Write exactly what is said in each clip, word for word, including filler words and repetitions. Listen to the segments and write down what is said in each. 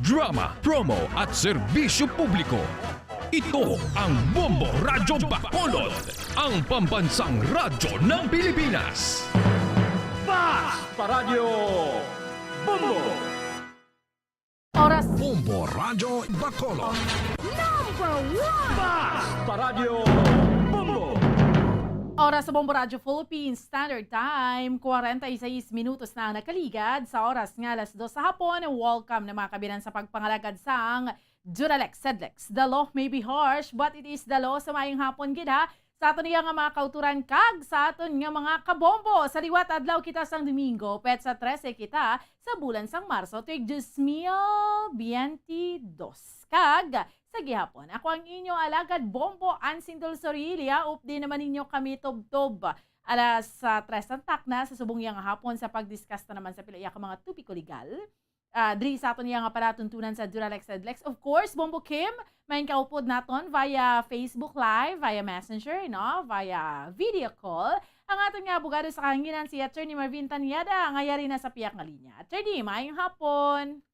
Drama, promo at serbisyo publiko. Ito ang Bombo Radyo Bacolod, ang pambansang radyo ng Pilipinas. Basta Radyo Bombo! Oras. Bombo Radyo Bacolod. Number one. Basta Radyo Bombo! Oras sa Bombo Radyo Philippines Standard Time, kwarenta y seis minutos na ang nakaligad sa oras nga alas dos sa hapon. Welcome na mga kabinan sa pagpangalagad sang Duralex Sedlex. The law may be harsh, but it is the law. Sa mayong hapon gid ha, sa aton iya nga mga kauturan kag sa aton nga mga kabombo. Sa liwat adlaw kita sang Domingo, petsa trese kita sa bulan sang Marso, tuig dos mil biyente dos. Kag sa gihapon, ako ang inyo alagad Bombo Ansindol Sorilia. Updi naman ninyo kami tubtob alas ah, tres ang takna sa subong iya nga hapon sa pag-discuss na naman sa pila iya ka mga topiko legal. Ah, diri sa aton iya nga palatuntunan sa Duralex Sedlex. Of course, Bombo Kim, may kaupod naton via Facebook Live, via Messenger, no? Via video call. Ang aton nga abogado sa kahanginan si Attorney Marvin Tanyada nga yari na sa piyak nga linya. Attorney, maayong hapon.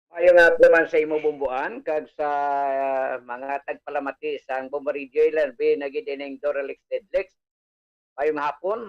Maayong hapon man sa imo, Bomboan, kag sa mga tagpalamati sang Bombo Radio, labi na gid ining Duralex Sedlex. Maayong hapon.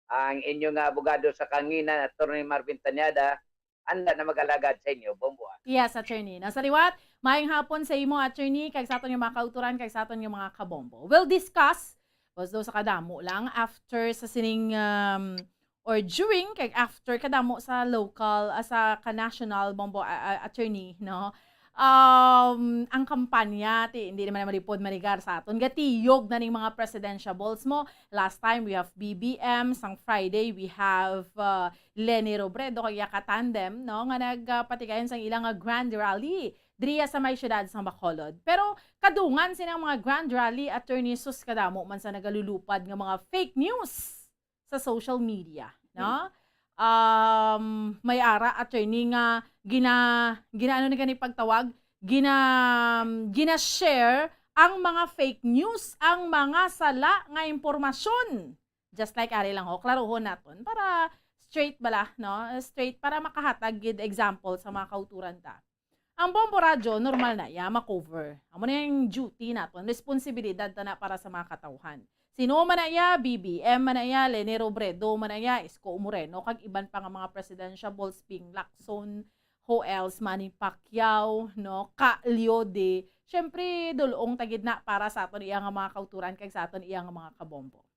Ang inyo nga abogado sa kahanginan, Attorney Marvin Tanyada, handa na mag-alagad sa inyo, Bomboan. Yes, attorney. Nasa liwat, maayong hapon sa imo, attorney, kag sa aton nga mga kauturan, kag sa aton nga mga kabombo. We'll discuss, although sa kadamo lang, after sa sining, um, or during, kag after, kadamo sa local, ah, sa ka-national, Bombo, ah, ah, attorney, no? Um, ang kampanya, ti, hindi naman malipod manigar sa aton. Gatiyog na ning mga presidentiables mo. Last time, we have B B M. Sang Friday, we have uh, Leni Robredo, kag iya ka tandem, no? Nga nagpatigayon sang ilang nga grand rally diriya sa may siyudad sang Bacolod. Pero kadungan sining mga grand rally, attorney, sus, kadamo man sa nagalulupad nga mga fake news sa social media, no? Um, may ara, attorney, nga gina ginaano ni gani pagtawag, gina gina-share ang mga fake news, ang mga sala nga impormasyon. Just like ari lang ho, klarohon naton para straight bala, no? Straight para makahatag gid example sa mga kauturan ta. Ang Bombo Radyo, normal na iya ma-cover. Amo na yung duty naton, responsibilidad ta na para sa mga katawhan. Sino man na iya, B B M man na iya, Leni Robredo man na iya, Isko Moreno, kag iban pa nga mga presidentiables, Ping Lacson, who else, Manny Pacquiao, no, Ka Leode. Siyempre, dulong ta gid na para sa aton iya nga mga kauturan kag sa aton iya nga mga kabombo.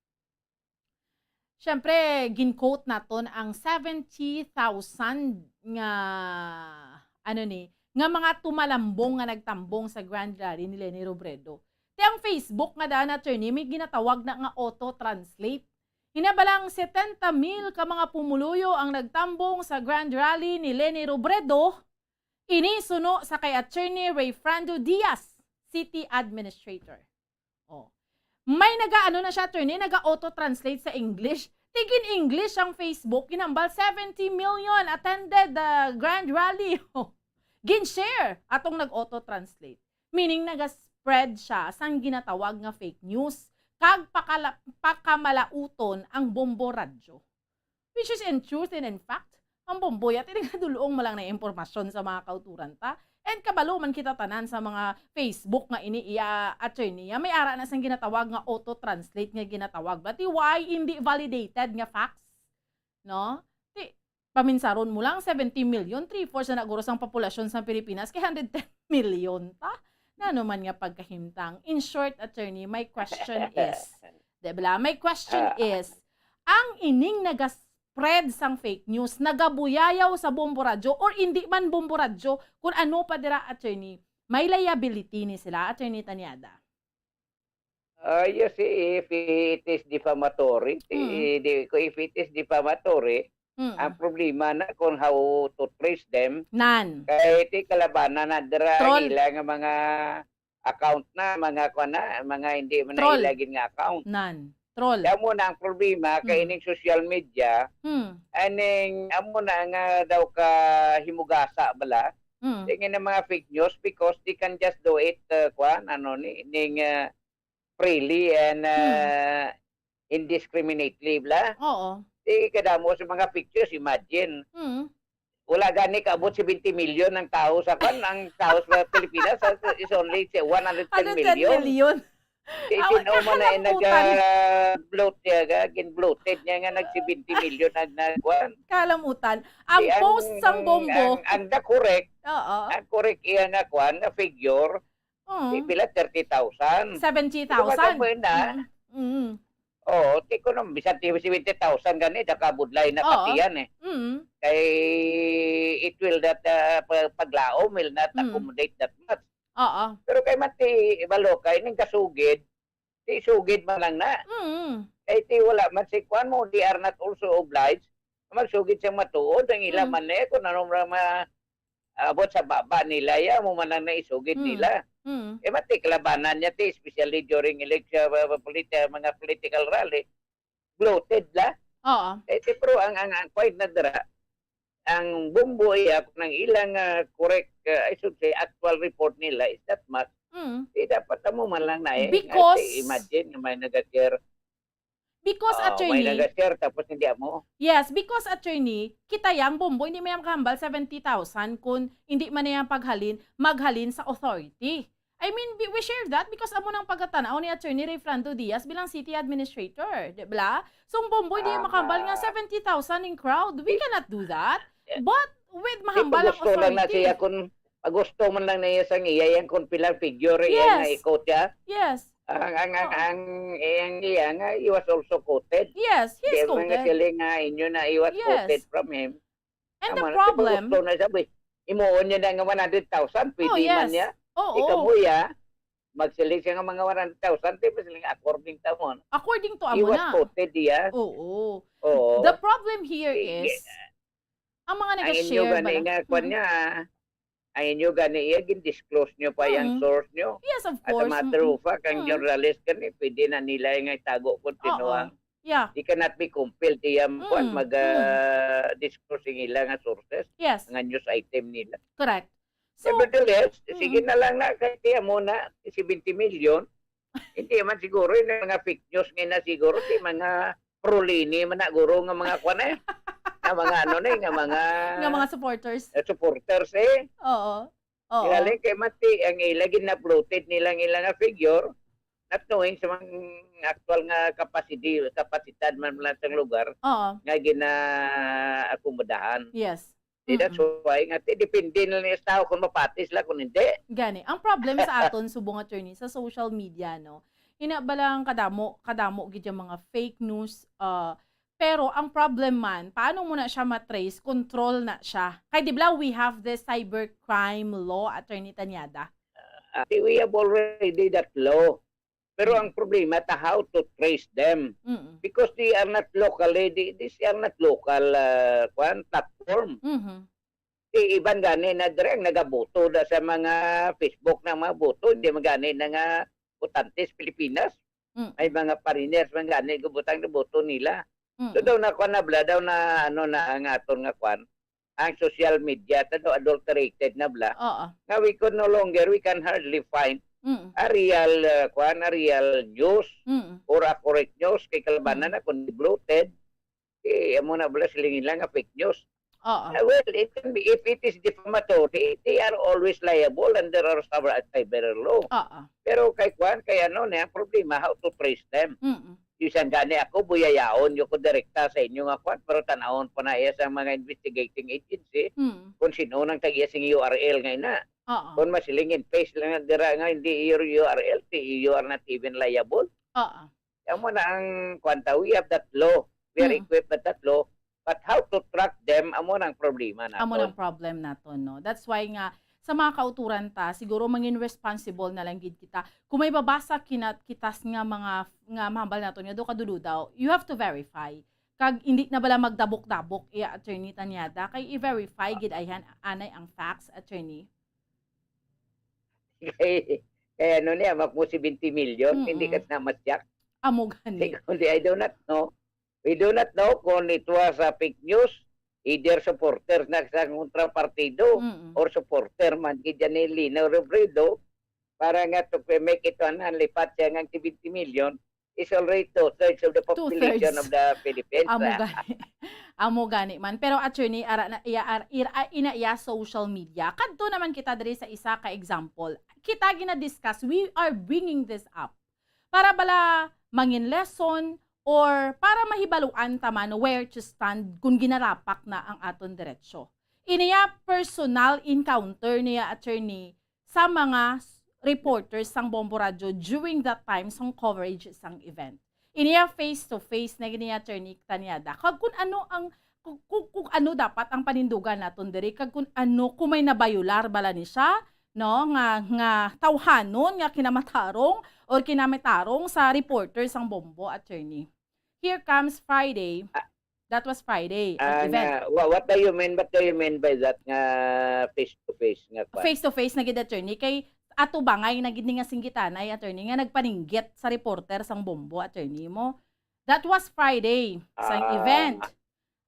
Siyempre, gin-quote naton ang seventy thousand nga, ano ni, nga mga tumalambong nga nagtambong sa Grand Rally ni Leni Robredo. Ti ang Facebook nga daan, attorney, may ginatawag na nga auto-translate. Hinabalang setenta mil ka mga pumuluyo ang nagtambong sa Grand Rally ni Leni Robredo, ini suno sa kay Attorney Rayfrando Diaz, City Administrator. Oh. May nagaano na siya, attorney, naga-auto-translate sa English. Tigin English ang Facebook, ginhambal seventy million attended the grand rally. Gin-share atong nag-auto-translate. Meaning, naga-spread siya sang ginatawag nga fake news kag pakala- pakamalaoton ang Bombo Radyo. Which is in truth and in fact, ang Bombo ya, ti nagadulong mo lang na impormasyon sa mga kauturan ta. And kabalo man kita tanan sa mga Facebook nga ini iya, attorney, ya, may ara na sang ginatawag nga auto-translate nga ginatawag. But why hindi validated nga facts? No? Ti, paminsaron mo lang, seventy million, three-fourths na guro sang populasyon sa Pilipinas, kay hundred ten million ta. Nano man nga pagkahimtang? In short, attorney, my question is, di ba? My question Ah. is, ang ining naga-spread sang fake news, nagabuyayaw sa Bombo Radyo or indi man Bombo Radyo, kung ano pa dira, attorney, may liability ni sila, Attorney Tanyada. Ah, you see, if it is defamatory, Mm. di, di- if it is defamatory, Mm. ang problema na kung how to trace them, Nan. kay ti kalabanan na dira Troll. ang ila nga mga account na, mga kuan na, mga hindi man Troll. na ila gid nga account. Nan. Troll. Kaya mo na ang problema kay Mm. ining social media, Mm. aning amo na nga daw ka himugasa bala, Mm. tingin ng mga fake news because they can just do it, uh, kuan, ano ni, ning uh, freely and uh, indiscriminately bla. Oo. Di kadamo sa mga pictures, imagine. Mm. Wala gani kaabot seventy million ang tao sa kwan, ang tao sa Pilipinas sa, is only si one hundred ten million. Hundred ten million. Di sino man na nag-bloat niya, ga, gin-bloated niya nga nag seventy million ang nagkuan. Kalamutan. Ang post sang Bombo. Ang, ang the correct, Oo. Ang correct iya nga kuan, nga figure, Mm. Di pila, thirty thousand. Seventy thousand. Pero na. Mm. Mm. Oo, ti ko nung bisan ti seventy thousand gani, nakabudlay na Oo. Patian eh. Mm. Kay it will not, uh, pa- paglaom will not Mm. accommodate that much. Oo. Pero kay Mati Balokay, ning kasugid, ti sugid man lang na. Mm. Kay ti wala man si kuan mo, they are not also obliged magsugid sa matuod ang ila Mm. man eh, kung ano ra ma abot sa baba nila ya mo man ang naisugid Mm. nila. Mm. Eh, mati kalabanan niya ti, especially during election, uh, politi- mga political rally, bloated la. Oo. Eh, ti, pero ang, ang, ang point na dira, ang Bombo iya, kung ang ilang uh, correct, uh, I should say, actual report nila is that much, Mm. eh, dapat amo man lang na eh. Because- Imagine nga may nag-share. Because, Oh, attorney, may nag-share tapos hindi amo. Yes, because, attorney, kita yang Bombo, hindi man yan makahambal seventy thousand kung hindi man yan paghalin, maghalin sa authority. I mean, we, we share that because amo nang pagkatanaw ni Attorney Rayfrando Diaz bilang city administrator, di ba? So, ang Bombo, hindi yan makahambal nga seventy thousand in crowd. We cannot do that. But with mahambal ang authority. Lang na siya kung pag gusto man lang na iya sang iya, yan kung pilang figure, yes. Yan nga ikot siya. Yes. Ang, ang, ang, ang, ang iya nga, he was also quoted. Yes, he is quoted. Kaya nga sila nga, inyo na, he was quoted from him. And the problem, gusto na sabi, imuon niya na nga one hundred thousand, pwede man niya. Oo. Ikaw mo ya, magsiling siya nga mga one hundred thousand, di ba siling according to mo? According to amo na. He was quoted, yeah. Oo. Oo. The problem here is, ang mga nag-share ba na? Ang inyo gani nga, kwan niya, ang inyo gani iya, gin-disclose nyo pa yung source nyo. Yes, of course. As a matter of fact, ang journalist gani, pwede na nila nga itago kung sino ang. Yeah. They cannot be compelled iya kwan, mag-disclose ang ila nga sources. Yes. Nga news item nila. Correct. So, nevertheless, sige na lang na, kay tiyan mo na, seventy million, hindi man siguro, yung mga fake news nga na siguro, di mga pro-Leni man na guro nga mga kwan eh. Nga mga ano na eh, nga mga Nga mga supporters. eh, supporters eh. Oo. Oo. Galing kay Mati, ang ila gin-bloated nila ang ila nga figure, not knowing sa mga actual nga capacity, kapasidad man lang sa lugar Oo. nga gina-akomodahan. Yes. Di, that's why nga, ti, depende na lang sa tao kung mapati sila kung hindi. Gani. Ang problem sa aton, subong attorney, sa social media, no? Ina ba lang kadamo, kadamo gid yung mga fake news, uh, pero ang problem man, paano mo na siya matrace, control na siya? Kay di ba, we have the cybercrime law, Attorney Tanyada? Ah, we have already that law. Pero ang problema ta how to trace them. Mm-mm. Because they are not locally, they, these are not local, uh, kwan, platform. Mhm. Di iban gani na dire ang nagaboto da sa mga Facebook na mga boto, hindi man gani na nga botante sa Pilipinas. Mm. May mga foreigners man gani gubutang na boto nila. Mm. So daw na kwan na bla, daw na ano na ang aton nga kwan, ang social media ta daw adulterated na bla. Oo. Nga we could no longer, we can hardly find Mm. a real uh, kwan, a real news Mm. or a correct news kay kalabanan na kung bloated. Eh, amo na bala siling nila nga fake news. Oo. Uh, well, it can be, if it is defamatory, they are always liable under our cyber cyber law. Oo. Pero kay kwan, kay ano na ang problema, how to trace them. Mm. Bisan gani ako, buyayaon yo ko direkta sa inyo nga kwan, pero tanawon pa na iya sa mga investigating agency Mm. kung sino nang tagiya sing U R L nga ina. Oo. Kung masiling in face lang na dira nga hindi your U R L, ti you are not even liable. Oo. Amo na ang kwan ta, we have that law. We are Mm. equipped with that law. But how to track them, amo na ang problema nato. Amo nang problem naton, no? That's why nga, sa mga kauturan ta, siguro mangin responsible na lang gid kita. Kung may babasa kinat kitas nga mga, nga mahambal naton nga do kadududaw, you have to verify. Kag hindi na bala magdabok-dabok, iya, Attorney Tanyada, kay i-verify gid ayhan anay ang facts, Attorney. Kay, kay ano niya, mak mo seventy million, Mm-mm. Hindi ka na masyak. Amo gani. Kundi I do not know. We do not know kung it was a fake news, either supporter na sa kontrapartido Mm-mm. or supporter man kay Janelina Robredo para nga to make it one hundred, lipat siya nga seventy million is already two-thirds of the population Two-thirds. Of the Philippines. Amo Ah, gani. Amo gani man. Pero attorney, ara na iya, ar-, ira, ina iya social media. Kadto naman kita diri sa isa ka example. Kita gina-discuss, we are bringing this up para bala mangin lesson or para mahibaluan ta man where to stand kung ginarapak na ang aton diretsyo. Iniya personal encounter niya, attorney, sa mga s-, reporters sang Bombo Radyo during that time sang coverage sang event. Iniya face to face na gini, Attorney Tanyada. Kag kung ano ang, kung, kung, kung ano dapat ang panindugan naton diri, kag kung ano, kung may nabayular bala ni siya, no, nga, nga tawhanon nga kinamatarong or kinamitarong sa reporter sang Bombo, Attorney. Here comes Friday. Ah, That was Friday, ang ah, event. Nga, wha-, what do you mean? What do you mean by that nga face to face nga kwan? Face to face na gid, attorney, kay atubangay na gid ni nga singgitanay, attorney, nga nagpaninggit sa reporter sang Bombo, attorney, mo. That was Friday, sang Ah. event.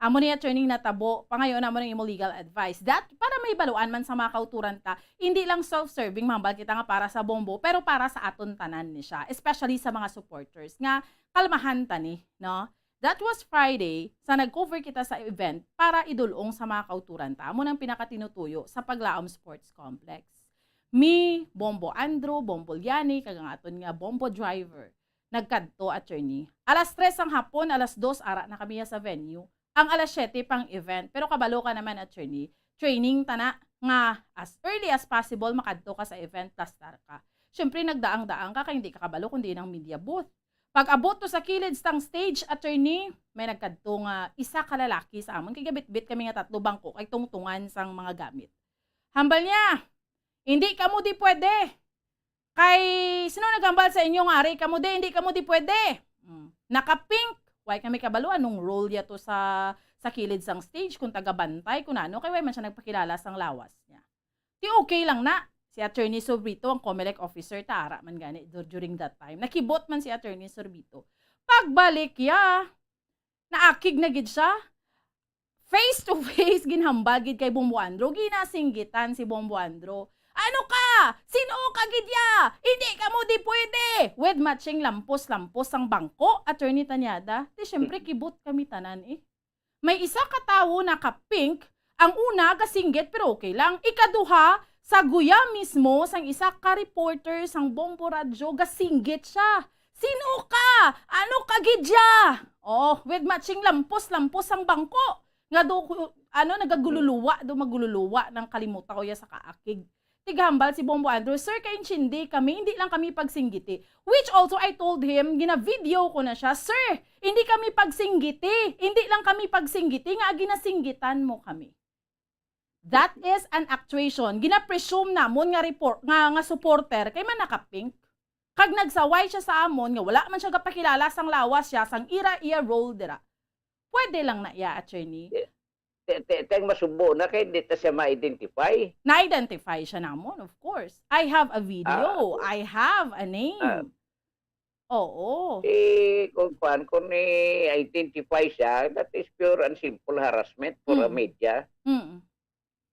Amo ni, attorney, natabo. Pangayo na mo ng imo legal advice. That, para may baluan man sa mga kauturan ta, hindi lang self-serving, mahambal kita nga para sa Bombo, pero para sa aton tanan ni siya, especially sa mga supporters nga kalmahan ta ni, no? That was Friday, sa nag-cover kita sa event para idulong sa mga kauturan ta. Amo nang pinakatinutuyo sa Paglaom Sports Complex. Mi, Bombo Andrew, Bombo Liani, kag ang aton nga Bombo driver, nagkadto, attorney. Alas tres sang hapon, alas dos, ara na kami sa venue. Ang alas siyete pang event. Pero kabalo ka naman, attorney, training ta na nga as early as possible makadto ka sa event, plastar ka. Siyempre, nagdaang-daang ka kay hindi ka kabalo kung diin ang media booth. Pag-abot to sa kilid sang stage, attorney, may nagkadto nga isa ka lalaki sa amon, kay gabitbit kami nga tatlo bangko kay tungtungan sang mga gamit. Hambal niya, "Hindi kamo di pwede. Kay sino naghambal sa inyo nga ari kamo di, hindi kamo di pwede?" Mm. Naka-pink. Why kami kabalo anong role ya to sa, sa kilid sang stage, kung taga-bantay, kung ano, kay why man siya nagpakilala sang lawas niya. Ti okay lang na. Si Attorney Sobrito, ang Comelec officer, ta ara man gani dur-, during that time. Nakibot man si Attorney Sobrito. Pagbalik ya, naakig na gid siya. Face to face, ginhambal gid kay Bombo Andro. Ginasinggitan si Bombo Andro. "Ano ka? Sino ka gid ya? Hindi kamo di pwede!" With matching lampos-lampos sang bangko, Attorney Tanyada. Di, syempre, kibot kami tanan, eh. May isa ka tawo naka-pink, ang una gasinggit pero okay lang. Ikaduha, sa guya mismo sang isa ka reporter sang Bombo Radyo, gasinggit siya. "Sino ka? Ano ka gid ya?" Oh, with matching lampos-lampos sang bangko. Nga do, ano, nagagululuwa, do magululuwa ng kalimutaw ya sa kaakig. Tighambal si Bombo Andrew, "Sir, kaintindi kami, hindi lang kami pagsinggiti." Which also, I told him, gina-video ko na siya, "Sir, hindi kami pagsinggiti, hindi lang kami pagsinggiti, nga ginasinggitan mo kami." That is an actuation. Gina-presume namon nga report, nga, nga supporter kay man naka-pink. Kag nagsaway siya sa amon nga wala man siya gapakilala sang lawas siya, sang ira iya role dira. Pwede lang na iya, attorney. Ti-, ti-, ti ang masubo na kay di ta siya ma-identify. Na-identify siya namon, of course. I have a video. Ah, oo. I have a name. Ah. Oo. Eh, kung kuwan, kung i-identify siya, that is pure and simple harassment for a Mm. media. Mm.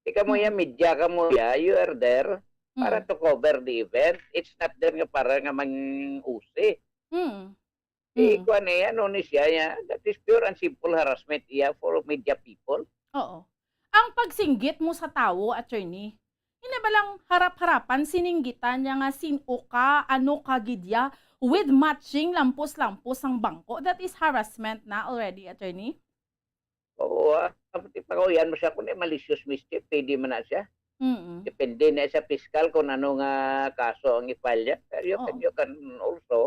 Di kamo Mm. ya media, kamo ya, you are there para Mm. to cover the event. It's not there nga para nga mang-usi. Mm. Eh, Mm. kuwan eh, ano ni siya, ya, that is pure and simple harassment iya for media people. Oo. Ang pagsinggit mo sa tawo, attorney, ina ba lang harap-harapan, sininggitan niya nga sin-o ka, ano ka gid ya, with matching lampos-lampos sang bangko, that is harassment na already, attorney? Oo, ah, kapag ipakahuyan mo siya, kung malicious mischief, pwede man na siya. Mm-mm. Depende na sa piskal kung ano nga kaso ang i-file niya. Pero you can, Oo. you can also,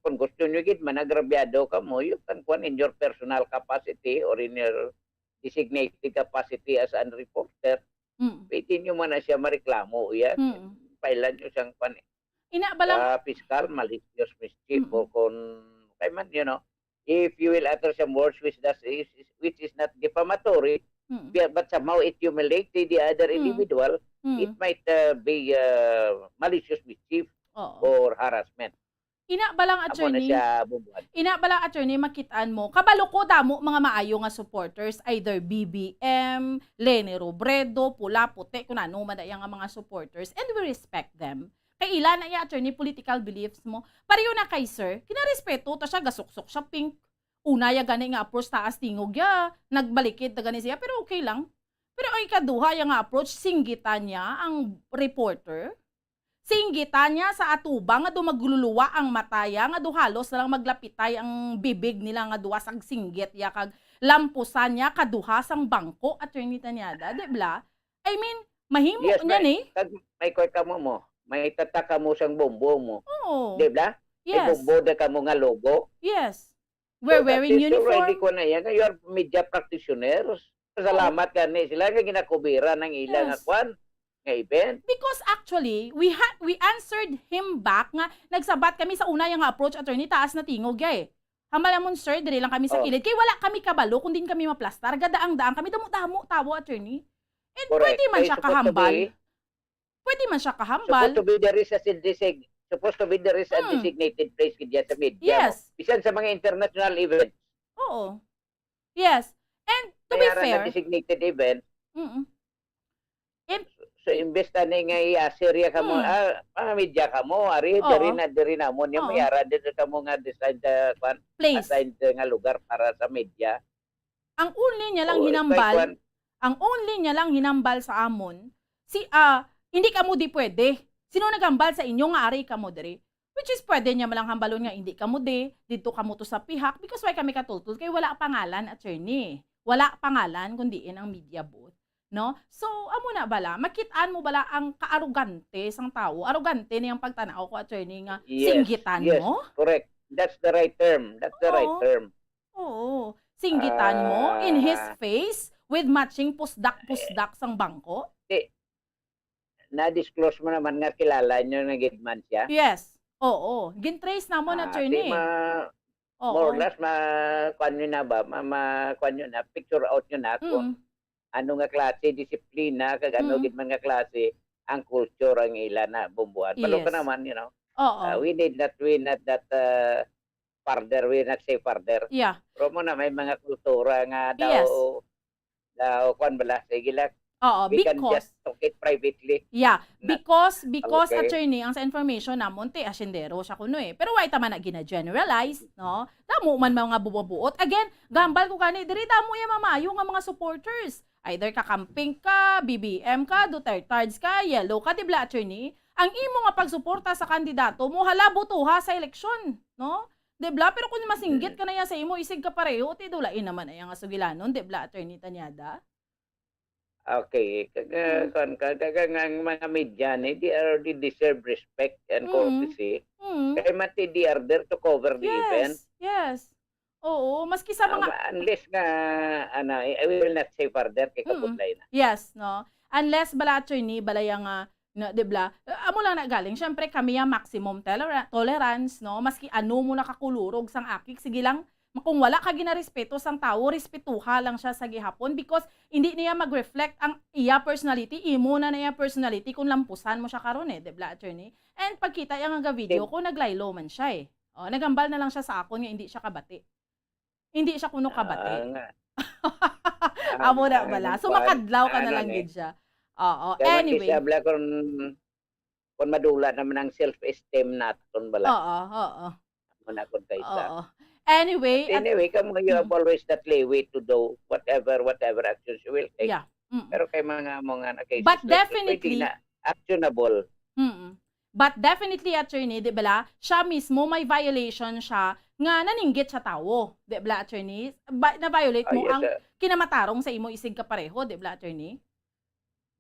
kung gusto nyo gid, managrabyado ka mo, you can, kwan, in your personal capacity or in your designated capacity as a reporter, Mm. pwede nyo man na siya mareklamo. Yan, Mm. file nyo siyang, kwan, Ina ba lang sa piskal, malicious mischief, Mm. o kung, kay man, you know, if you will utter some words which does, is, is, which is not defamatory, Mm. but, but somehow it humiliated the other Mm. individual, Mm. it might, uh, be, uh, malicious mischief Oo. or harassment. Ina ba lang, Amo na attorney? Siya, Bumbuan. Ina ba lang, attorney, makitaan mo? Kabalo ko, damo mga maayo nga supporters, either B B M, Leni Robredo, pula, puti, kung ano man na iya nga mga supporters. And we respect them. Kay ila na iya, attorney, political beliefs mo. Pareho na kay sir, kinarespeto ta siya, gasuksok siya, pink. una ya gani nga approach taas tingog ya, nagbalikid ta gani siya, pero okay lang. Pero ang ikaduha ya nga approach, singgitan niya ang reporter. Singgitan niya sa atubang nga daw magluluwa ang mata ya, nga daw halos na lang maglapitay ang bibig nila nga duha sa singgit ya, kag lampusan niya kaduha sang bangko, Attorney Tanyada, di bla? I mean, mahimo Yes, niya may, ni. kag may kwan kamo mo. May tatak kamo sang bombo mo. Oo. Di bla? May Yes. bombo na kamo nga logo. Yes. We're So, that wearing is already uniform. kwan na yan. You are media practitioners. Oo. Salamat gani sila nga ginakubira ng ila nga Yes. kwan, nga event. Because actually, we ha-, we answered him back nga nagsabat kami sa una ya nga approach, Attorney, taas na tingog ya eh. Hambal namon, sir, diri lang kami sa Oh. kilid. Kay wala kami kabalo kung diin kami maplastar. Gadaang-daang kami, damo-damo tawo, Attorney. And Correct. pwede man Kay siya supposed to kahambal. be, Pwede man siya kahambal. supposed to be there is a design-, supposed to be there is a Hmm. designated place gid yan sa media, no? Yes. Bisan sa mga international events. Oo. Yes. And to be May ara nga fair, designated event. Mm-mm. Im- So, imbes tani nga i-assure ya kamo, Mm. ah, mga media kamo, ari, Oo. diri na, diri namon, yung Oo. may ara, diri kamo nga design, ah, kwan, Place. assigned, ah, nga lugar para sa media. Ang only niya lang Oo, hinambal, kwan. ang only niya lang hinambal sa amon, si, ah, hindi kamo di pwede. Sino naghambal sa inyo nga ari kamo diri? Which is, pwede niya man lang hambalon nga hindi kamo di, didto kamo to sa pihak, because why kami katultol? Kay wala pangalan, attorney. Wala pangalan, kundi in ang media booth. No? So, amo na bala, makit-an mo bala ang kaarogante sang tawo? Arogante niyang pagtanaw ko, attorney, nga Yes, singgitan yes, mo? correct. That's the right term. That's the right Oo. term. Oo. Singgitan mo in his Ah. face with matching pusdak-pusdak sang bangko? Di, na-disclose mo naman nga kilala nyo na gid man siya? Yes. Oo. Gin-trace namon, Ah, attorney. di ma-, Oo. more or less, ma-, kuwan nyo na ba? Ma-, ma-, kuwan nyo na, picture out nyo na kung Mm. ano nga klase disiplina, kag ano Mm. gid man nga klase ang culture ang ila na bumbuan. Palo ka Yes. naman, you know. Oo. Ah, we need not, we not that, ah, further, we not say further. Yeah. Pero mo na, may mga kultura nga daw, Yes. daw, kwan bala, sige lang. Oo, We can because just talk it privately. Yeah, Not because, because, Okay. attorney, ang sa information namon, ti, asyendero siya kuno eh. Pero wa ita man na gina-generalize, no? Damo man mga bububuot. Again, gambal ko gani, diri damo ya mamayo nga mga supporters. Either kakamping ka, B B M ka, Dutertards ka, yellow ka, di bala, attorney? Ang imo nga pagsuporta sa kandidato mo, hala, botoha sa eleksyon, no? Di bala? Pero kung masinggit Mm. ka na ya sa imo isig kapareho, ti dulain naman ay nga sugilanon, di bala, Attorney Tanyada? Okay, kag, ah, Mm. kwan ka, kag ang, ang mga media ni, they are, they deserve respect and Mm. courtesy. Mm. Kay mati, they are there to cover the event. Yes, yes. Oo, maski sa Ah, mga ma-, unless nga, ano, I, I will not say further, kay Mm. kabudlay na. Yes, no? Unless bala, attorney, bala yang, ah, no, di bala? Ah, amo lang na galing. Siyempre, kami ang maximum tolera-, tolerance, no? Maski ano mo nakakulurog sang akik, sige lang, kung wala ka ginarespeto sang tawo, respetuha lang siya sa gihapon because hindi niya mag-reflect ang iya personality, imo na na iya personality kung lampusan mo siya karon eh, di bala, attorney? And pagkita iya nga video Di- ko, naglaylo man siya eh. Oh, nagambal na lang siya sa akon nga hindi siya kabati. Hindi siya kuno kabati. Ah, nga. Amo na Ang, bala. ang So, kwan, makadlaw ka na ano lang ni, gid siya. Oo. Kaya man Anyway. siya, bala, kung, kung madula naman ang self-esteem naton, bala. Oo, oo. Amo na kung kaysa. Oo. Anyway, But at anyway, kamo, you have Mm. always that leeway to do whatever, whatever actions you will take. Yeah. Mm. Pero kay mga, mga na cases But like, pwede definitely, na actionable. Mm. But definitely, attorney, di bala, siya mismo may violation siya nga naninggit sa tawo, di bala, attorney? Ba-, na-violate Ah, mo yes, ang sir. kinamatarong sa imo isig kapareho, di bala, attorney?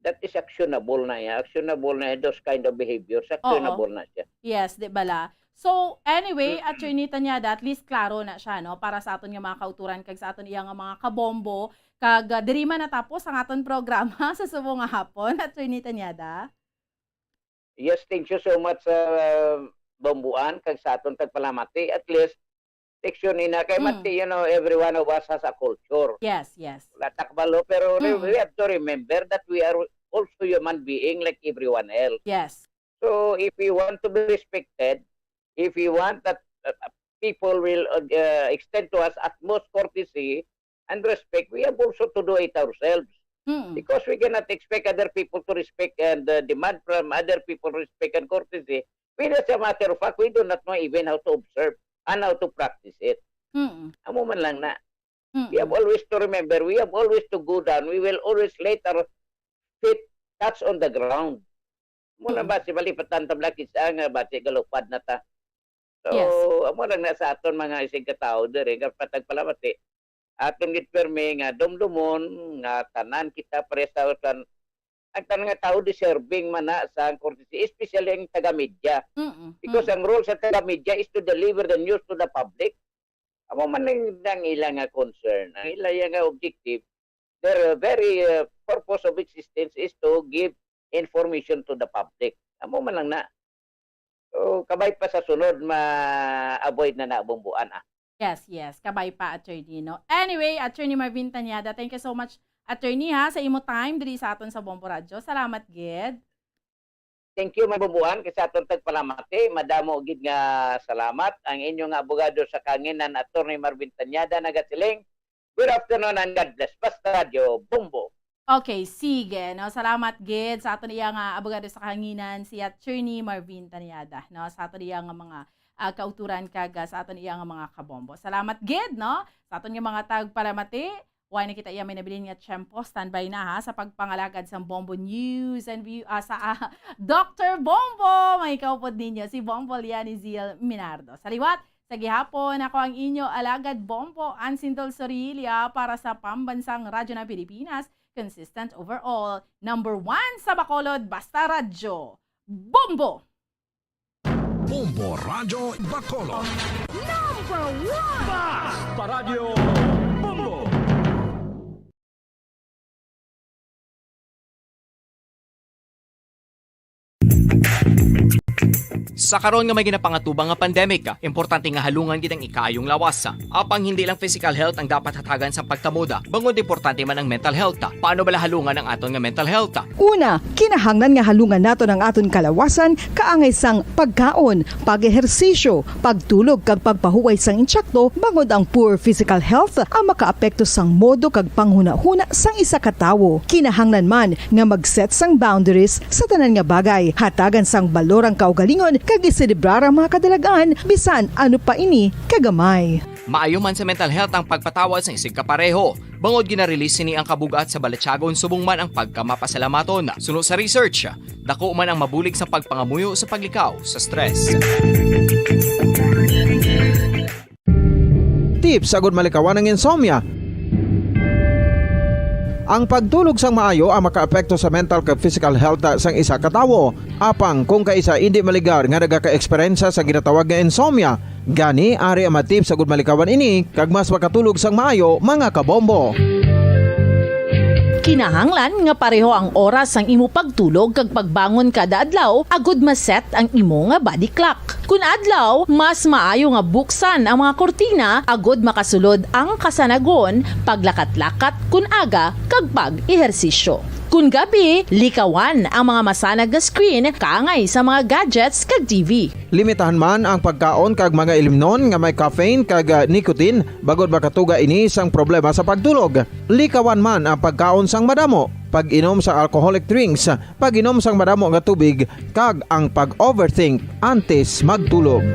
That is actionable na yan. Actionable na yan. Those kind of behaviors, Oo. actionable na siya. Yes, di bala? So, anyway, Mm. Attorney Tanyada, at least klaro na siya, no, para sa aton nga mga kauturan kag sa aton iya nga mga kabombo, kag, ah, diri man natapos ang aton programa sa subong nga hapon, Attorney Tanyada. Yes, thank you so much sa Bambuan kag sa aton tagpalamati. At least, section ina kay Mm. mati, you know, every one of us has a culture. Yes, yes. Wala ta kabalo, pero re-, Mm. we have to remember that we are also human being like everyone else. Yes. So, if we want to be respected, if we want that, uh, people will, uh, extend to us utmost courtesy, and respect, we have also to do it ourselves. Mm. Because we cannot expect other people to respect and, uh, demand from other people respect and courtesy. We, as a matter of fact, we do not know even how to observe and how to practice it. Mm. Amo man lang na. Mm. We have always to remember, we have always to go down. We will always let our feet touch on the ground. Mo lang Mm. ba, si malipatan ta bala kisa nga ba, si galupad na ta. So, Yes. amo lang na sa aton mga isigkatawo diri, nga patag palamati. Aton gid pirmi nga dumdumon nga tanan kita pareha sa utan-, ang tanan nga tawo deserving man na sa courtesy, especially ang taga-media. Mm-mm. Because Mm. ang role sa taga-media is to deliver the news to the public. Amo man ang, ang ila nga concern, ang ila nga objective, their very, uh, purpose of existence is to give information to the public. Amo man lang na. So, kabay pa sa sunod, ma-avoid na na, Bombo, ana. Yes, yes. Kabay pa, attorney, no? Anyway, Attorney Marvin Tañada, thank you so much, attorney, ha, sa imo time diri sa aton sa Bombo Radyo. Salamat gid. Thank you, Ma'am Bombo, kay sa aton tagpalamati. Madamo gid nga salamat. Ang inyo nga abogado sa kahanginan, Attorney Marvin Tañada, nagasiling, "Good afternoon and God bless." Basta Radyo Bombo. Okay, sige, no? Salamat gid sa aton iya nga abogado sa kahanginan, si Attorney Marvin Tañada, no? Sa aton iya nga mga, ah, kauturan kag, ah, sa aton iya nga mga kabombo. Salamat gid, no? Sa aton nga mga tagpalamati, wala na kita iya may nabilin nga tiyempo. Standby na, ha, sa pagpangalagad sa Bombo News and View, ah, sa, ah, Doctor Bombo! May kaupod ninyo, si Bombo Liani Zil Minardo. Sa liwat, sa gihapon, ako ang inyo alagad Bombo, Ansindol Sorilia, para sa Pambansang Radyo ng Pilipinas, consistent overall, number one sa Bacolod, basta radyo. Bombo! Bombo Radyo Bacolod. Number one! Basta Radyo Bombo! Sa karon nga may ginapangatubang nga pandemic, importante nga halungan gid ang ikaayong lawas. Apang hindi lang physical health ang dapat hatagan sa pagtamod, bangod importante man ang mental health. Paano bala halungan ang aton nga mental health? Una, kinahanglan nga halungan naton ang aton kalawasan, kaangay sang pagkaon, pag-ehersisyo, pagtulog, kag pagpahuway sang insakto, bangod ang poor physical health ang makaapekto sang modo kag panghunahuna sang isa ka tawo. Kinahanglan man nga mag-set sang boundaries sa tanan nga bagay, hatagan sang balor ang kaugalingon, kag iselebrar ang mga kadalagan, bisan ano pa ini kagamay. Maayo man sa mental health ang pagpatawad sa isigkapareho, bangod gina-release sini ang kabug-at sa balatyagon subong man ang pagkamapasalamaton. Suno sa research, dako man ang mabulig sa pagpangamuyo sa paglikaw sa stress. Tips agud malikawan ang insomnia. Ang pagtulog sang maayo ang makaapekto sa mental kag physical health sang isa ka tawo. Apang kung kaisa indi maligar nga nagaka-eksperyensya sa ginatawag nga insomnia, gani ari ang mga tips agud malikawan ini kag mas makatulog sang maayo, mga kabombo. Kinahanglan nga pareho ang oras sang imo pagtulog kag pagbangon kada adlaw agud ma-set ang imo nga body clock. Kun adlaw, mas maayo nga buksan ang mga kurtina agud makasulod ang kasanagon, paglakat-lakat kun aga, kag pag-ehersisyo. Kun gabi, likawan ang mga masanag nga screen kaangay sa mga gadgets kag T V. Limitahan man ang pagkaon kag mga ilimnon nga may caffeine kag, ah, nicotine, bangod makatuga ini sang problema sa pagtulog. Likawan man ang pagkaon sang madamo, pag-inom sa alcoholic drinks, pag-inom sang madamo nga tubig, kag ang pag-overthink antes magtulog.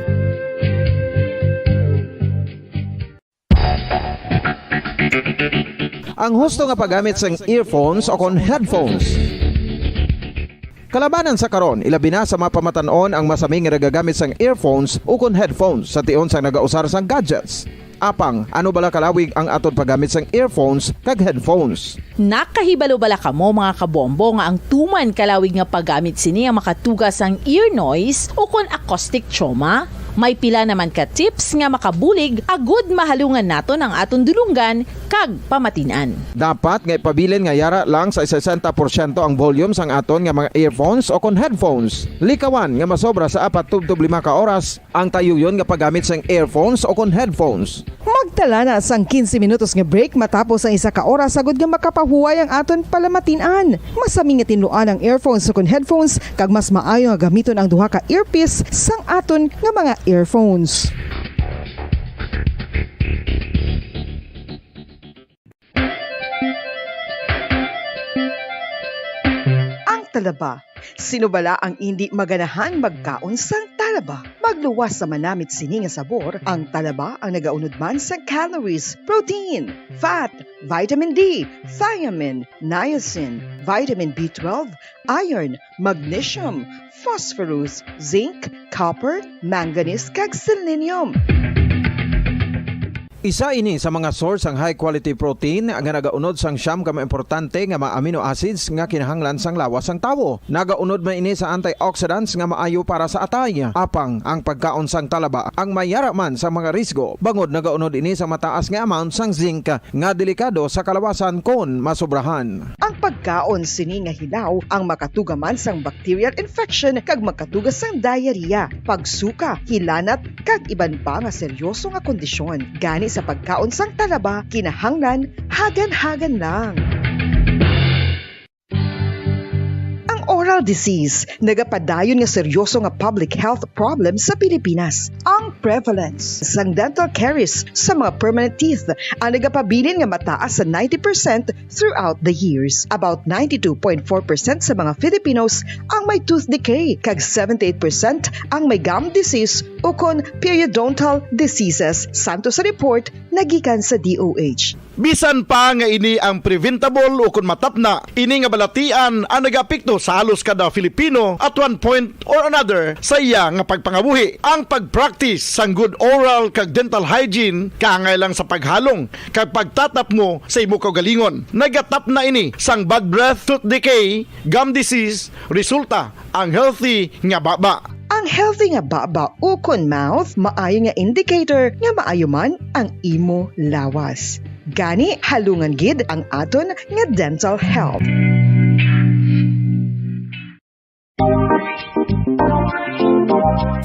Ang husto nga paggamit sang earphones o kon headphones. Kalabanan sa karon, ilabi na sa mga pamatan-on ang masami nga nagagamit sang earphones o kon headphones sa tion sang nagausar sang gadgets. Apang, ano bala kalawig ang aton paggamit sang earphones kag headphones? Nakahibalo bala kamo, mga kabombo, nga ang tuman kalawig nga paggamit sini ang makatuga sang ear noise o kon acoustic trauma? May pila naman ka tips nga makabulig agud mahalungan naton ang aton dulonggan kag pamatin-an. Dapat nga ipabilin nga yara lang sa sesenta porsyento ang volume sang aton nga mga earphones o kon headphones. Likawan nga masobra sa apat tubtob lima ka oras ang tayuyon nga paggamit sang earphones o kon headphones. Magtala na sang quince minutos nga break matapos ang isa ka oras, agud nga makapahuway ang aton palamatin-an. Masami nga tinluan ang earphones o kon headphones, kag mas maayo nga gamiton ang duha ka earpiece sang aton nga mga earphones. Ang talaba. Sino bala ang indi maganahan magkaon sang talaba? Luwas sa manamit sini nga sabor, ang talaba ang nagaunod man sang calories, protein, fat, vitamin D, thiamine, niacin, vitamin B twelve, iron, magnesium, phosphorus, zinc, copper, manganese, kag selenium. Isa ini sa mga source sang high quality protein nga nagaunod sang siyam ka mga importante nga mga amino acids nga kinahanglan sang lawas sang tawo. Nagaunod man ini sa antioxidants nga maayo para sa atay. Apang ang pagkaon sang talaba ang may yara man sa mga risgo, bangod nagaunod ini sa mataas nga amount sang zinc nga delikado sa kalawasan kon masobrahan. Ang pagkaon sini nga hilaw ang makatuga man sang bacterial infection kag makatuga sang diarrhea, pagsuka, hilanat, kag iban pa nga seryoso nga kondisyon. Gani sa pagkaon sang talaba, kinahanglan hagan-hagan lang. Ang oral disease nagapadayon nga seryoso nga public health problem sa Pilipinas. Ang prevalence sang dental caries sa mga permanent teeth ang nagapabilin nga mataas sa ninety percent throughout the years. About ninety-two point four percent sa mga Filipinos ang may tooth decay, kag seventy-eight percent ang may gum disease ukon periodontal diseases, santo sa report nagikan sa D O H. Bisan pa nga ini ang preventable ukon matapna, ini nga balatian ang nagaapekto sa halos kada Filipino at one point or another sa iya nga pagpangabuhi. Ang pag-practice sang good oral kag dental hygiene kaangay lang sa paghalong kag pagtatapngo sa imo kaugalingon. Nagatapna ini sang bad breath, tooth decay, gum disease, resulta ang healthy nga baba. Ang healthy nga baba ukon mouth maayo nga indicator nga maayo man ang imo lawas. Gani, halungan gid ang aton nga dental health.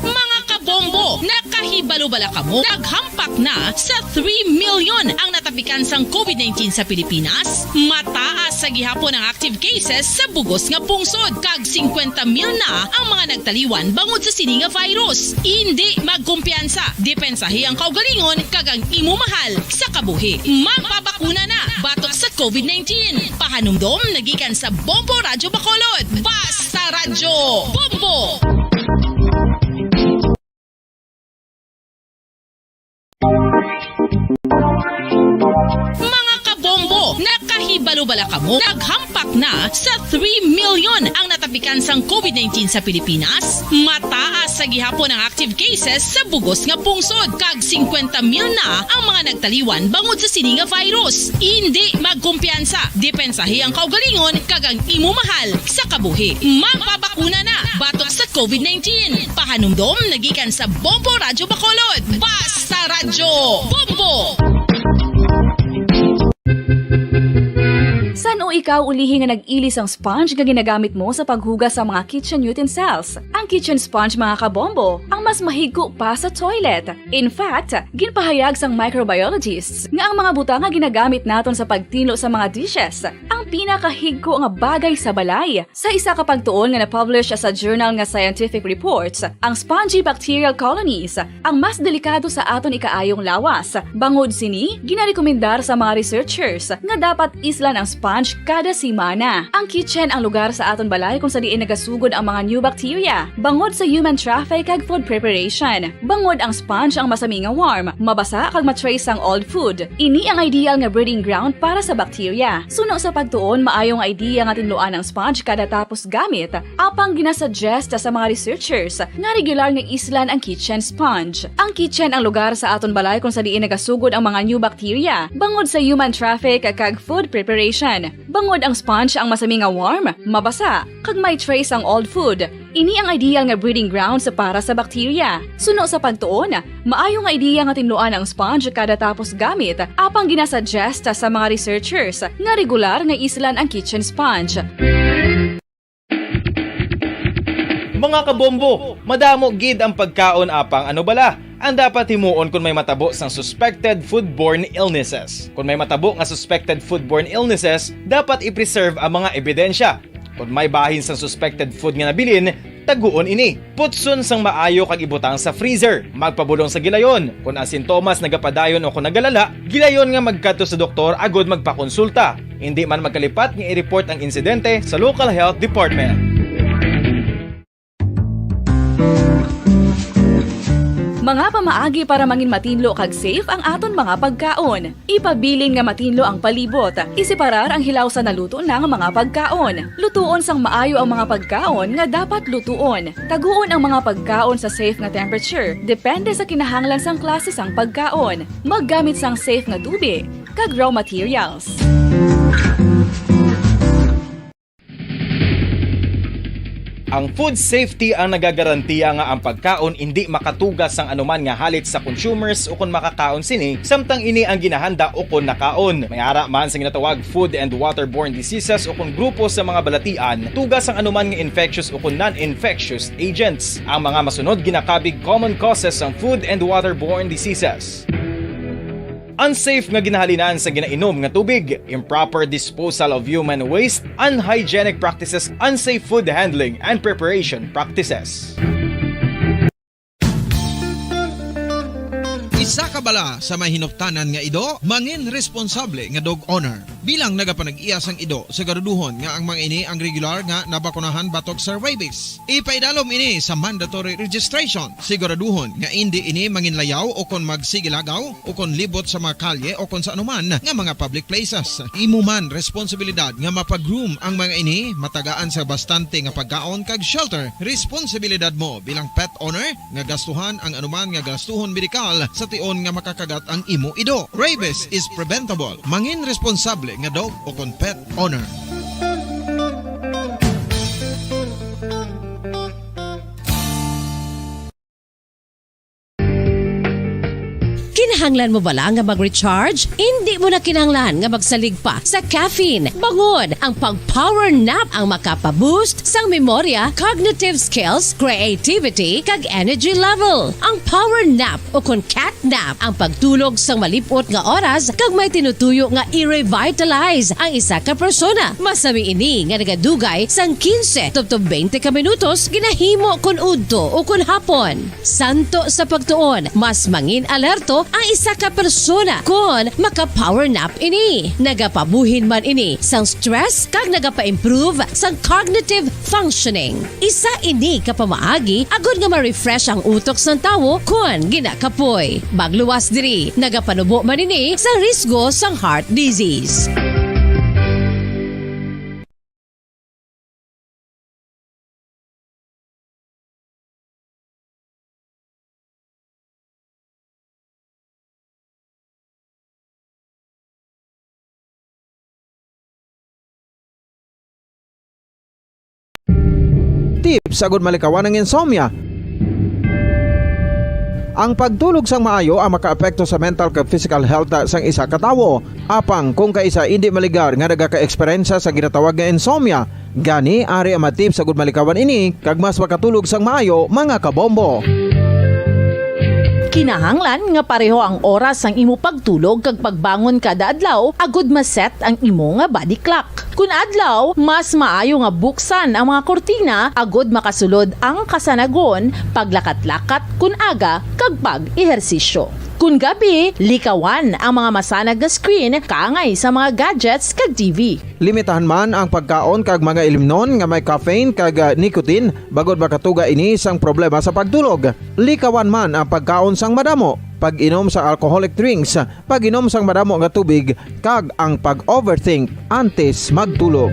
Mga kabombo, nakahibalo bala kamo? Naghampak na sa three million ang natapikan sang covid nineteen sa Pilipinas. Mataas sa gihapon ang active cases sa bug-os nga pungsod, kag singkwenta mil na ang mga nagtaliwan bangod sa sini nga virus. Indi magkumpiyansa, depensahi ang kaugalingon kag ang imo mahal sa kabuhi. Magpabakuna na batok sa covid nineteen. Pahanumdom nagikan sa Bombo Radyo Bacolod. Basta Radyo Bombo! Mga kabombo, nakahibalo bala kamo? Naghampak na sa three million ang natapikan sang covid nineteen sa Pilipinas. Mataas sa gihapon ang active cases sa bug-os nga pungsod, kag singkwenta mil na ang mga nagtaliwan bangod sa sini nga virus. Indi magkumpiyansa, depensahi ang kaugalingon kag ang imo mahal sa kabuhi. Magpabakuna na batok sa covid nineteen. Pahanumdom nagikan sa Bombo Radyo Bacolod. Basta Radyo Bombo! San-o ikaw ulihi nga nag-ili sang sponge nga ginagamit mo sa paghugas sa mga kitchen utensils? Ang kitchen sponge, mga kabombo, ang mas mahigko pa sa toilet. In fact, ginpahayag sang microbiologists nga ang mga butang nga ginagamit naton sa pagtinlo sa mga dishes ang pinakahigko nga bagay sa balay. Sa isa ka pagtuon nga na-publish sa journal nga Scientific Reports, ang spongy bacterial colonies ang mas delikado sa aton ikaayong lawas. Bangod sini, ginarekomendar sa mga researchers nga dapat islan ang sponge kada semana. Ang kitchen ang lugar sa aton balay kung sa diin nagasugod ang mga new bacteria, bangod sa human traffic kag food preparation. Bangod ang sponge ang masami nga warm, mabasa kag ma-trace ang old food. Ini ang ideal nga breeding ground para sa bacteria. Suno sa pagtuon, maayo nga idea nga tinluan ang sponge kada tapos gamit, apang ginasuggest sa mga researchers nga regular nga islan ang kitchen sponge. Ang kitchen ang lugar sa aton balay kung sa diin nagasugod ang mga new bacteria, bangod sa human traffic kag food preparation. Bangod ang sponge ang masami nga warm, mabasa, kag may trace ang old food. Ini ang ideal nga breeding grounds para sa bacteria. Suno sa pagtuon, maayo nga idea nga tinluan ang sponge kada tapos gamit, apang ginasuggest sa mga researchers nga regular nga islan ang kitchen sponge. Mga kabombo, madamo gid ang pagkaon, apang ano bala ang dapat himuon kon may matabo sang suspected foodborne illnesses? Kon may matabo nga suspected foodborne illnesses, dapat i-preserve ang mga ebidensya. Kon may bahin sang suspected food nga nabilin, taguon ini. Putson sang maayo kag ibutang sa freezer. Magpabulong sa gilayon. Kon ang sintomas nagapadayon o kon nagalala, gilayon nga magkadto sa doktor agud magpakonsulta. Indi man magkalipat nga i-report ang insidente sa local health department. Mga pamaagi para mangin matinlo kag safe ang aton mga pagkaon. Ipabilin nga matinlo ang palibot. Iseparar ang hilaw sa naluto na nga mga pagkaon. Lutuon sang maayo ang mga pagkaon nga dapat lutuon. Taguon ang mga pagkaon sa safe nga temperature, depende sa kinahanglan sang klase sang pagkaon. Maggamit sang safe nga tubi kag raw materials. Ang food safety ang nagagarantiya nga ang pagkaon indi makatuga sang anuman nga halit sa consumers ukon makakaon sini, samtang ini ang ginahanda ukon nakaon. May ara man sa ginatawag food and waterborne diseases ukon grupo sa mga balatian, tuga sang anuman nga infectious ukon non-infectious agents. Ang mga masunod ginakabig common causes sang food and waterborne diseases. Unsafe nga ginahalinan sa ginainom nga tubig, improper disposal of human waste, unhygienic practices, unsafe food handling and preparation practices. Isa ka bala sa may hinuptanan nga ido, mangin responsable nga dog owner. Bilang nagapanag-iya sang ido, siguraduhon nga ang mga ini ang regular nga nabakunahan batok sa rabies. Ipaidalom ini sa mandatory registration. Siguraduhon nga indi ini manginlayaw o kon magsigilagaw o kon libot sa mga kalye o kon sa anuman nga mga public places. Imo man responsibilidad nga mapag-groom ang mga ini, matagaan sa bastante nga pagkaon kag shelter. Responsibilidad mo bilang pet owner nga gastuhan ang anuman nga gastuhon medikal sa tion nga makakagat ang imo ido. Rabies is preventable. Mangin responsable nga dog o kon pet owner. Kinahanglan mo bala nga mag-recharge? Indi mo na kinahanglan nga magsalig pa sa caffeine. Bangod ang pag-power nap ang makapa-boost sang memorya, cognitive skills, creativity, kag energy level. Ang power nap o kon cat nap ang pagtulog sang malip-ot nga oras kag may tinutuyo nga i-revitalize ang isa ka persona. Masami ini nga nagadugay sang quince tubtob twenty ka minutos ginahimo kon udto o kon hapon. Santo sa pagtuon, mas mangin alerto ang isa ka persona kon maka-power nap ini. Nagapabuhin man ini sang stress kag nagapa-improve sang cognitive functioning. Isa ini ka pamaagi agud nga ma-refresh ang utok sang tawo kon ginakapoy. Magluwas diri, nagapanubo man ini sa risgo sang heart disease. Tips agud malikawan ang insomnia. Ang pagtulog sang maayo ang makaapekto sa mental kag physical health sang isa ka tawo. Apang kung kaisa indi maligar nga nagaka-eksperyensya sa ginatawag nga insomnia, gani ari ang mga tips agud malikawan ini kag mas makatulog sang maayo, mga kabombo. Kinahanglan nga pareho ang oras sang imo pagtulog kag pagbangon kada adlaw agud ma-set ang imo nga body clock. Kun adlaw, mas maayo nga buksan ang mga kurtina agud makasulod ang kasanagon, paglakat-lakat kun aga, kag pag-ehersisyo. Kun gabi, likawan ang mga masanag nga screen kaangay sa mga gadgets kag T V. Limitahan man ang pagkaon kag mga ilimnon nga may caffeine kag, ah, nicotine, bangod makatuga ini sang problema sa pagtulog. Likawan man ang pagkaon sang madamo, pag-inom sang alcoholic drinks, pag-inom sang madamo nga tubig, kag ang pag-overthink antes magtulog.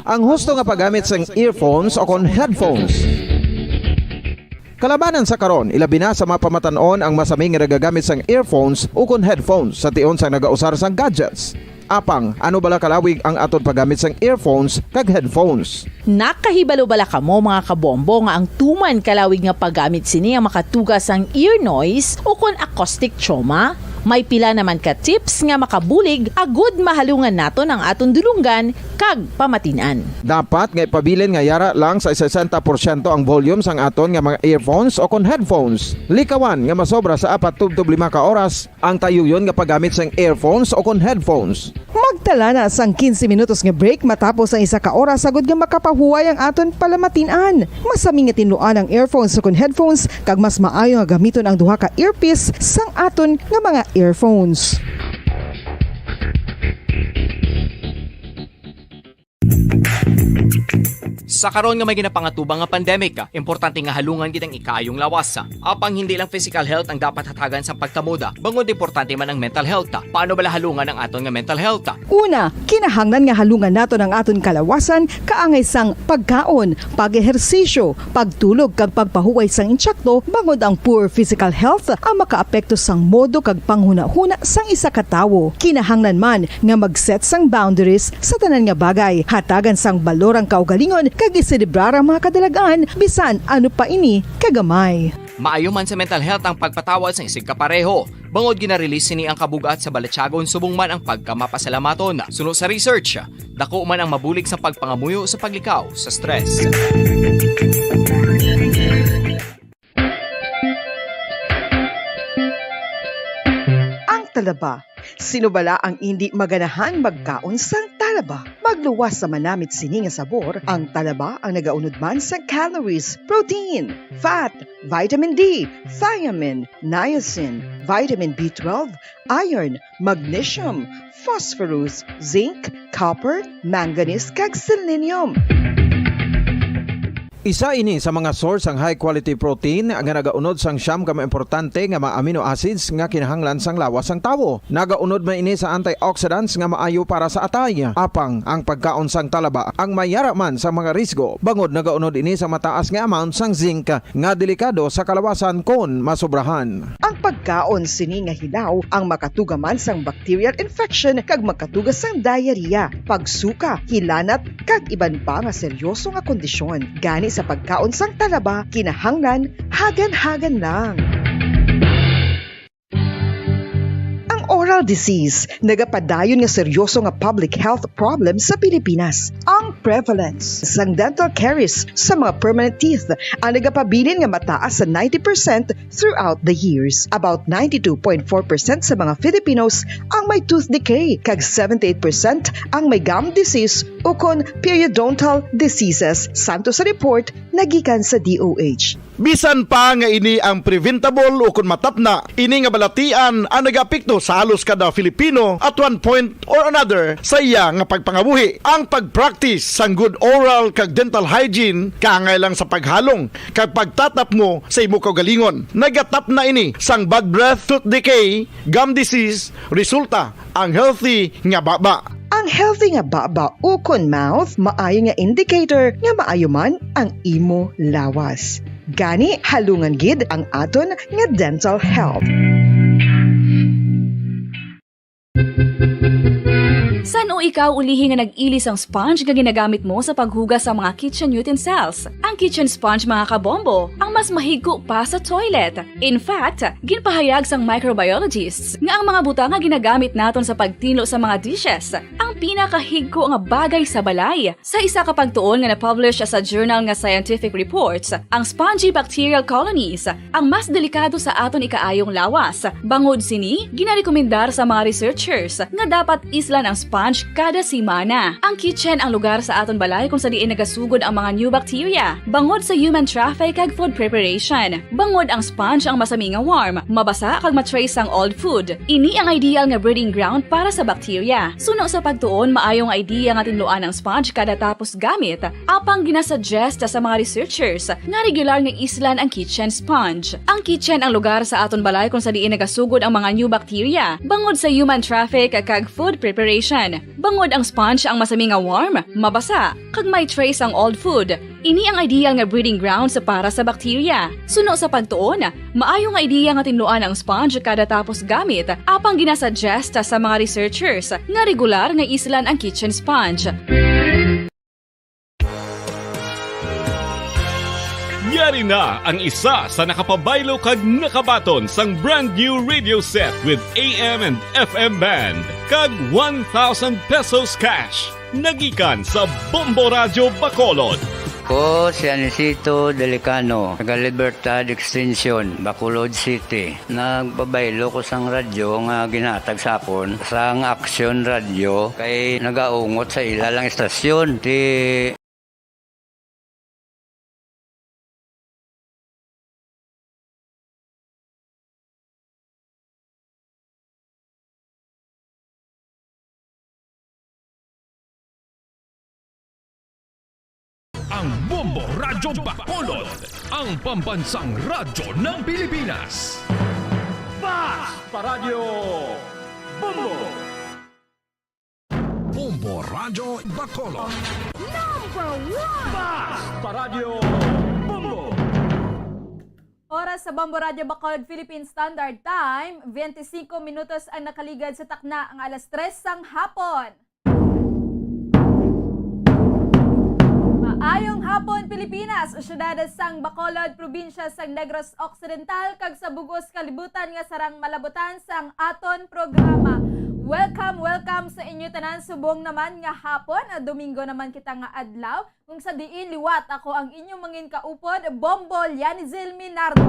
Ang husto nga paggamit sang earphones o kon headphones. Kalabanan sa karon, ilabi na sa mga pamatan-on ang masami nga nagagamit sang earphones o kon headphones sa tion sang nagausar sang gadgets. Apang, ano bala kalawig ang aton paggamit sang earphones kag headphones? Nakahibalo bala kamo, mga kabombo, nga ang tuman kalawig nga paggamit sini ang makatuga sang ear noise o kon acoustic trauma? May pila naman ka tips nga makabulig agud mahalungan naton ang aton dulonggan kag pamatin-an. Dapat nga ipabilin nga yara lang sa sesenta porsyento ang volume sang aton nga mga earphones o kon headphones. Likawan nga masobra sa apat tubtob lima ka oras ang tayuyon nga paggamit sang earphones o kon headphones. Magtala na sang quince minutos nga break matapos ang isa ka oras agud nga makapahuway ang aton palamatin-an. Masami nga tinluan ang earphones o kon headphones kag mas maayo nga gamiton ang duha ka earpiece sang aton nga mga earphones. Sa karon nga may ginapangatubang nga pandemic, importante nga halungan gid ang ikaayong lawas. Apang hindi lang physical health ang dapat hatagan sang pagkamoda, bangod importante man ang mental health. Paano bala halungan ang aton nga mental health? Una, kinahanglan nga halungan naton ang aton kalawasan kaangay sang pagkaon, pag-ehersisyo, pagtulog kag pagpahuway sang insakto, bangod ang poor physical health ang makaapekto sang modo kag panghunahuna sang isa ka tawo. Kinahanglan man nga mag-set sang boundaries sa tanan nga bagay. Hatagan sang balor ang kaugalingon kag iselebrar ang mga kadalag-an, bisan ano pa ini kagamay. Maayo man sa mental health ang pagpatawad sang isigkapareho, bangod gina-release sini ang kabug-at sa balatyagon subong man ang pagkamapasalamaton. Suno sa research, dako man ang mabulig sa pagpangamuyo sa paglikaw sa stress. Ang talaba. Sino bala ang indi maganahang magkaon sang talaba? Magluwas sa manamit sini nga sabor, ang talaba ang nagaunod man sang calories, protein, fat, vitamin D, thiamine, niacin, vitamin B twelve, iron, magnesium, phosphorus, zinc, copper, manganese, kag selenium. Isa ini sa mga source sang high quality protein nga nagaunod sang siyam ka mga importante nga mga amino acids nga kinahanglan sang lawas sang tawo. Nagaunod man ini sa antioxidants nga maayo para sa atay. Apang ang pagkaon sang talaba ang may yara man sa mga risgo, bangod nagaunod ini sa mataas nga amount sang zinc nga delikado sa kalawasan kon masobrahan. Ang pagkaon sini nga hilaw ang makatuga man sang bacterial infection kag makatuga sang diarrhea, pagsuka, hilanat, kag iban pa nga seryoso nga kondisyon. Gani sa pagkaon sang talaba, kinahanglan hagan-hagan lang. Ang oral disease nagapadayon nga seryoso nga public health problem sa Pilipinas. Ang prevalence sang dental caries sa mga permanent teeth ang nagapabilin nga mataas sa ninety percent throughout the years. About ninety-two point four percent sa mga Filipinos ang may tooth decay, kag seventy-eight percent ang may gum disease ukon periodontal diseases, santo sa report nagikan sa D O H. Bisan pa nga ini ang preventable ukon matapna, ini nga balatian ang nagaapekto sa halos kada Filipino at one point or another sa iya nga pagpangabuhi. Ang pag-practice sang good oral kag dental hygiene kaangay lang sa paghalong kag pagtatapngo sa imo kaugalingon. Nagatapna ini sang bad breath, tooth decay, gum disease, resulta ang healthy nga baba. Ang healthy nga baba ukon mouth maayo nga indicator nga maayo man ang imo lawas. Gani, halungan gid ang aton nga dental health. San-o ikaw ulihi nga nag-ili sang sponge nga ginagamit mo sa paghugas sa mga kitchen utensils? Ang kitchen sponge, mga kabombo, ang mas mahigko pa sa toilet. In fact, ginpahayag sang microbiologists nga ang mga butang nga ginagamit naton sa pagtinlo sa mga dishes ang pinakahigko nga bagay sa balay. Sa isa ka pagtuon nga na-publish sa journal nga Scientific Reports, ang spongy bacterial colonies ang mas delikado sa aton ikaayong lawas. Bangod sini, ginarekomendar sa mga researchers nga dapat islan ang sponge kada semana. Ang kitchen ang lugar sa aton balay kung sa diin nagasugod ang mga new bacteria, bangod sa human traffic kag food preparation. Bangod ang sponge ang masami nga warm, mabasa kag ma-trace sang old food. Ini ang ideal nga breeding ground para sa bacteria. Suno sa pagtuon, maayo nga idea nga tinluan ang sponge kada tapos gamit. Apang ginasuggest sa mga researchers nga regular nga islan ang kitchen sponge. Ang kitchen ang lugar sa aton balay kung sa diin nagasugod ang mga new bacteria, bangod sa human traffic kag food preparation. Bangod ang sponge ang masami nga warm, mabasa, kag may trace ang old food. Ini ang ideal nga breeding grounds para sa bacteria. Suno sa pagtuon, maayo nga idea nga tinluan ang sponge kada tapos gamit, apang ginasuggest sa mga researchers nga regular nga islan ang kitchen sponge. Yari na ang isa sa nakapabaylo kag nakabaton sang brand new radio set with A M and F M band kag one thousand pesos cash. Nagikan sa Bombo Radyo Bacolod. Ko si Anisito Delicano, taga Libertad Extension, Bacolod City. Nagpabaylo ko sang radyo nga ginhatag sa akon sang Aksyon Radyo kay nagaungot sa ila lang istasyon. Ti Bombo Radyo Bacolod, ang pambansang radyo ng Pilipinas. Fast Paradyo Bombo! Bombo Radyo Bacolod. Number one! Fast Paradyo Bombo! Oras sa Bombo Radyo Bacolod Philippine Standard Time, twenty-cinco minutos ang nakaligad sa takna ang alas tres sang hapon. Maayong hapon, Pilipinas, syudad sang Bacolod, probinsya sang Negros Occidental, kag sa bug-os kalibutan nga sarang malabutan sang aton programa. Welcome, welcome sa inyo tanan. Subong naman nga hapon, ah, Domingo naman kita nga adlaw, kung sa diin liwat ako ang inyong mangin kaupod, Bombo Lianizil Minardo,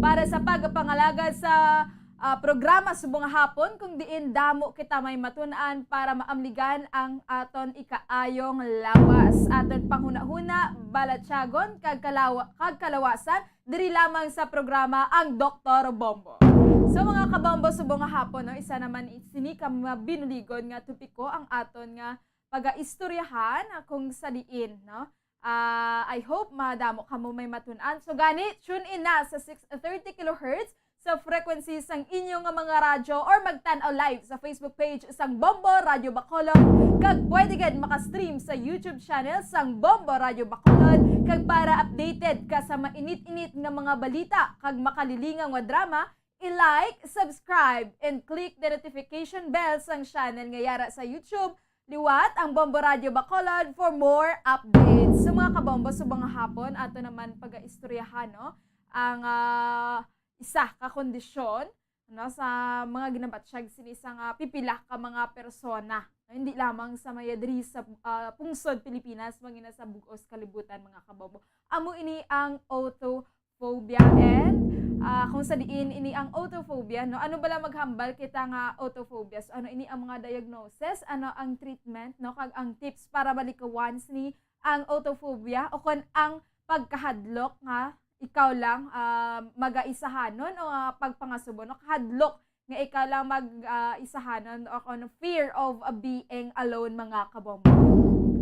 para sa pagpangalagad sa ah, programa subong nga hapon, kung diin damo kita may matun-an para maamligan ang aton ikaayong lawas, aton panghunahuna, balatyagon, kag kalawa-, kag kalawasan, diri lamang sa programa Ang Doktor Bombo. So, mga kabombo, subong nga hapon, no, isa naman i-, sini ka mga binuligon nga topiko ang aton nga pagaistoryahan, ah, kung sa diin, no? Ah, I hope madamo kamo may matun-an. So, gani, tune in na sa six thirty kilohertz sa frequency sang inyo nga mga radyo, or magtan-aw live sa Facebook page sang Bombo Radyo Bacolod, kag pwede gid maka-stream sa YouTube channel sang Bombo Radyo Bacolod. Kag para updated ka sa mainit-init nga mga balita kag makalilingaw nga drama, i-like, subscribe, and click the notification bell sang channel nga yara sa YouTube, liwat ang Bombo Radyo Bacolod for more updates. So, mga kabombo, subong nga hapon, ato naman pagaistoryahan, no, ang, ah, isa ka kondisyon, no, sa mga ginabatyag sini sa nga pipila ka mga persona, no, hindi lamang sa maya diri sa, ah, pungsod Pilipinas, magina sa bug-os kalibutan, mga kabombo. Amo ini ang autophobia and, ah, kung sa diin ini ang autophobia, no? Ano bala maghambal kita nga autophobia? So, ano ini ang mga diagnosis? Ano ang treatment, no? Kag ang tips para malikawan sini ang autophobia o kon ang pagkahadlok nga ikaw lang, ah, magaisahanon o, ah, pagpangasubo, no? Kahadlok nga ikaw lang mag, ah, isahanon o kon fear of, ah, being alone, mga kabombo.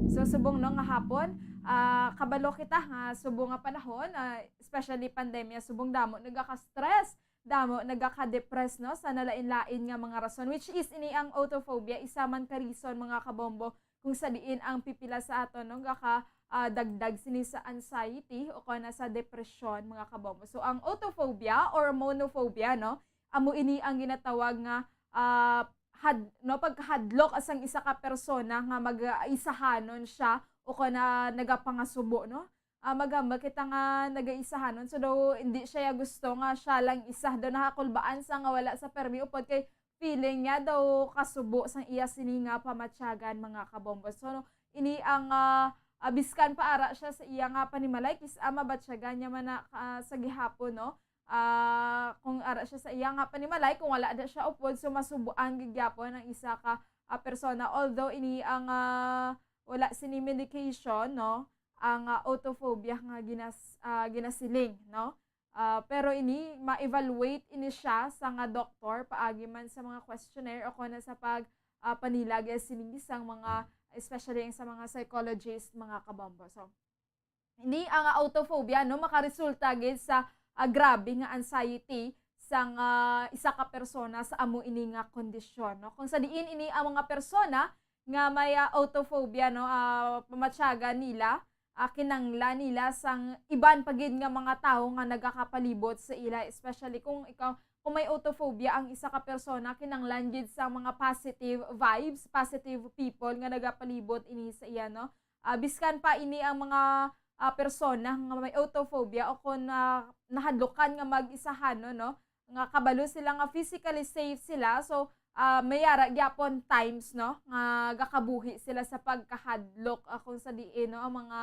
So, subong, no, nga hapon, ah, kabalo kita nga subong nga panahon, ah, especially pandemya, subong damo nagaka-stress, damo nagaka-depress, no, sa nalain-lain nga mga rason, which is ini ang autophobia, isa man ka reason, mga kabombo, kung sa diin ang pipila sa aton, no, gaka, ah, dagdag sini sa anxiety o kon sa depresyon, mga kabombo. So, ang autophobia or monophobia, no, amo ini ang ginatawag nga, ah, had-, no, pagkahadlok sang isa ka persona nga mag-, ah, isahanon siya o kon nagapangasubo, no? Ah, maghambal kita nga nagaisahanon. So, daw, hindi siya gusto nga siya lang isa. Daw, nakakulbaan sa nga wala sa permi upod kay feeling niya daw kasubo sang iya sini nga pamatyagan, mga kabombo. So, ini ang, ah, ah, biskan pa ara siya sa iya nga panimalay, kis-a mabatyagan niya man na, ah, sa gihapon, no? Ah, kung ara siya sa iya nga panimalay, kung wala da siya upod, so masubuan gid gyapon ang isa ka, ah, persona. Although ini ang, ah, wala sini medication, no? Ang, ah, autophobia nga ginas-, ah, ginasiling, no? Ah, pero ini, ma-evaluate ini siya sa nga doktor, paagi man sa mga questionnaire o kon sa pag, ah, panilag sini sang mga, especially ang sa mga psychologist, mga kabombo. So, ini ang autophobia, no, makaresulta gid sa, ah, grabe nga anxiety sang, ah, isa ka persona sa amo ini nga kondisyon, no? Kung sa diin ini ang mga persona nga may, ah, autophobia, no, ah, pamatyagan nila, ah, kinanglan nila sang iban pa gid nga mga tawo nga nagakapalibot sa ila, especially kung ikaw, kung may autophobia ang isa ka persona, kinanglan gid sa mga positive vibes, positive people nga nagapalibot ini sa iya, no? Ah, biskan pa ini ang mga, ah, persona nga may autophobia o kon, ah, nahadlukan nga mag-isahanon, no? Nga kabalo sila nga physically safe sila. So, ah, may ara gyapon times, no, nga gakabuhi sila sa pagkahadlok, ah, kung sa diin, no, ang mga,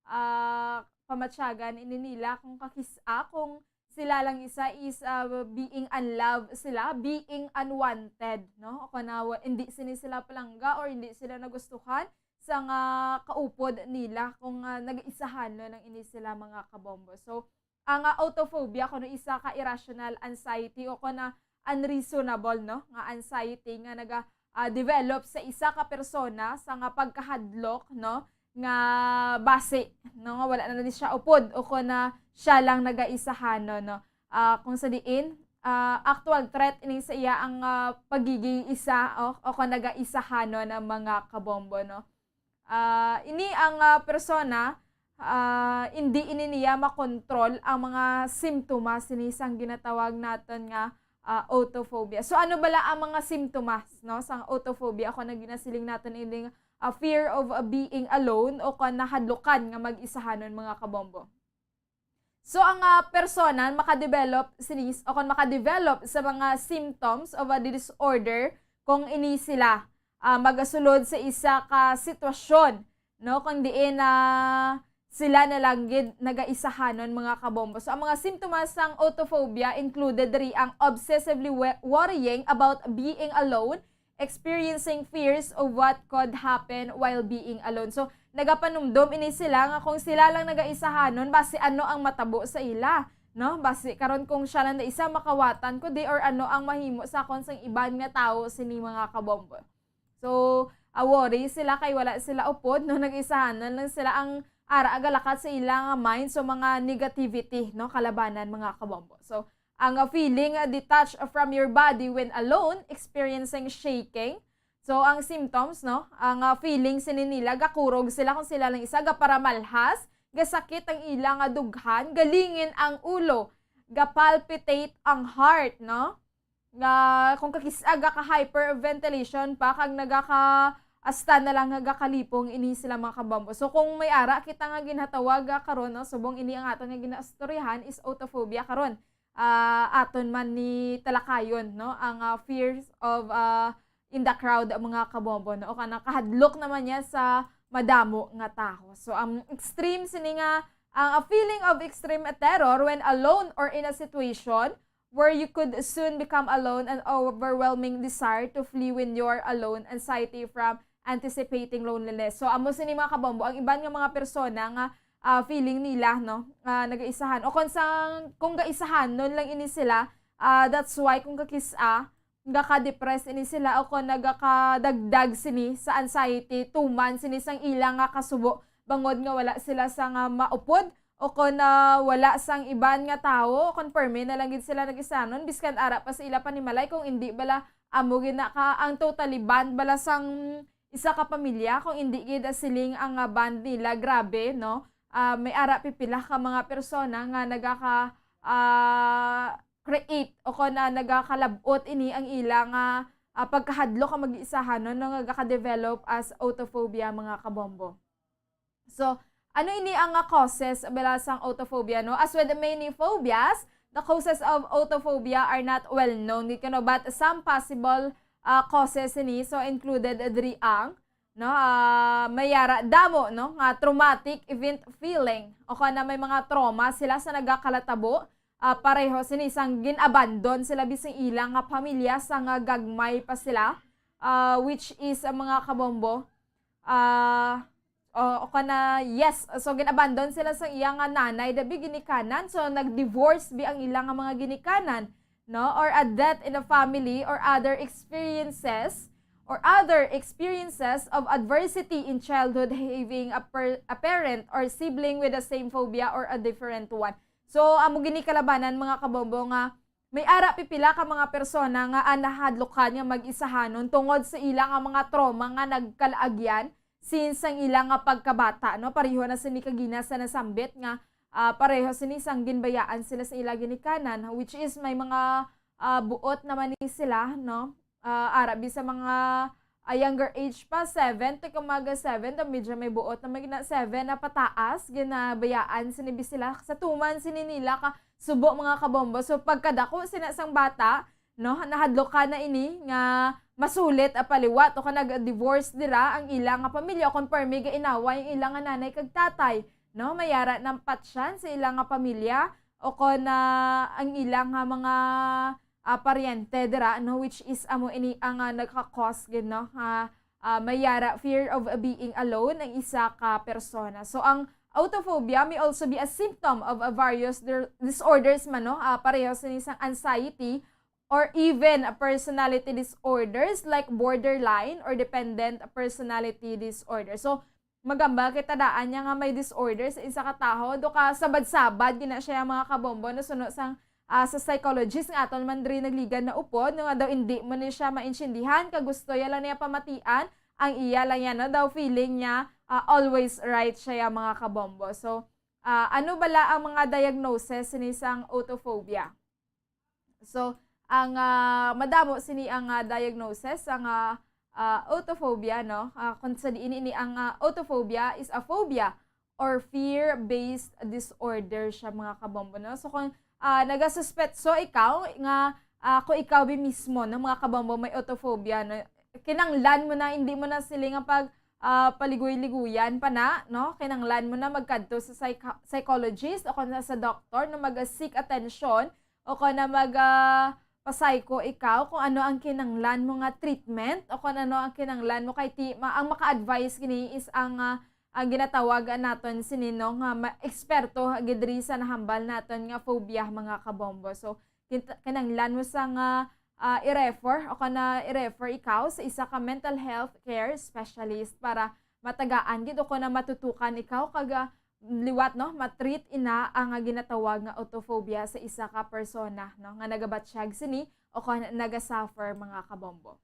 ah, pamatyagan ini nila kung kakis-a, kung sila lang isa is, ah, being unloved sila, being unwanted, no? O kana wa-, hindi sini sila palangga or hindi sila nagustuhan sa nga kaupod nila kung, ah, nag-isahanon lang ini sila, mga kabombo. So, ang, ah, autophobia kuno isa ka irrational anxiety o kuno unreasonable, no, nga anxiety nga naga, ah, develop sa isa ka persona sa nga pagkahadlok, no, nga basi, no, nga wala na ni siya upod o kon na siya lang nagaisahanon, no. Ah, kung sa diin, ah, actual threat ini sa iya ang, ah, pagiging isa o, o kon nagaisahanon ang mga kabombo, no. Ah, ini ang, ah, persona, ah, hindi ini niya makontrol ang mga simptomas sini sang ginatawag naton nga, ah, autophobia. So, ano bala ang mga simptomas, no, sang autophobia? Ako na ginasiling naton ining, ah, fear of, ah, being alone o kon nahadlukan nga mag-isahanon, mga kabombo. So, ang, ah, persona makadevelop sini o kon makadevelop sa mga symptoms of a disorder kung ini sila, ah, magasulod sa isa ka sitwasyon, no, kung diin na sila na lang gid nagaisahanon, mga kabombo. So, ang mga simptomas sang autophobia included diri ang obsessively we-, worrying about being alone, experiencing fears of what could happen while being alone. So, nagapanumdom ini sila nga kung sila lang nagaisahanon, basi ano ang matabo sa ila, no? Basi karon kung siya lang na isa, makawatan ko di, or ano ang mahimo sa akon sang iban nga tawo sini, mga kabombo. So, ah, worry sila kay wala sila upod, no? Nag-isahanon lang sila, ang ara agalakat sa ila nga mind, so mga negativity, no? Kalabanan, mga kabombo. So, ang, ah, feeling, ah, detached from your body when alone, experiencing shaking. So, ang symptoms, no? Ang, ah, feeling sini nila, gakurog sila kung sila lang isa, gaparamalhas, gasakit ang ila nga dughan, galingin ang ulo, gapalpitate ang heart, no? Nga kung kakis-a, gaka-hyperventilation pa, kag nagaka-, hasta na lang nga gakalipong ini sila, mga kabombo. So, kung may ara kita nga ginhatawag, ah, karon, no, subong ini ang aton nga ginaistoryahan is autophobia karon. Ah, aton man ni talakayon, no, ang, ah, fears of, ah, in the crowd, mga kabombo, no, o kana kahadlok naman niya sa madamo nga tawo. So, ang extreme sini nga, ang, a feeling of extreme terror when alone or in a situation where you could soon become alone and overwhelming desire to flee when you're alone, anxiety from anticipating loneliness. So, amo sini, mga kabombo, ang iban nga mga persona nga, ah, feeling nila, no, ah, nagaisahan. O kung sang, kung gaisahanon lang ini sila, ah, that's why kung kakis-a, gaka-depress ini sila o kung nagakadagdag sini sa anxiety, tuman sini sang ila nga kasubo, bangod nga wala sila sa nga maupod o kon, ah, wala sang iban nga tawo, kon permi na lang gid sila nag-isanon, biskan ara pa sa ila panimalay, kung indi bala amo gid na ka ang totally bond bala sang isa ka pamilya, kung indi gid siling ang, ah, bond nila grabe, no? Ah, may ara pipila ka mga persona nga nagaka, ah, create o kon, ah, nagakalab-ot ini ang ila nga, ah, pagkahadlok nga mag-iisahanon, no, nga gaka-develop as autophobia, mga kabombo. So, ano ini ang, ah, causes bala sang autophobia, no? As with many phobias, the causes of autophobia are not well known, gid, no? But some possible, ah, causes ini, so included diri ang, no, ah, may ara damo, no, nga traumatic event feeling, o kon may mga trauma sila sa nagakalatabo, ah, pareho sini sang gin-abandon sila bisan ila nga pamilya sa nga gagmay pa sila, ah, which is, ah, mga kabombo, ah, o, o kana, yes, so gin-abandon sila sa iya nga nanay, dabi ginikanan, so nag-divorce bi ang ila nga mga ginikanan, no, or a death in the family, or other experiences, or other experiences of adversity in childhood, having a, per, a parent or sibling with the same phobia or a different one. So, amo gini kalabanan, mga kabombo, nga may ara pipila ka mga persona nga, ah, nahadlukan nga mag-isahanon tungod sa ila nga mga trauma nga nagkalaagyan since ang ila nga pagkabata, no? Pareho na sini kagina sa nasambit nga, ah, pareho sini sang ginbayaan sila sa ila ginikanan, which is may mga, ah, buot naman ni sila, no? Ah, ara bi sa mga, ah, younger age pa, seven to kumaga seven, to medyo may buot na may gina-, seven na pataas, ginabayaan sini bi sila sa tuman sini nila ka subo, mga kabombo. So, pagkadako sina sang bata, no, nahadlok ka na ini nga masulit, ah, paliwat o ka nag-divorce dira ang ila nga pamilya o kon permi gainaway ang ila nga nanay kag tatay, no, may ara nang patyan sa ila nga pamilya o kon, ah, ang ila nga mga, ah, paryente dira, no, which is amo ini ang, ah, nagka-cause gid, no, nga, ah, may ara fear of being alone ang isa ka persona. So, ang autophobia may also be a symptom of, ah, various dir-, disorders man, no? Ah, pareho sini sang anxiety or even, ah, personality disorders like borderline or dependent personality disorder. So, Magamba kita daan niya nga may disorder sa isa ka tawo, do ka sabad-sabad gina siya, mga kabombo, no? Suno sang, ah, sa psychologist nga aton man diri nagligad na upod, no, nga daw indi mo ni siya maintindihan, kag gusto ya lang niya pamatian ang iya lang yan, no? Daw feeling niya, ah, always right siya, mga kabombo. So, ah, ano bala ang mga diagnosis ni sang autophobia? So, ang, ah, madamo sini ang, ah, diagnosis, ang, ah, ah, autophobia, no? Ah, kung sa diin ini ang, ah, autophobia is a phobia or fear-based disorder siya, mga kabombo, no? So, kung, ah, nagasuspetso ikaw nga, ah, kung ikaw bi mismo, no, mga kabombo, may autophobia, no? Kinanglan mo na, hindi mo na sila nga pag, ah, paligoy-ligoyan pa na, no? Kinanglan mo na magkadto sa psych-, psychologist o kung sa doktor, no, mag-seek attention o kung na mag, ah, pa-psycho ikaw kung ano ang kinanglan mo nga treatment o kung ano ang kinanglan mo kay ti-, ma-, ang maka-advise gini is ang, ah, ang ginatawag naton sini, no, nga ma-, eksperto gid diri sa nahambal naton nga phobia, mga kabombo. So, kinta-, kinanglan mo sa nga, ah, i-refer o kana i-refer ikaw sa isa ka mental health care specialist para matagaan gid o kana matutukan ikaw kag, ah, liwat, no, ma-treat ina ang, ah, ginatawag nga autophobia sa isa ka persona, no, nga nagabatyag sini o kana naga-suffer, mga kabombo.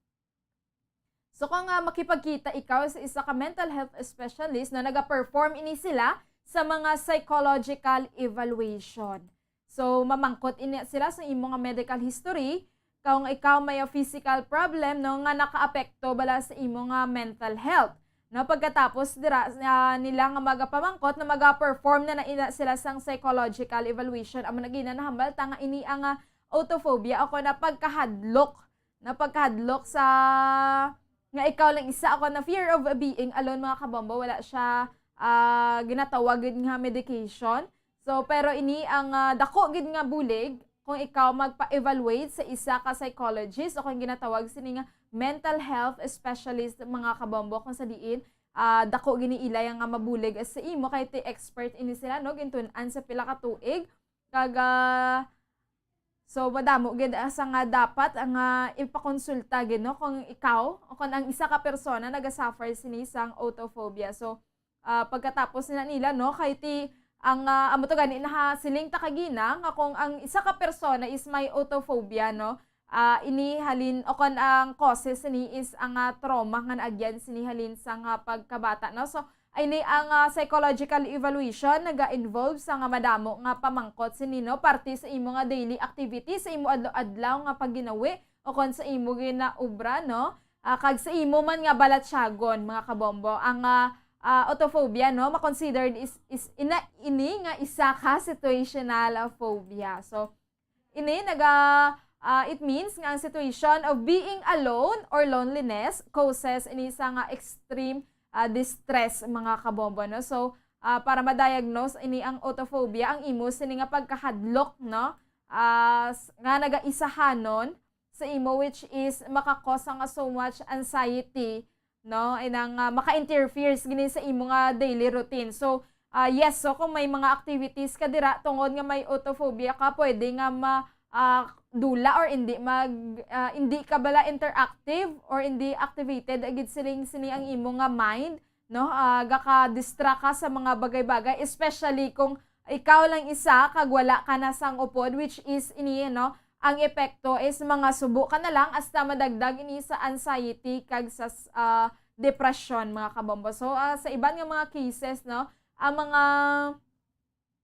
So, kung, ah, makipagkita ikaw sa isa ka mental health specialist, no, naga-perform ini sila sa mga psychological evaluation. So, mamangkot ini sila sa imo nga medical history, kung ikaw may physical problem, no, nga nakaapekto bala sa imo nga mental health. No, pagkatapos dira, ah, nila nga magapamangkot, na maga-perform na, na ina sila sang psychological evaluation. Amo na gina nahambal ta nga ini ang, ah, autophobia o kon na pagkahadlok, na pagkahadlok sa nga ikaw lang isa o kon na fear of being alone, mga kabombo. Wala siya, ah, ginatawag gid nga medication. So, pero ini ang, ah, dako gid nga bulig kung ikaw magpa-evaluate sa isa ka psychologist o kung ginatawag sini nga mental health specialist, mga kabombo, kung sa diin, ah, dako gini ila yang nga mabulig sa imo kay ti expert ini sila, no, gintun-an sa pila ka tuig. Kag, ah, so, madamo gid, ah, sa nga dapat ang, ah, ipakonsulta gid, no, kung ikaw o kung ang isa ka persona nagasuffer sini sang autophobia. So, ah, pagkatapos na nila, no, kay ti ang, ah, amo to gani nahasiling ta kagina nga kung ang isa ka persona is may autophobia, no, ah, ini halin o kon ang causes sini is ang, ah, trauma nga naagyan sini halin sa nga pagkabata, no. So, ini ang, ah, psychological evaluation naga-involve sa nga madamo nga pamangkot sini, no, parte sa imo nga daily activity, sa imo adlaw-adlaw nga pagginawi o kon sa imo ginaobra, no. Ah, kag sa imo man nga balatyagon, mga kabombo, ang, ah, ah, autophobia, no, ma-considered is, is ina-, ini nga isa ka situational phobia. So, ini naga-, ah, it means nga ang situation of being alone or loneliness causes ini sa nga extreme, ah, distress, mga kabombo, no. So, ah, para ma-diagnose ini ang autophobia, ang imo sini nga pagkahadlok, no, ah, s-, nga nagaisahanon sa imo, which is maka-cause nga so much anxiety, no? Inang, ah, maka-interferes gini sa imo nga daily routine. So, ah, yes, so kung may mga activities ka dira tungod nga may autophobia ka, pwede nga ma-, ah, dula or hindi mag-, ah, hindi ka bala interactive or hindi activated, agid siling sini ang imo nga mind, no? Ah, gaka-distract ka sa mga bagay-bagay, especially kung ikaw lang isa kag wala ka na sang upod, which is ini, no, ang epekto is mga subo ka na lang hasta madagdag ini sa anxiety kag sa s-, ah, depression, mga kabombo. So, ah, sa iban nga mga cases, no, ang mga,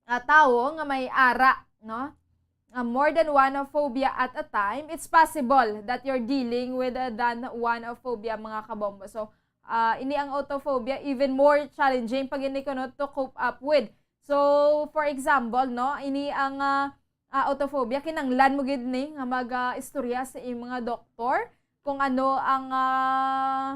ah, tawo nga may ara, no, ah, more than one phobia at a time, it's possible that you're dealing with, ah, than one phobia, mga kabombo. So, ah, ini ang autophobia, even more challenging pa gid ni kuno to cope up with. So, for example, no, ini ang, ah, ah, autophobia, kinanglan mo gid ni nga mag, ah, istorya sa iyang mga doktor kung ano ang, ah,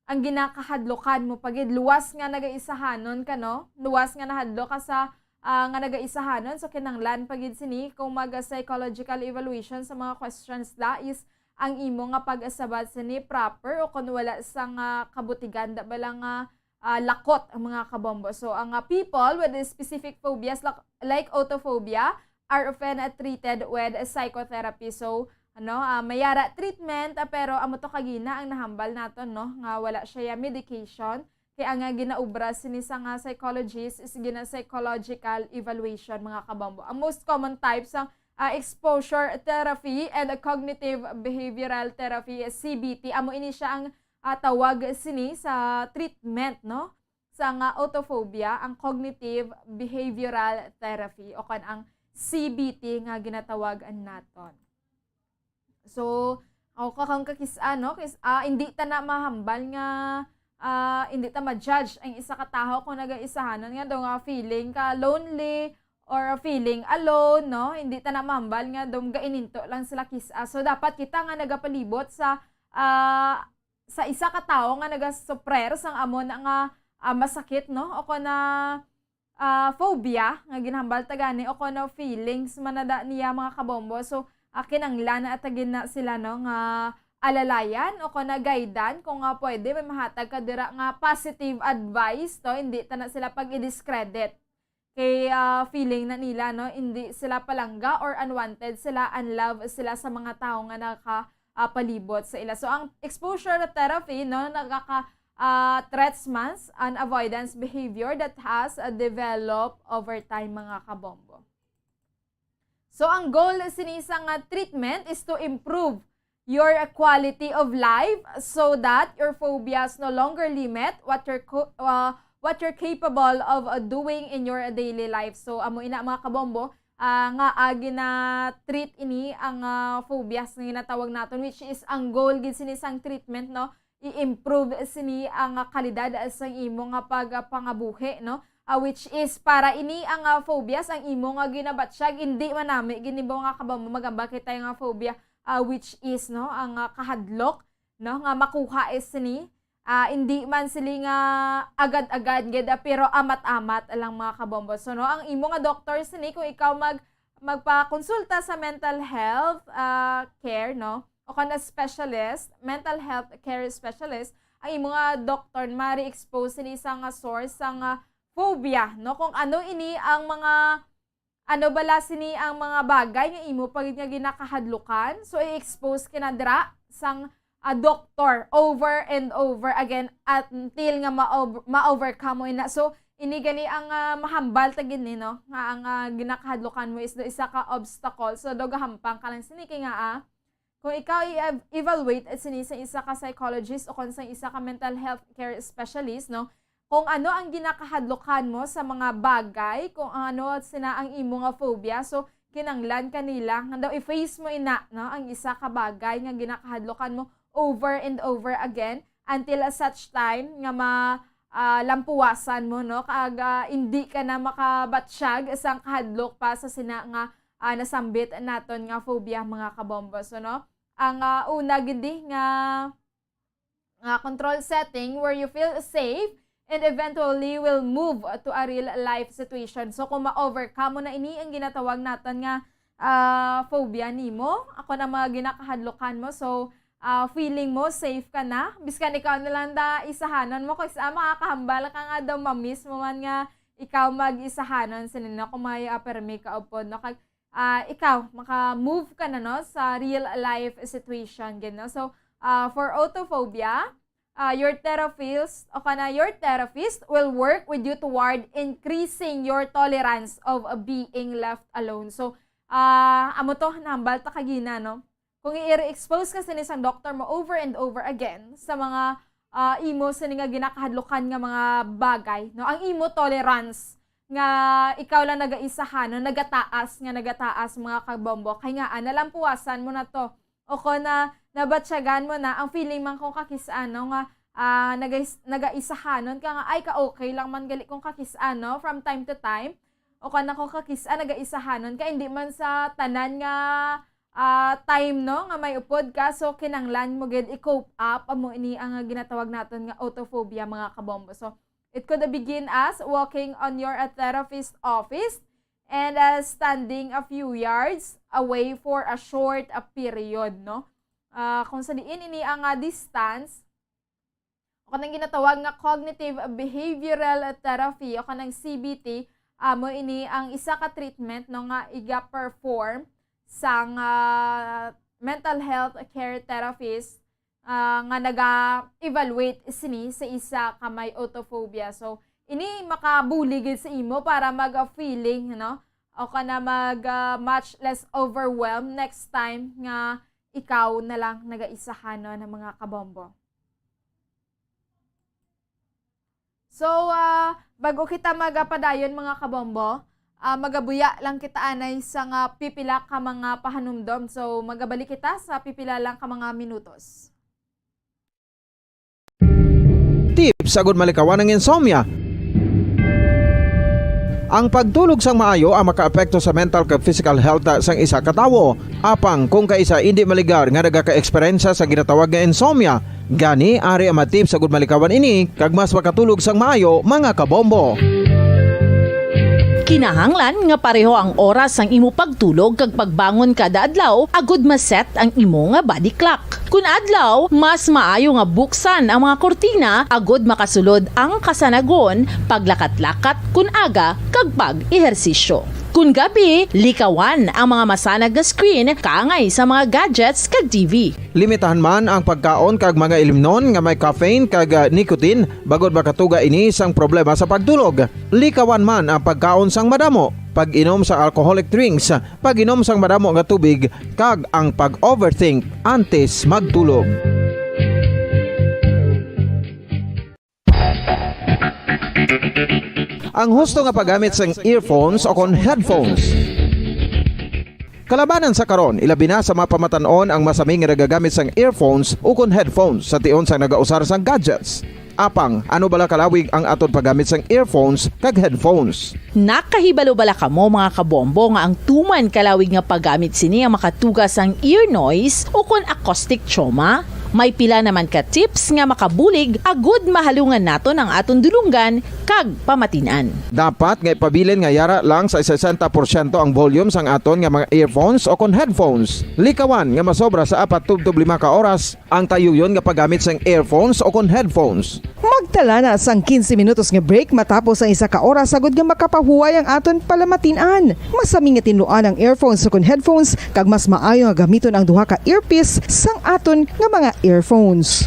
ang ginakahadlokan mo pa gid. Luwas nga nagaisahanon ka, no? Luwas nga nahadlok ka sa, ah, nga nagaisahanon. So, kinanglan pa gid sini kung mag, ah, psychological evaluation sa mga questions da is ang imo nga pag-asabat sini proper o kung wala sa nga kabutigan da bala nga ah, lakot ang mga kabombo. So, ang, ah, people with specific phobias lak-, like autophobia are often, ah, treated with psychotherapy. So, ano, ah, may ara treatment, ah, pero amo to kagina ang nahambal naton, no, nga wala siya ya medication. Kay ang, ah, ginaobra sini sa nga psychologist is gina-psychological evaluation, mga kabombo. Ang most common type sang, ah, exposure therapy and cognitive behavioral therapy, C B T, amo ini siya ang, ah, tawag sini sa treatment, no? Sa nga autophobia, ang cognitive behavioral therapy o kon ang C B T nga ginatawag naton. So, o ka-, kung kakis-, ano, kis-, ah, hindi ta na mahambal nga, ah, hindi ta ma-judge ang isa ka tawo kung nagaisahanon nga daw nga feeling ka lonely or feeling alone, no? Hindi ta na mahambal nga daw gaininto lang sila kis-, ah. So, dapat kita nga nagapalibot sa, ah, sa isa ka tawo nga nagasuprer sang amo na nga, ah, masakit, no? O kon na, ah, phobia nga ginhambal ta gani o kon na feelings man na da niya, mga kabombo. So, ah, kinahanglan na ta gid na sila, no, nga alalayan o kon na guidean kung nga pwede may mahatag ka dira nga positive advice, to, hindi ta na sila pag-i-discredit. Kay, ah, feeling na nila, no, hindi sila palangga or unwanted sila, unloved sila sa mga tawo nga naka, ah, palibot sa ila. So, ang exposure therapy, no, nagaka-, ah, threats mas an avoidance behavior that has, ah, developed over time, mga kabombo. So, ang goal sini sa nga treatment is to improve your quality of life so that your phobias no longer limit what you're co-, uh, what you're capable of, uh, doing in your daily life. So, amo ina, mga kabombo, ah, nga, ah, gina-treat ini ang, ah, phobias nga ginatawag naton, which is ang goal gid sini sang treatment, no? I-improve sini ang, ah, kalidad sang imo nga pag, ah, pangabuhi, no? Ah, which is para ini ang, ah, phobias ang imo nga ginabatyag, hindi manami gid ni mga kabombo, magamba kita nga phobia, ah, which is, no, ang, ah, kahadlok, no, nga makuha is sini, ah, hindi man sili nga agad-agad gid, ah, pero amat-amat lang, mga kabombo. So, no, ang imo nga doktor sini, kung ikaw mag-, magpakonsulta sa mental health, ah, care, no, o kon na specialist, mental health care specialist, ang imo nga doktor mari-expose sini sa nga source sa nga phobia, no, kung ano ini ang mga, ano bala sini ang mga bagay nga imo pa gid nga ginakahadlukan. So, i-expose ka na dira sang, ah, doktor over and over again until nga ma-ov-, ma-overcome mo ina. So, ini gali ang, ah, mahambal ta gid ni, no, nga ang, ah, ginakahadlukan mo is do isa ka obstacle. So, do gahampang ka lang sini kay nga, ah, kung ikaw i-ev-, evaluate sini sa isa ka psychologist o kon sa isa ka mental health care specialist, no, kung ano ang ginakahadlukan mo sa mga bagay, kung ano sina ang imo nga phobia, so, kinanglan ka nila nga daw i-face mo ina, no, ang isa ka bagay nga ginakahadlukan mo over and over again until such time nga ma-, ah, lampuwasan mo, no, kag, ah, hindi ka na makabatyag sang kahadlok pa sa sina nga, ah, nasambit naton nga phobia, mga kabombo. So, no, ang, ah, una gid di nga, nga control setting where you feel safe and eventually will move to a real life situation. So, kung ma-overcome mo na ini ang ginatawag naton nga, ah, phobia nimo, ako na mga ginakahadlukan mo. So, ah, feeling mo safe ka na, biskan ikaw na lang da isahanon mo, kay sa makakahambal ka nga daw ma-miss mo man nga ikaw mag-isahanon sini, no, kung may, ah, permi ka upod, no, kag, ah, ikaw maka-move ka na, no, sa real life situation gid, no. So, ah, for autophobia, ah, your therapist o kana your therapist will work with you toward increasing your tolerance of, ah, being left alone. So, ah, amo to, nahambal ta kagina, no? Kung i-expose ka sini sang doktor mo over and over again sa mga, ah, imo sini nga ginakahadlukan nga mga bagay, no? Ang imo tolerance nga ikaw lang nagaisahanon, nagataas nga nagataas, mga kabombo. Kay nga, ah, nalampuwasan mo na to. O kon na, nabatyagan mo na, ang feeling man kung kakis-an, no, nga, ah, nagais-, nagaisahanon ka nga, ay, ka-okay lang man gali kung kakis-an, no, from time to time. O kon na kung kakis-an, nagaisahanon ka, hindi man sa tanan nga, ah, time, no, nga may upod ka. So, kinanglan mo gid i-cope up, amo ini ang ginatawag naton nga autophobia, mga kabombo. So, it could begin as walking on your, uh, therapist office and, uh, standing a few yards away for a short, uh, period, no? Ah, kung sa diin ini ang, ah, distance, o kanang ginatawag nga cognitive behavioral therapy o kanang C B T, amo ini ang isa ka treatment, no, nga iga-perform sang, ah, mental health care therapist, ah, nga naga-evaluate sini sa isa ka may autophobia. So, ini makabulig gid sa imo para mag, ah, feeling, no? O kana mag, ah, much less overwhelmed next time nga ikaw na lang nagaisahanon, mga kabombo. So, ah, bago kita magapadayon, mga kabombo, ah, magabuya lang kita anay sa nga pipila ka mga pahanumdom. So, magabalik kita sa pipila lang ka mga minutos. Tips agud malikawan ang insomnia. Ang pagtulog sang maayo ang makaapekto sa mental kag physical health sang isa ka tawo. Apang kung kaisa indi maligar nga nagaka-eksperyensya sa ginatawag nga insomnia, gani ari ang mga tips agud malikawan ini kag mas makatulog sang maayo, mga kabombo. Kinahanglan nga pareho ang oras sang imo pagtulog kag pagbangon kada adlaw agud ma-set ang imo nga body clock. Kun adlaw, mas maayo nga buksan ang mga kurtina agud makasulod ang kasanagon, paglakat-lakat kun aga, kag pag-ehersisyo. Kun gabi, likawan ang mga masanag nga screen kaangay sa mga gadgets kag T V. Limitahan man ang pagkaon kag mga ilimnon nga may caffeine kag, ah, nicotine, bangod makatuga ini sang problema sa pagtulog. Likawan man ang pagkaon sang madamo, pag-inom sa alcoholic drinks, pag-inom sang madamo nga tubig, kag ang pag-overthink antes magtulog. Ang husto nga paggamit sang earphones o kon headphones. Kalabanan sa karon, ilabi na sa mga pamatan-on ang masami nga nagagamit sang earphones o kon headphones sa tion sang nagausar sang gadgets. Apang, ano bala kalawig ang aton paggamit sang earphones kag headphones? Nakahibalo bala kamo, mga kabombo, nga ang tuman kalawig nga paggamit sini ang makatuga sang ear noise o kon acoustic trauma? May pila naman ka tips nga makabulig agud mahalungan naton ang aton dulonggan kag pamatin-an. Dapat nga ipabilin nga yara lang sa sesenta porsyento ang volume sang aton nga mga earphones o kon headphones. Likawan nga masobra sa apat tubtob lima ka oras ang tayuyon nga paggamit sang earphones o kon headphones. Magtala na sang quince minutos nga break matapos ang isa ka oras, agud nga makapahuway ang aton palamatin-an. Masami nga tinluan ang earphones o kon headphones, kag mas maayo nga gamiton ang duha ka earpiece sang aton nga mga earphones.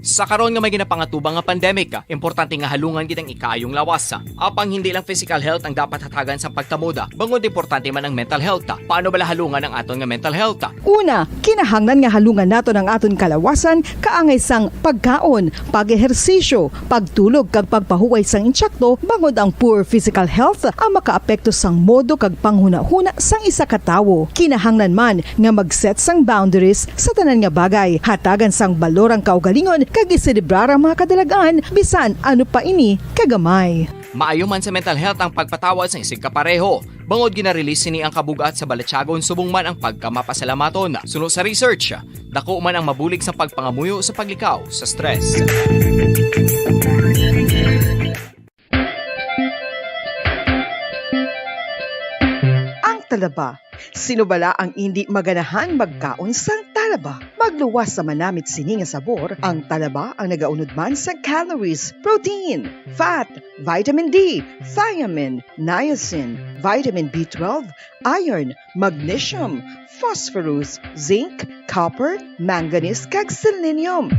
Sa karon nga may ginapangatubang nga pandemic, importante nga halungan gid ang ikaayong lawas. Apang hindi lang physical health ang dapat hatagan sang pagtamod, bangod importante man ang mental health. Paano bala halungan ang aton nga mental health? Una, kinahanglan nga halungan naton ang aton kalawasan kaangay sang pagkaon, pag-ehersisyo, pagtulog, kag pagpahuway sang insakto, bangod ang poor physical health ang makaapekto sang modo kag panghunahuna sang isa ka tawo. Kinahanglan man nga mag-set sang boundaries sa tanan nga bagay, hatagan sang balor ang kaugalingon, kag iselebrar ang mga kadalag-an, bisan ano pa ini kagamay. Maayo man sa mental health ang pagpatawad sang isigkapareho, bangod gina-release sini ang kabug-at sa balatyagon subong man ang pagkamapasalamaton. Suno sa research, dako man ang mabulig sang pagpangamuyo sa paglikaw sa stress. Ang talaba. Sino bala ang indi maganahan magkaon sang talaba? Magluwas sa manamit sini nga sabor, ang talaba ang nagaunod man sa calories, protein, fat, vitamin D, thiamine, niacin, vitamin B twelve, iron, magnesium, phosphorus, zinc, copper, manganese, kag selenium.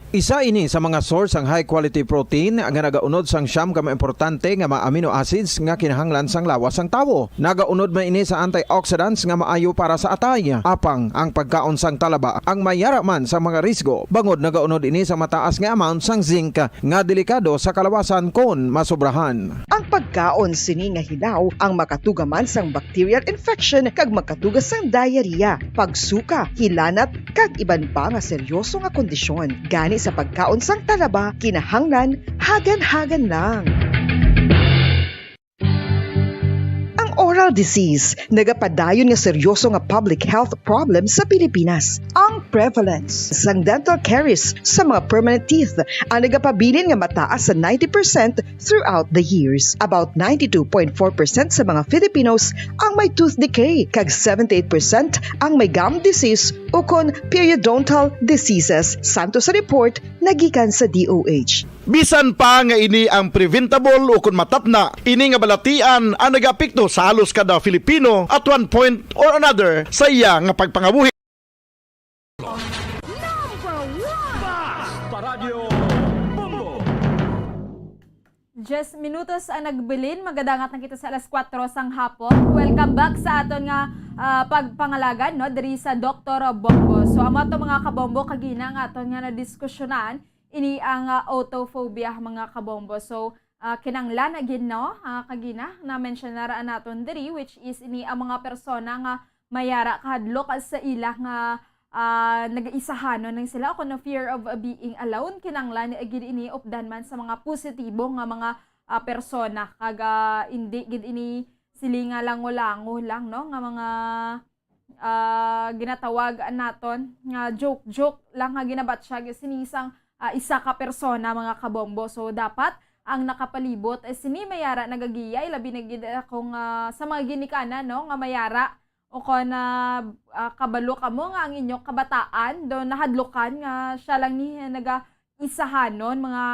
Isa ini sa mga source sang high quality protein nga nagaunod sang siyam ka mga importante nga mga amino acids nga kinahanglan sang lawas sang tawo. Nagaunod man ini sa antioxidants nga maayo para sa atay. Apang ang pagkaon sang talaba ang mayara man sa mga risgo, bangod nagaunod ini sa mataas nga amount sang zinc nga delikado sa kalawasan kon masobrahan. Ang pagkaon sini nga hilaw ang makatuga man sang bacterial infection kag makatuga sang diarrhea, pagsuka, hilanat, kag iban pa nga seryoso nga kondisyon. Gani sa pagkaon sang talaba, kinahanglan hagan-hagan lang. Ang oral disease nagapadayon nga seryoso nga public health problem sa Pilipinas. Ang prevalence sang dental caries sa mga permanent teeth ang nagapabilin nga mataas sa ninety percent throughout the years. About ninety-two point four percent sa mga Filipinos ang may tooth decay, kag seventy-eight percent ang may gum disease ukon periodontal diseases, santo sa report nga gikan sa D O H. Bisan pa nga ini ang preventable o kon matapna, ini nga balatian ang nagaapekto sa halos kada Filipino at one point or another sa iya nga pagpangabuhi. Number one! Basta Radyo Bombo! Diyes minutos ang nagbilin, magadangat na kita sa alas kuwatro sang hapon. Welcome back sa aton nga ah, pagpangalagan, no, diri sa Doktor Bombo. So, amo to, mga kabombo, kagina nga aton nga nadiskusyonan, ini ang ah, autophobia, mga kabombo. So, ah, kinanglan na gid, no, ah, kagina na-mention na ra naton diri, which is ini ang mga persona nga mayara kahadlok sa ila nga ah, nagaisahanon lang sila, o kuno fear of ah, being alone. Kinanglan gid ini updan man sa mga positibo nga mga ah, persona, kag ah, indi gid ini sili nga lango-lango lang, no, nga mga ah, ginatawag naton nga joke-joke lang nga ginabatyag sini sang ah, isa ka persona, mga kabombo. So, dapat ang nakapalibot eh, sini mayara nagagiyay, labi na gid ah, kung ah, sa mga ginikanan, no, nga mayara o kon ah, ah, kabalo kamo nga ang inyo kabataan do nahadlukan nga siya lang ni naga isahanon, mga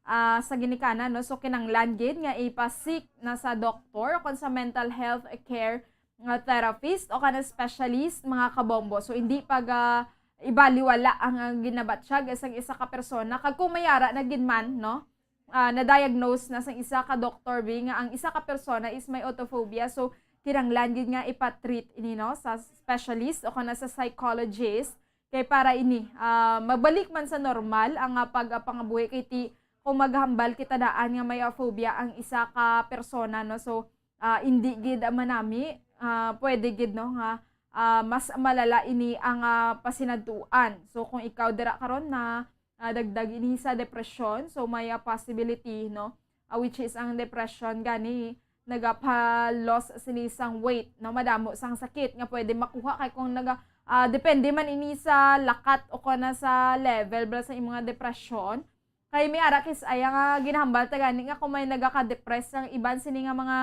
ah, sa ginikanan, no? So, kinanglan gid nga ipa-seek na sa doktor o kon sa mental health care nga therapist o kana specialist, mga kabombo. So, hindi pag ah, ibaliwala ang, ang ginabatyag sa isa ka persona. Kag kung mayara na gid man, no? Ah, na-diagnose na sa isa ka doktor, bi, nga ang isa ka persona is may autophobia. So, kinanglan gid nga ipa-treat ini, no, sa specialist o kana sa psychologist. Kay para ini ah, mabalik man sa normal ang ah, pag ah, pangabuhi, kay ti kung maghambal kita daan nga may ah, phobia ang isa ka persona, no? So, ah, indi gid ah, manami, ah, pwede gid, no, nga ah, mas malala ini ang ah, pasinadtuan. So, kung ikaw dira karon na ah, dagdag ini sa depression, so may ah, possibility, no? Ah, which is ang depression gani nagapa-loss sini sang weight, no? Madamo sang sakit nga pwede makuha kay kung naga ah, depende man ini sa lakat o kana sa level bala sa imong depression. Kay may ara kis-a nga ginahambal ta gani nga kung may nagaka-depress ang iban sini nga mga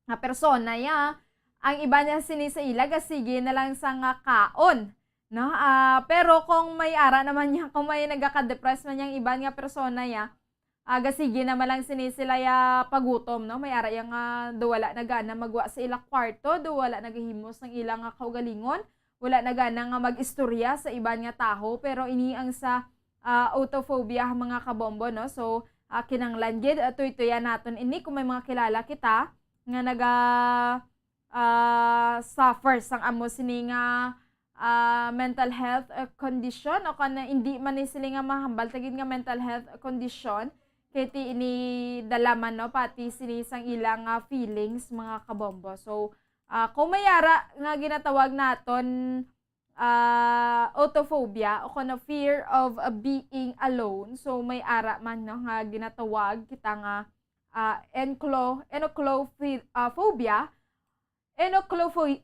nga persona ya, ang iban niya sini sa ila gasige na lang sa nga kaon, no? Ah, pero kung may ara naman niya, kung may nagaka-depress man yang iban nga persona ya, ah, gasige naman lang sini sila ya pagutom, no? May ara yang ah, do wala na gana magwa sa ila kwarto, do wala nagahimo sang ila nga kaugalingon, wala na gana nga mag-istorya sa iban nga taho, pero ini ang sa ah, autophobia, mga kabombo, no? So, ah, kinanglan gid ah, tuytuyan naton ini kung may mga kilala kita nga naga ah, suffer sang amo sini nga ah, mental health ah, condition, o kana hindi man ni sila nga mahambal ta gid nga mental health condition, kay ti ini dala man, no, pati sini sang ilang ah, feelings, mga kabombo. So, ah, kung may ara nga ginatawag naton ah, autophobia o kono fear of ah, being alone. So, may ara man, no, nga ginatawag kita nga ah, enclo-, enoclophi-, ah, phobia. Enoclopho-,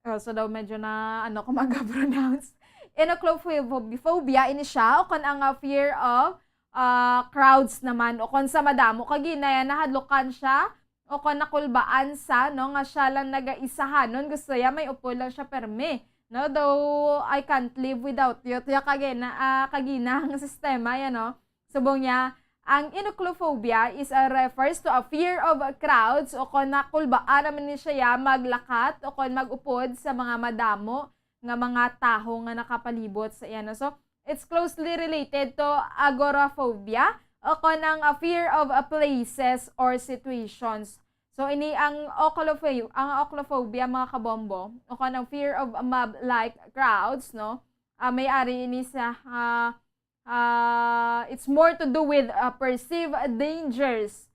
oh, so daw medyo na, ano ko mag-pronounce. Enoclophobia ini siya, o kon ang ah, fear of ah, crowds naman, o kon sa madamo kag ginaya nahadlukan siya, o kon nakulbaan sa, no, nga siya lang nagaisahanon, gusto ya may upod lang siya permi, no? Though I can't live without you, tiya kagina, ah, kaginang sistema yan, no? Subong niya, ang enoclophobia is a refers to a fear of crowds, o kon nakulbaan naman ni siya maglakat o kon mag-upod sa mga madamo nga mga taho nga nakapalibot sa iya, no? So, it's closely related to agoraphobia, o kon ang a fear of a places or situations. So, ini ang oclopho-, ang oclophobia, mga kabombo, o kon ang fear of a mob-like crowds, no? Ah, may ari ini sa ah, ah, it's more to do with ah, perceived dangers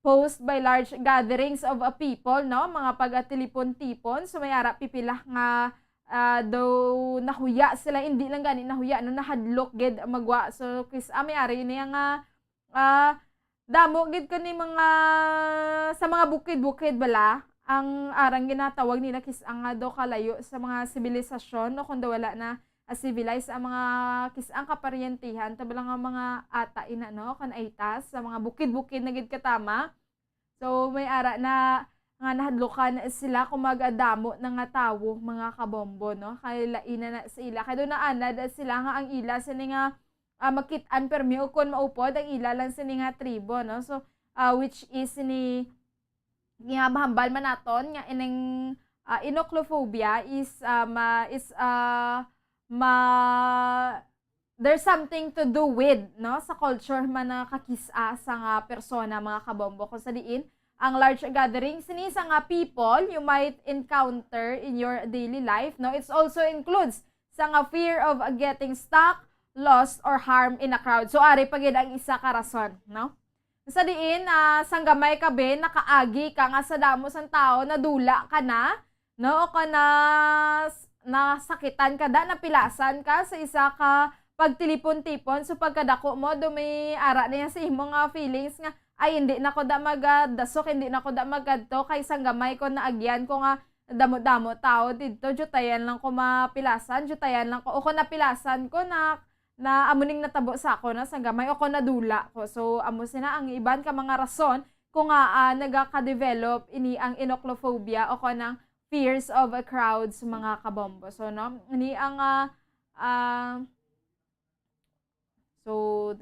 posed by large gatherings of a people, no? Mga pag-atilipon-tipon. So, may ara pipila nga ah, daw nahuya sila, hindi lang gani nahuya, no, nahadlok gid magwa. So, kis-, ah, may ari niya nga ah, damo gid kani mga sa mga bukid-bukid bala ang arang ginatawag nila kis-a nga daw kalayo sa mga sibilisasyon, o kung daw wala na ah, civilized ang mga kis-a ang kaparyentehan ta bala nga mga ata ina, no, kan aitas sa mga bukid-bukid na gid katama. So, may ara na nga nahadlukan sila kung magadamo na nga tawo, mga kabombo, no? Kay laina na sa ila. Kay daw naanad sila nga ang ila sini nga ah, makit-an permi o kon maupod ang ila lang sini nga tribo, no? So, ah, which is ni, nga mahambal man naton nga ining, ah, enochlophobia is, ah, ma-, is, ah, ma-, there's something to do with, no, sa culture man na kakis-a sa nga persona, mga kabombo, kung sa diin ang large gathering sini sa nga people you might encounter in your daily life, no, it's also includes sa nga fear of getting stuck, lost, or harm in a crowd. So, ari pa gid ang isa ka rason, no? Sa diin, ah, sang gamay ka, be, nakaagi ka nga sa damo sang tawo, nadula ka na, no? O kon nas-, nasakitan ka da, napilasan ka sa isa ka pagtilipon-tipon. So, pagkadako mo, do may ara niya sa imo nga feelings nga, "Ay, hindi na ko da magadasok, hindi na ko da magadto, kay sang gamay ko, naagian ko nga damo-damo tawo didto, jutayan lang ko mapilasan, jutayan lang ko, o kon napilasan ko na, na amo ning natabo sa ako na sang gamay, o kon nadula ko." So, amo sina ang iban ka mga rason kung nga, ah, nagaka-develop ini ang enochlophobia o kon ang fears of a crowd sa mga kabombo. So, no, ini ang, ah, ah, so,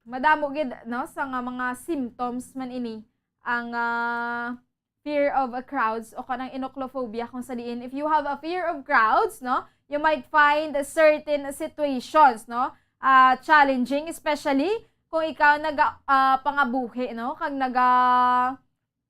madamo gid, no, sa nga mga symptoms man ini ang, ah, fear of a crowds o kanang enochlophobia, kung sa diin, if you have a fear of crowds, no, you might find certain situations, no, ah, challenging, especially kung ikaw naga, ah, pangabuhi, no, kag naga,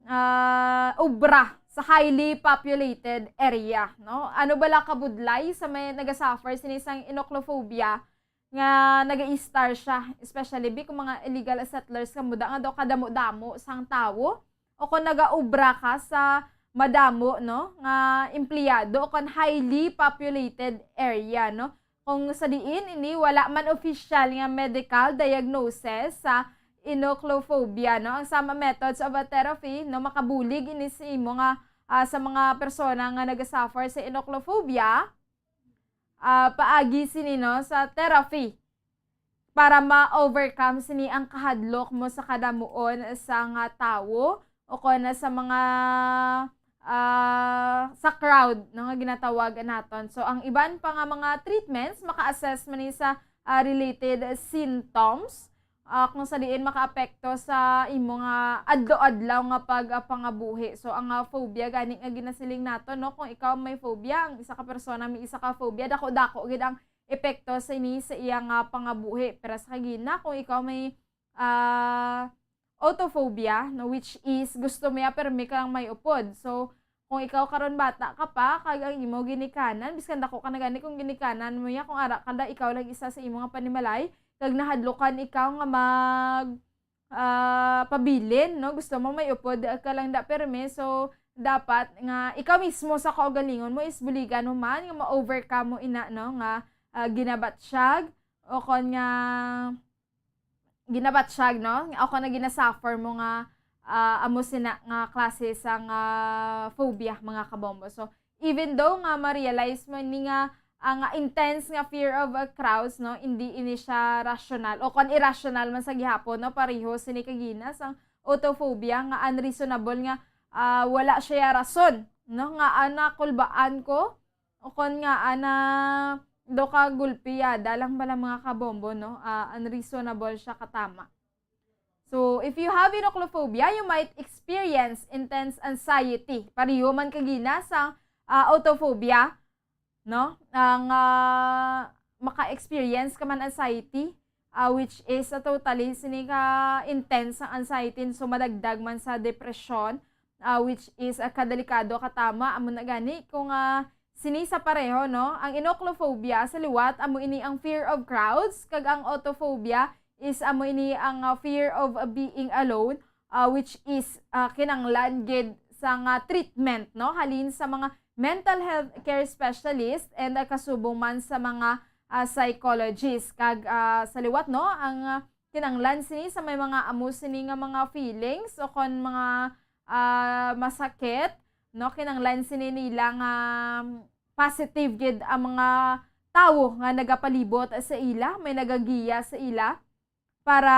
ah, obra sa highly populated area, no? Ano bala kabudlay sa may nagasuffer sini sang enochlophobia nga nag-i-star siya, especially bi kung mga illegal settlers ka, muda nga daw kadamo-damo sang tawo, o kung nagaobra ka sa madamo, no, nga empleyado o kon highly populated area, no? Kung sa diin ini wala man opisyal nga medical diagnosis sa enochlophobia, no? Ang some methods of therapy, no, makabulig ini sa imo nga, ah, sa mga persona nga nagasuffer sa enochlophobia, ah, paagi sini, no, sa therapy para ma-overcome sini ang kahadlok mo sa kadamuon sa nga tawo o kon sa mga, ah, sa crowd, no, nga ginatawag naton. So, ang iban pa nga mga treatments, maka-assess man ni sa, ah, related symptoms, ah, kung sa diin makaapekto sa imo nga adlaw-adlaw nga pag, ah, pangabuhi. So, ang, ah, phobia gani nga ginasiling nato, no, kung ikaw may phobia, ang isa ka persona may isa ka phobia, dako-dako gid ang epekto sa ini sa iya nga pangabuhi. Pero sa kagina, kung ikaw may, ah, autophobia, no, which is gusto mo ya, pero may ka lang may upod. So, kung ikaw karon bata ka pa, kag ang imo ginikanan, biskan dako ka na gani, kung ginikanan mo ya, kung ara ka da, ikaw lang isa sa imo nga panimalay, kag nahadlukan ikaw nga mag, ah, pabilin, no? Gusto mo may upod ka lang da permi. So, dapat nga ikaw mismo sa kaugalingon mo is buligan mo man nga ma-overcome mo ina, no? Nga, ah, ginabatsyag o kon nga ginabatsyag, no? O kon nga ginasuffer mo nga, ah, amo sina nga klase sang phobia, mga kabombo. So, even though nga ma-realize mo ni nga ang intense nga fear of, uh, crowds, no, hindi ini siya rational o kon irrational man sa gihapon, no, pareho sini kagina sang autophobia nga unreasonable nga, ah, wala siya rason, no, nga ana kulbaan ko o kon nga ana do ka gulpiyada lang bala, mga kabombo, no, ah, unreasonable siya katama. So, if you have enochlophobia, you might experience intense anxiety. Pareho man kagina sang, ah, autophobia, no? Ang, ah, maka-experience ka man anxiety, ah, which is, ah, totally sini ka intense ang anxiety, so madagdag man sa depression, ah, which is, ah, kadelikado katama. Amo na gani kung, ah, sini sa pareho, no? Ang enochlophobia sa liwat amo ini ang fear of crowds, kag ang autophobia is amo ini ang, ah, fear of, ah, being alone, ah, which is, ah, kinanglan gid sa nga treatment, no? Halin sa mga mental health care specialist and, ah, kasubong man sa mga, ah, psychologist. Kag, ah, sa liwat, no, ang, ah, kinanglan sini sa may mga amo sini nga mga feelings o kon mga, ah, masakit, no? Kinanglan sini nila nga positive gid ang mga tawo nga nagapalibot sa ila, may nagagiya sa ila para,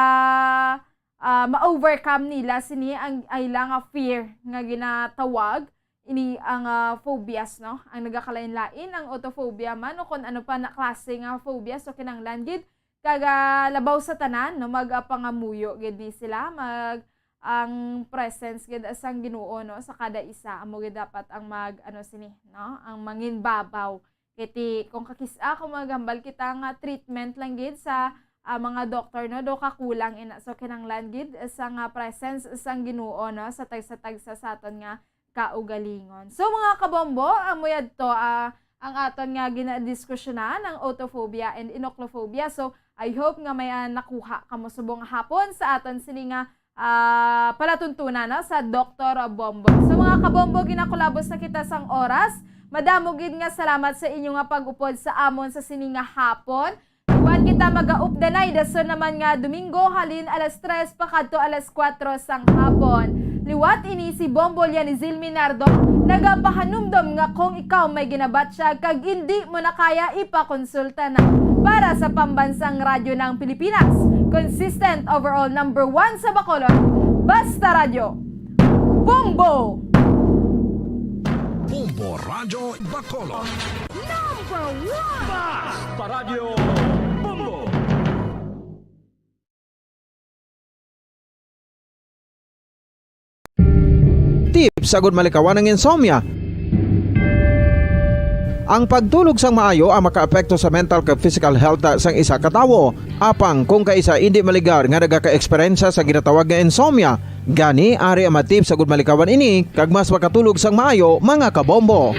ah, ma-overcome nila sini ang, ang ila nga fear nga ginatawag, ini ang, ah, phobias, no? Ang nagakalain-lain, ang autophobia man o kon ano pa na klase nga phobia. So, kinahanglan gid kag, ah, labaw sa tanan, no, magapangamuyo gid ni sila, mag, ang presence gid sang Ginoo, no, sa kada isa, amo gid dapat ang mag, ano, sini, no, ang manginbabaw. Kay ti, kung kakis-a, kung maghambal kita nga treatment lang gid sa, ah, mga doktor, no, do kakulang ina. So, kinahanglan gid sa nga presence sang Ginoo, no, sa tagsa-tagsa sa aton nga kaugalingon. So, mga kabombo, amo yadto, ah, ang aton nga ginadiskusyonan, ang autophobia and inoclophobia. So, I hope nga may, ah, nakuha kamo subong hapon sa aton sini nga, ah, palatuntunan, no, sa Doktor Bombo. So, mga kabombo, ginakulabos na kita sang oras. Madamo gid nga salamat sa inyo nga pag-upod sa amon sa sini nga hapon. Liwat kita magaupdanay dason naman nga Domingo, halin alas tres pa kadto alas kuwatro sang hapon. Liwat ini si Bombo Lianizil Minardo, nagapahanumdom nga kung ikaw may ginabatyag kag indi mo na kaya, ipakonsulta na. Para sa Pambansang Radyo ng Pilipinas, consistent, overall number one sa Bacolod, Basta Radyo, Bombo! Bombo Radyo Bacolod. Number one! Basta Radyo Bombo! Tips agud malikawan ang insomnia. Ang pagtulog sang maayo ang makaapekto sa mental kag physical health sang isa ka tawo. Apang kung kaisa indi maligar nga nagakaeksperyensya sa ginatawag nga insomnia, gani ari ang mga tips agud malikawan ini kag mas makatulog sang maayo, mga kabombo.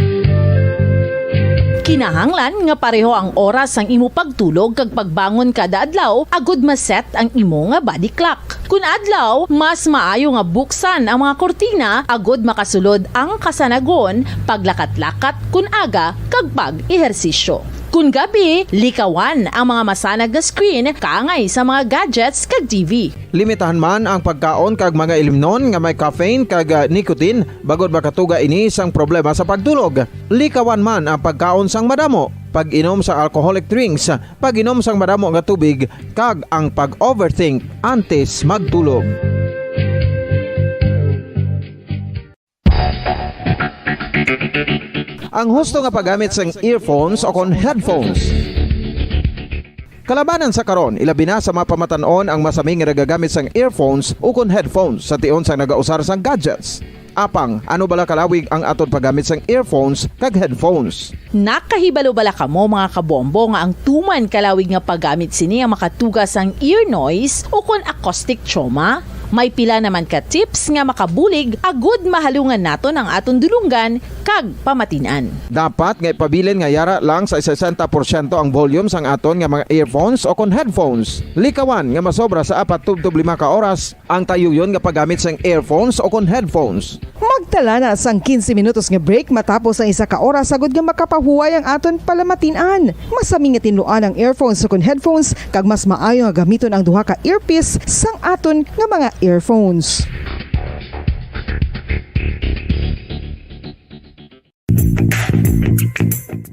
Kinahanglan nga pareho ang oras sang imo pagtulog kag pagbangon kada adlaw agud ma-set ang imo nga body clock. Kun adlaw, mas maayo nga buksan ang mga kurtina agud makasulod ang kasanagon, paglakat-lakat kun aga, kag pag-ehersisyo. Kun gabi, likawan ang mga masanag nga screen kaangay sa mga gadgets kag T V. Limitahan man ang pagkaon kag mga ilimnon nga may caffeine kag, ah, nicotine, bangod makatuga ini sang problema sa pagtulog. Likawan man ang pagkaon sang madamo, pag-inom sa alcoholic drinks, pag-inom sang madamo nga tubig, kag ang pag-overthink antes magtulog. Ang husto nga paggamit sang earphones o kon headphones. Kalabanan sa karon, ilabi na sa mga pamatan-on ang masami nga nagagamit sang earphones ukon headphones sa tion sang nagausar sang gadgets. Apang, ano bala kalawig ang aton paggamit sang earphones kag headphones? Nakahibalo bala kamo, mga kabombo, nga ang tuman kalawig nga paggamit sini ang makatuga sang ear noise ukon acoustic trauma? May pila naman ka tips nga makabulig agud mahalungan naton ang aton dulonggan kag pamatin-an. Dapat nga ipabilin nga yara lang sa sesenta porsyento ang volume sang aton nga mga earphones o kon headphones. Likawan nga masobra sa apat tubtob lima ka oras ang tayuyon nga paggamit sang earphones o kon headphones. Magtala na sang quince minutos nga break matapos ang isa ka oras agud nga makapahuway ang aton palamatin-an. Masami nga tinluan ang earphones ukon headphones, kag mas maayo nga gamiton ang duha ka earpiece sang aton nga mga earphones.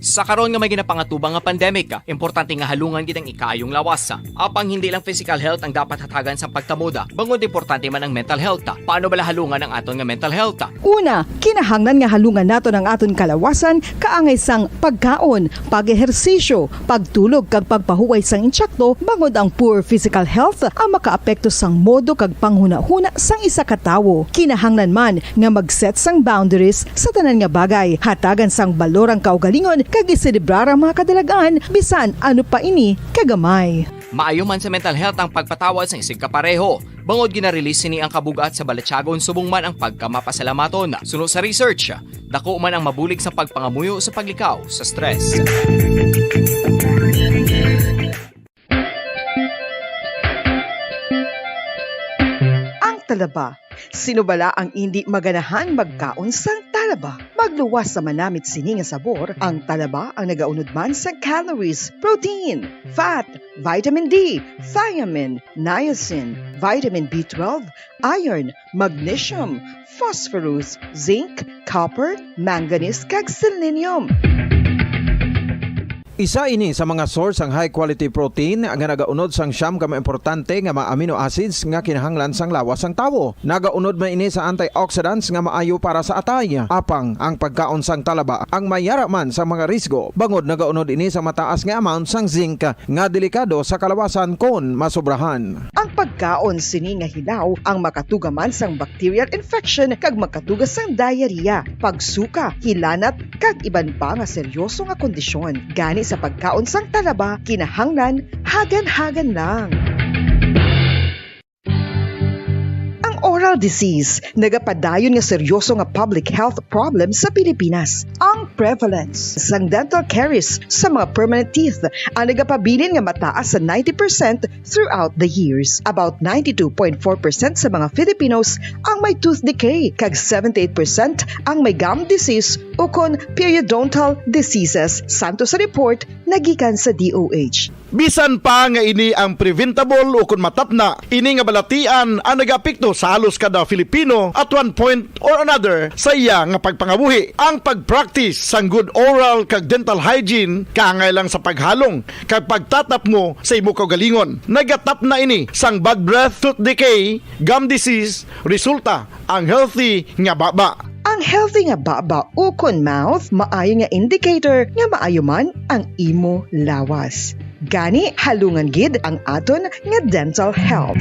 Sa karon nga may ginapangatubang nga pandemic, importante nga halungan gid ang ikaayong lawas. Apang hindi lang physical health ang dapat hatagan sa pagtamod, bangod importante man ang mental health. Paano bala halungan ang aton nga mental health? Una, kinahanglan nga halungan naton ang aton kalawasan kaangay sang pagkaon, pag-ehersisyo, pagtulog, kag pagpahuway sang intsakto, bangod ang poor physical health ang makaapekto sang modo kag panghunahuna sang isa ka tawo. Kinahanglan man nga mag-set sang boundaries sa tanan nga bagay, hatagan sang balor ang kaugalingon, kag iselebrar ang mga kadalag-an, bisan ano pa ini kagamay. Maayo man sa mental health ang pagpatawad sang isigkapareho, bangod gina-release sini ang kabug-at sa balatyagon subong man ang pagkamapasalamaton. Suno sa research, dako man ang mabulig sa pagpangamuyo sa paglikaw sa stress. Ang talaba. Sino bala ang indi maganahan magkaon sang talaba? Magluwas sa manamit sini nga sabor, ang talaba ang nagaunod man sa calories, protein, fat, vitamin D, thiamine, niacin, vitamin B twelve, iron, magnesium, phosphorus, zinc, copper, manganese, kag selenium. Isa ini sa mga source sang high quality protein nga nagaunod sang siyam ka mga importante nga mga amino acids nga kinahanglan sang lawas sang tawo. Nagaunod man ini sa antioxidants nga maayo para sa atay. Apang ang pagkaon sang talaba ang may yara man sa mga risgo, bangod nagaunod ini sa mataas nga amount sang zinc nga delikado sa kalawasan kon masobrahan. Ang pagkaon sini nga hilaw ang makatuga man sang bacterial infection kag makatuga sang diarrhea, pagsuka, hilanat, kag iban pa nga seryoso nga kondisyon. Gani sa pagkaon sang talaba, kinahanglan hagan-hagan lang. Ang oral disease nagapadayon nga seryoso nga public health problem sa Pilipinas. Ang prevalence sang dental caries sa mga permanent teeth ang nagapabilin nga mataas sa ninety percent throughout the years. About ninety-two point four percent sa mga Filipinos ang may tooth decay, kag seventy-eight percent ang may gum disease ukon periodontal diseases, santo sa report nagikan sa D O H. Bisan pa nga ini ang preventable ukon matapna, ini nga balatian ang nagaapekto sa halos kada Filipino at one point or another sa iya nga pagpangabuhi. Ang pag-practice sang good oral kag dental hygiene kaangay lang sa paghalong kag pagtatapmo sa imo kaugalingon. Nagatapna ini sang bad breath, tooth decay, gum disease, resulta ang healthy nga baba. Ang healthy nga baba ukon mouth maayo nga indicator nga maayo man ang imo lawas. Gani, halungan gid ang aton nga dental health.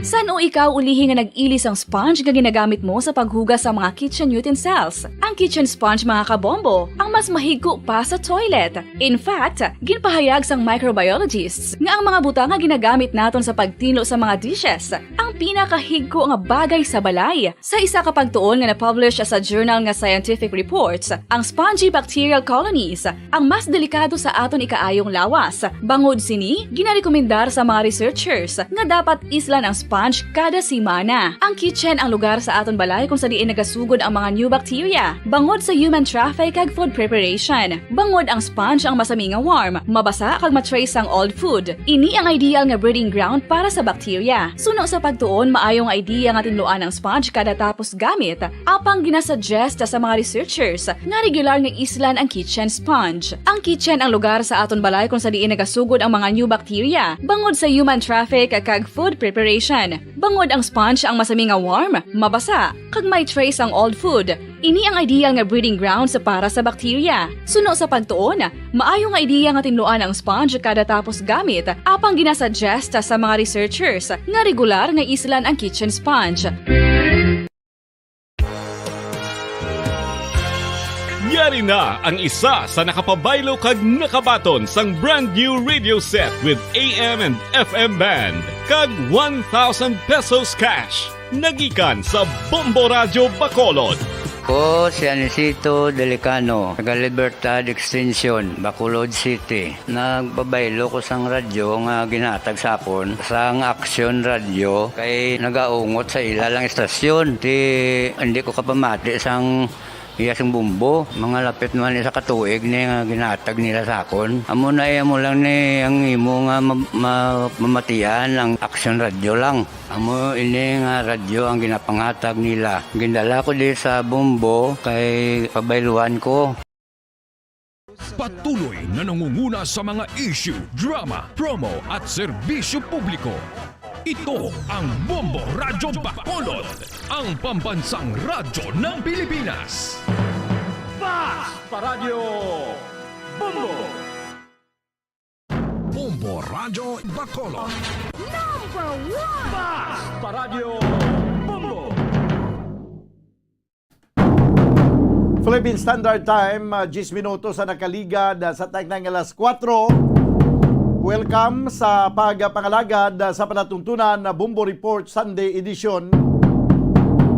San-o ikaw ulihi nga nag-ili sang sponge nga ginagamit mo sa paghugas sa mga kitchen utensils? Ang kitchen sponge, mga kabombo, ang mas mahigko pa sa toilet. In fact, ginpahayag sang microbiologists nga ang mga butang nga ginagamit naton sa pagtinlo sa mga dishes ang pinakahigko nga bagay sa balay. Sa isa ka pagtuon nga na-publish sa journal nga Scientific Reports, ang spongy bacterial colonies ang mas delikado sa aton ikaayong lawas. Bangod sini, ginarekomendar sa mga researchers nga dapat islan ang sponge kada semana. Ang kitchen ang lugar sa aton balay kung sa diin nagasugod ang mga new bacteria, bangod sa human traffic kag food preparation. Bangod ang sponge ang masami nga warm, mabasa kag ma-trace ang old food. Ini ang ideal nga breeding ground para sa bacteria. Suno sa pagtuon, maayo nga idea nga tinluan ang sponge kada tapos gamit, apang ginasuggest sa mga researchers nga regular nga islan ang kitchen sponge. Ang kitchen ang lugar sa aton balay kung sa diin nagasugod ang mga new bacteria, bangod sa human traffic kag food preparation. Bangod ang sponge ang masami nga warm, mabasa, kag may trace ang old food. Ini ang ideal nga breeding grounds para sa bacteria. Suno sa pagtuon, maayo nga ideya nga tinluan ang sponge kada tapos gamit, apang ginasuggest sa mga researchers nga regular nga islan ang kitchen sponge. Yari na ang isa sa nakapabaylo kag nakabaton sang brand new radio set with A M and F M band kag one thousand pesos cash. Nagikan sa Bombo Radyo Bacolod. Ko si Anisito Delicano, taga Libertad Extension, Bacolod City. Nagpabaylo ko sang radyo nga ginhatag sa akon sang Action Radio kay nagaungot sa ila lang istasyon. Ti, hindi ko kapamati sang iya sing Bombo. Mga lapit man isa ka tuig ni nga ginhatag nila sa akon. Amo na, eh, amo lang ni ang imo nga ma-, ma-, mamatian ang Action Radio lang. Amo ini nga radyo ang ginapanghatag nila. Gindala ko di sa Bombo kay pabayluan ko. Patuloy na nangunguna sa mga issue, drama, promo at serbisyo publiko. Ito ang Bombo Radyo Bacolod, ang pambansang radyo ng Pilipinas. Fast Paradyo Bombo! Bombo Radyo Bacolod. Number one! Fast Paradyo Bombo! Philippine Standard Time, ah, diyes minutos ang nakaligad, ah, sa tagna nga alas kuwatro. Welcome sa pagpangalagad, ah, sa palatuntunan na Bombo Report Sunday Edition.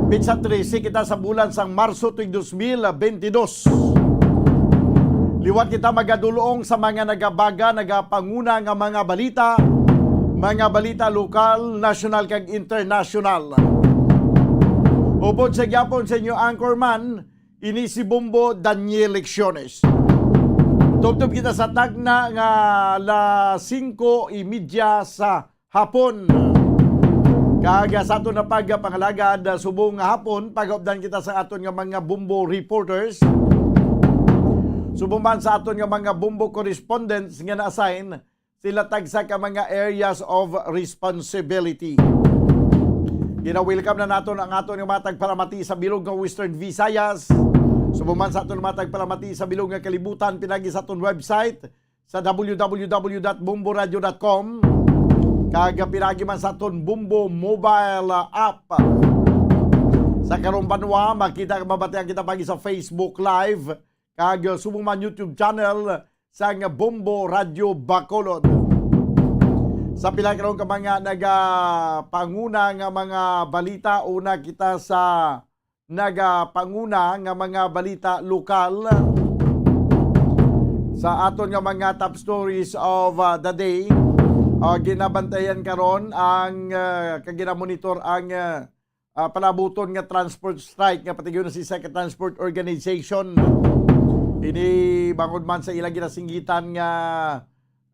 Pitsa trese kita sa bulan sang Marso tuig dos mil benti dos. Liwat kita magadulong sa mga nagabaga, nagapanguna nga mga balita, mga balita lokal, nasyonal, kag internasyonal. Upod sa gyapon sa inyo anchorman, ini si Bombo Daniel Lecciones. Tubtob kita sa tagna nga alas singko y media sa hapon. Kag, ah, sa aton na pagpangalagad, ah, subong nga hapon, pagaupdan kita sa aton nga mga Bombo reporters. Subong man sa aton nga mga Bombo correspondents nga na-assign, sila tagsa ka mga areas of responsibility. Gina-welcome na naton ang aton nga mga tagpalamati sa bilog nga Western Visayas. Subong man sa aton mga tagpalamati sa bilog nga kalibutan, pinagi sa aton website sa w w w dot bombo radio dot com, kag pinagi man sa aton Bombo mobile app. Sa karong banwa, makita, mabatian kita pagi sa Facebook Live, kag subong man YouTube channel sang Bombo Radio Bacolod. Sa pila karon ka mga nagapanguna nga mga balita, una kita sa nagapanguna nga mga balita lokal. Sa aton nga mga top stories of, uh, the day, uh, ginabantayan karon ang, uh, kag ginamonitor ang, uh, uh, palabuton nga transport strike nga patigyon sa isa ka transport organization. Ini bangod man sa ilang ginasinggitan nga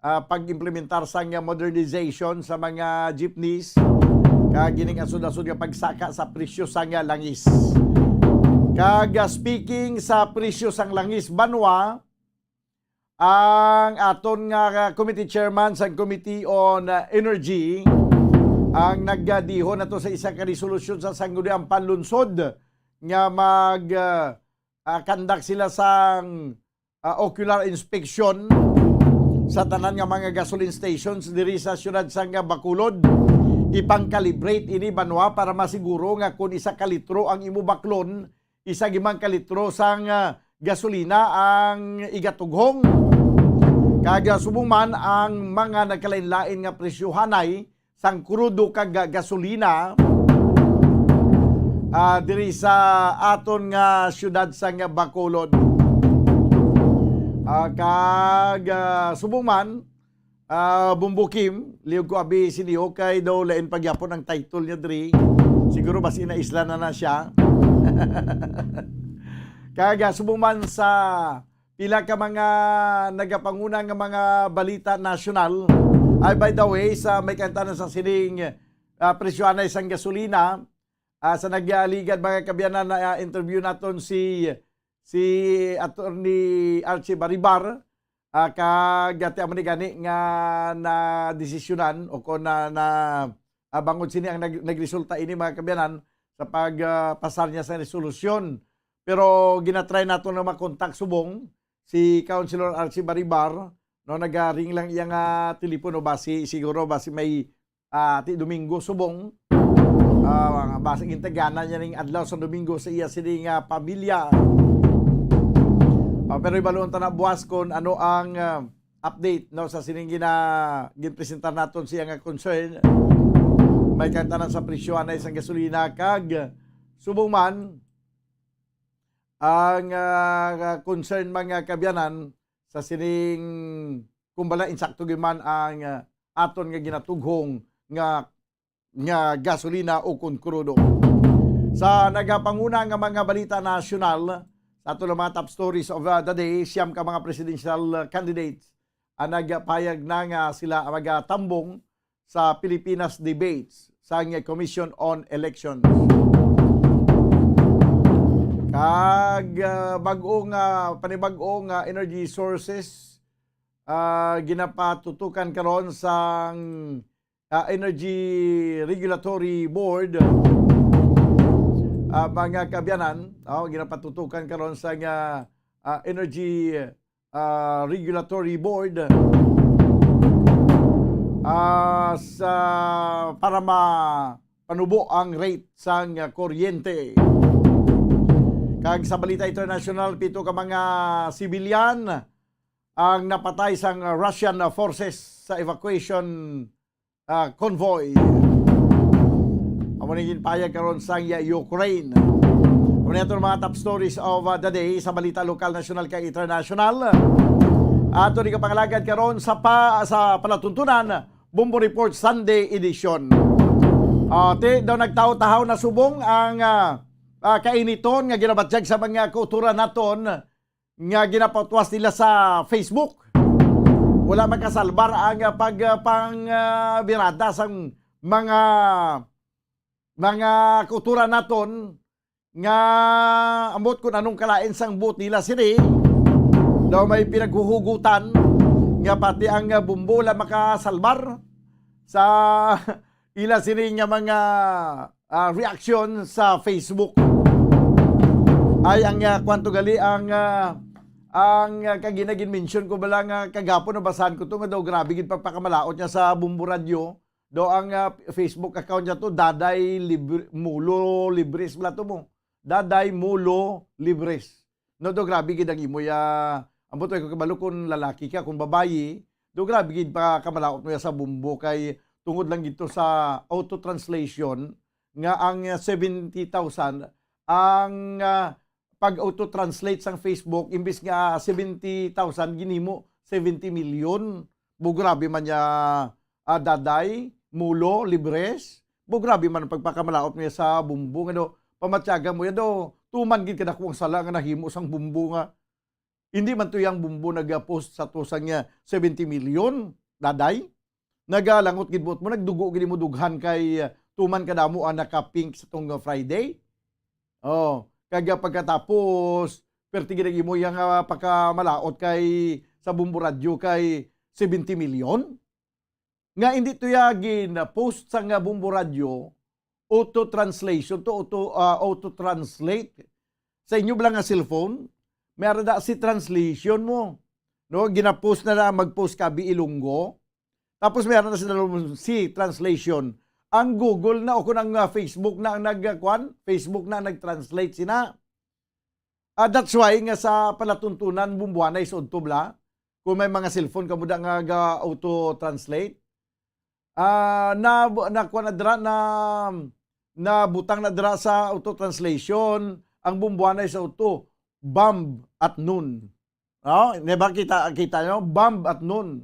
ah, pag-implementar sang modernization sa mga jeepneys, kag gining asod-asod nga pagsaka sa presyo sang langis. Kag, ah, speaking sa presyo sang langis, banwa, ang aton nga committee chairman sa Committee on, ah, Energy ang nagdihon nato sa isa ka resolusyon sa Sangguniang Panlunsod nga mag, ah, ah, conduct sila sang ah, ocular inspection sa tanan nga mga gasoline stations diri sa siyudad sang Bacolod. Ipang-calibrate ini, banwa, para masiguro nga kon isa ka litro ang imo baklon, isa gid man ka litro sang, ah, gasolina ang igatughong. Kag, ah, subong man ang mga nagkalain-lain nga presyohanay sang krudo kag ga-, gasolina, ah, diri sa aton nga siyudad sang Bacolod. Ah, kag, ah, subong man, ah, Bombo Kim, liog ko abi sini, okay daw, lain pa gyapon ang title niya diri. Siguro basi naisla na na siya. Kag, ah, subong man sa pila ka mga nagapanguna nga mga balita nasyonal. Ay, by the way, sa may kantanan sa sining, ah, presyohanay sang gasolina, ah, sa nagaligad, mga kaabyanan, na, ah, interview naton si, si Attorney Archie Baribar, ah, kag ati amo ni gani nga nadesisyonan o kon na, na, ah, bangod sini ang nag-, nagresulta ini, mga kaabyanan, sa pag, ah, pasar niya sa resolusyon. Pero ginatry nato na makontak subong si Councilor Archie Baribar, no, nagaring lang iya nga telepono, basi siguro, basi may, ah, ti Domingo subong. Ah, basi gintagana niya ning adlaw sa Domingo sa iya sini nga pamilya. Ah, pero ibaluon ta na buwas kung ano ang, ah, update, no, sa sining gina-, ginpresentar naton siya nga concern. May kantanan sa presyo anay sang gasolina kag subong man ang, ah, concern, mga kaabyanan, sa sining, kumbala, insakto gyud man ang, ah, aton nga ginatughong nga, nga gasolina o kon krudo. Sa nagapanguna nga mga balita nasyonal, sa aton nga mga top stories of, ah, the day, siyam ka mga presidential, ah, candidates ang nagpahayag na nga sila ang magatambong sa Pilipinas debates sang Commission on Elections. Kag, ah, bag-o nga, panibag-o nga energy sources, ah, ginapatutukan karon sang, ah, Energy Regulatory Board, ah, mga kaabyanan, oh, ginapatutukan karon sang, ah, ah, Energy ah, Regulatory Board, ah, sa, para mapanubo ang rate sang kuryente. Kag sa balita international, pito ka mga sibilyan ang napatay sang Russian forces sa evacuation ah, convoy. Amo ni ginpahayag karon sang ya-, Ukraine. Amo ni aton mga top stories of, ah, the day sa balita lokal, nasyonal, kag international. Ato ni kapangalagad karon sa pa, sa palatuntunan, Bombo Report Sunday Edition. Ah, ti daw nagtahaw-tahaw na subong ang, ah, ah, kainiton nga ginabatyag sa mga kauturan naton nga ginapatwas nila sa Facebook. Wala makasalbar ang, ah, pag, ah, pang, ah, birada sang mga, mga kauturan naton nga ambot kung anong kalain sang buot nila sini. Daw may pinaghuhugutan nga pati ang, ah, bumbo la makasalbar sa ila sini nga mga, ah, reaction sa Facebook. Ay ang, ah, kwanto gali ang, ah, ang, ah, kagina gin-mention ko bala nga kagapon nabasahan ko to nga daw grabe gid pagpakamalaot niya sa Bumbo Radio. Daw ang, ah, Facebook account niya to, Daday Libre, Mulo Libres bala to mo. Daday Mulo Libres. No, daw grabe gid ang imo ya, ambot ko kabalo kung lalaki ka, kung babayi, daw grabe gid pa kamalaot mo ya sa Bumbo kay tungod lang gito sa auto translation nga ang, ah, seventy thousand ang, ah, pag-auto-translate sang Facebook, imbis nga seventy thousand, ginhimo seventy million. Bu, grabe man niya, ah, Daday, Mulo, Libres. Bu, grabe man ang pagpakamalaot niya sa Bumbo. Nga daw, pamatyagan mo yan daw, tuman gid kadako ang sala nga nahimo sang Bumbo nga. Hindi man to yang Bumbo nag-post sa to sang, ah, seventy million, Daday. Nagalangot gid buot mo, nagdugo gid mo dughan kay, ah, tuman kadamo ang naka-pink sa tong, ah, Friday. Oh, kag, ah, pagkatapos, perti gid ang imo yang, ah, pakamalaot kay sa Bumbo Radyo kay seventy million. Nga hindi to ya gin-post sa nga Bumbo Radyo, auto translation to, auto, ah, auto translate. Sa inyo bala nga cellphone, may ara da si translation mo. No, gina-post na na, mag-post ka bi Ilonggo. Tapos may ara na sila si translation. Ang Google na o kung ang, ah, Facebook na ang nag, ah, kwan, Facebook na ang nag-translate sina. Ah, that's why nga sa palatuntunan, Bumbuanay sa udto bala, kung may mga cellphone kamo da nga ga-auto-translate, ah, na, na, kuwan na dira, na, nabutang na dira sa auto-translation ang Bumbuanay sa udto, bomb at noon. No? Di ba kita, kita nyo? Bomb at noon.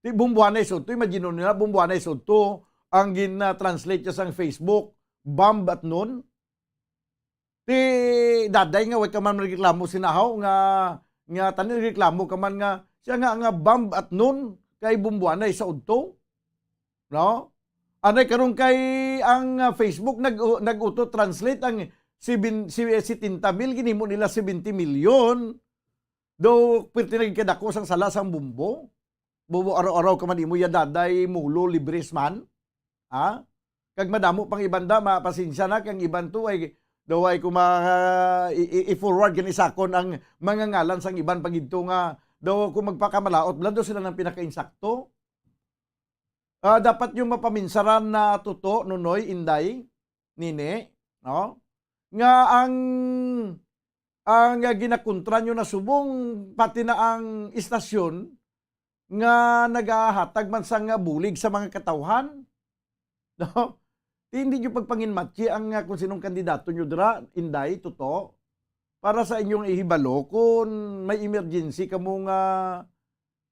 Ti Bumbuanay sa udto, imagine nila, Bumbuanay sa udto, ang gin-, ah, translate niya sa Facebook, bomb at noon. Ti Daday nga, way ka man reklamo sinahaw nga, nga tani reklamo ka man nga, siya nga, nga bomb at noon, kay Bumbuanay sa udto. No? Anay karon kay ang, ah, Facebook nag-, nag-auto-translate ang sibin-, si-, setenta mil, ginhimo nila seventy million. Daw, pirti na gid kadako sang sala sang Bumbo. Bumbo, araw-araw ka man imo ya Daday Mulo Libres man. Ha? Kag madamo pang iban da, mapasensya na, kang iban to ay, daw ay ko ma-, i-, i-, i-forward gani sakon ang mga ngalan sang iban pa gidto nga, daw kung magpakamalaot, bala daw sila nang pinakainsakto. Ah, dapat nyo mapaminsaran na Toto, Nonoy, Inday, Nini, no? Nga ang, ang ginakontra nyo na subong, pati na ang istasyon nga nagahatag man sang bulig sa mga katawhan, no? Ti hindi nyo pagpanginmatyi ang, ah, kung sinong kandidato nyo dira, Inday, Toto, para sa inyong ihibalo kung may emergency kamo nga,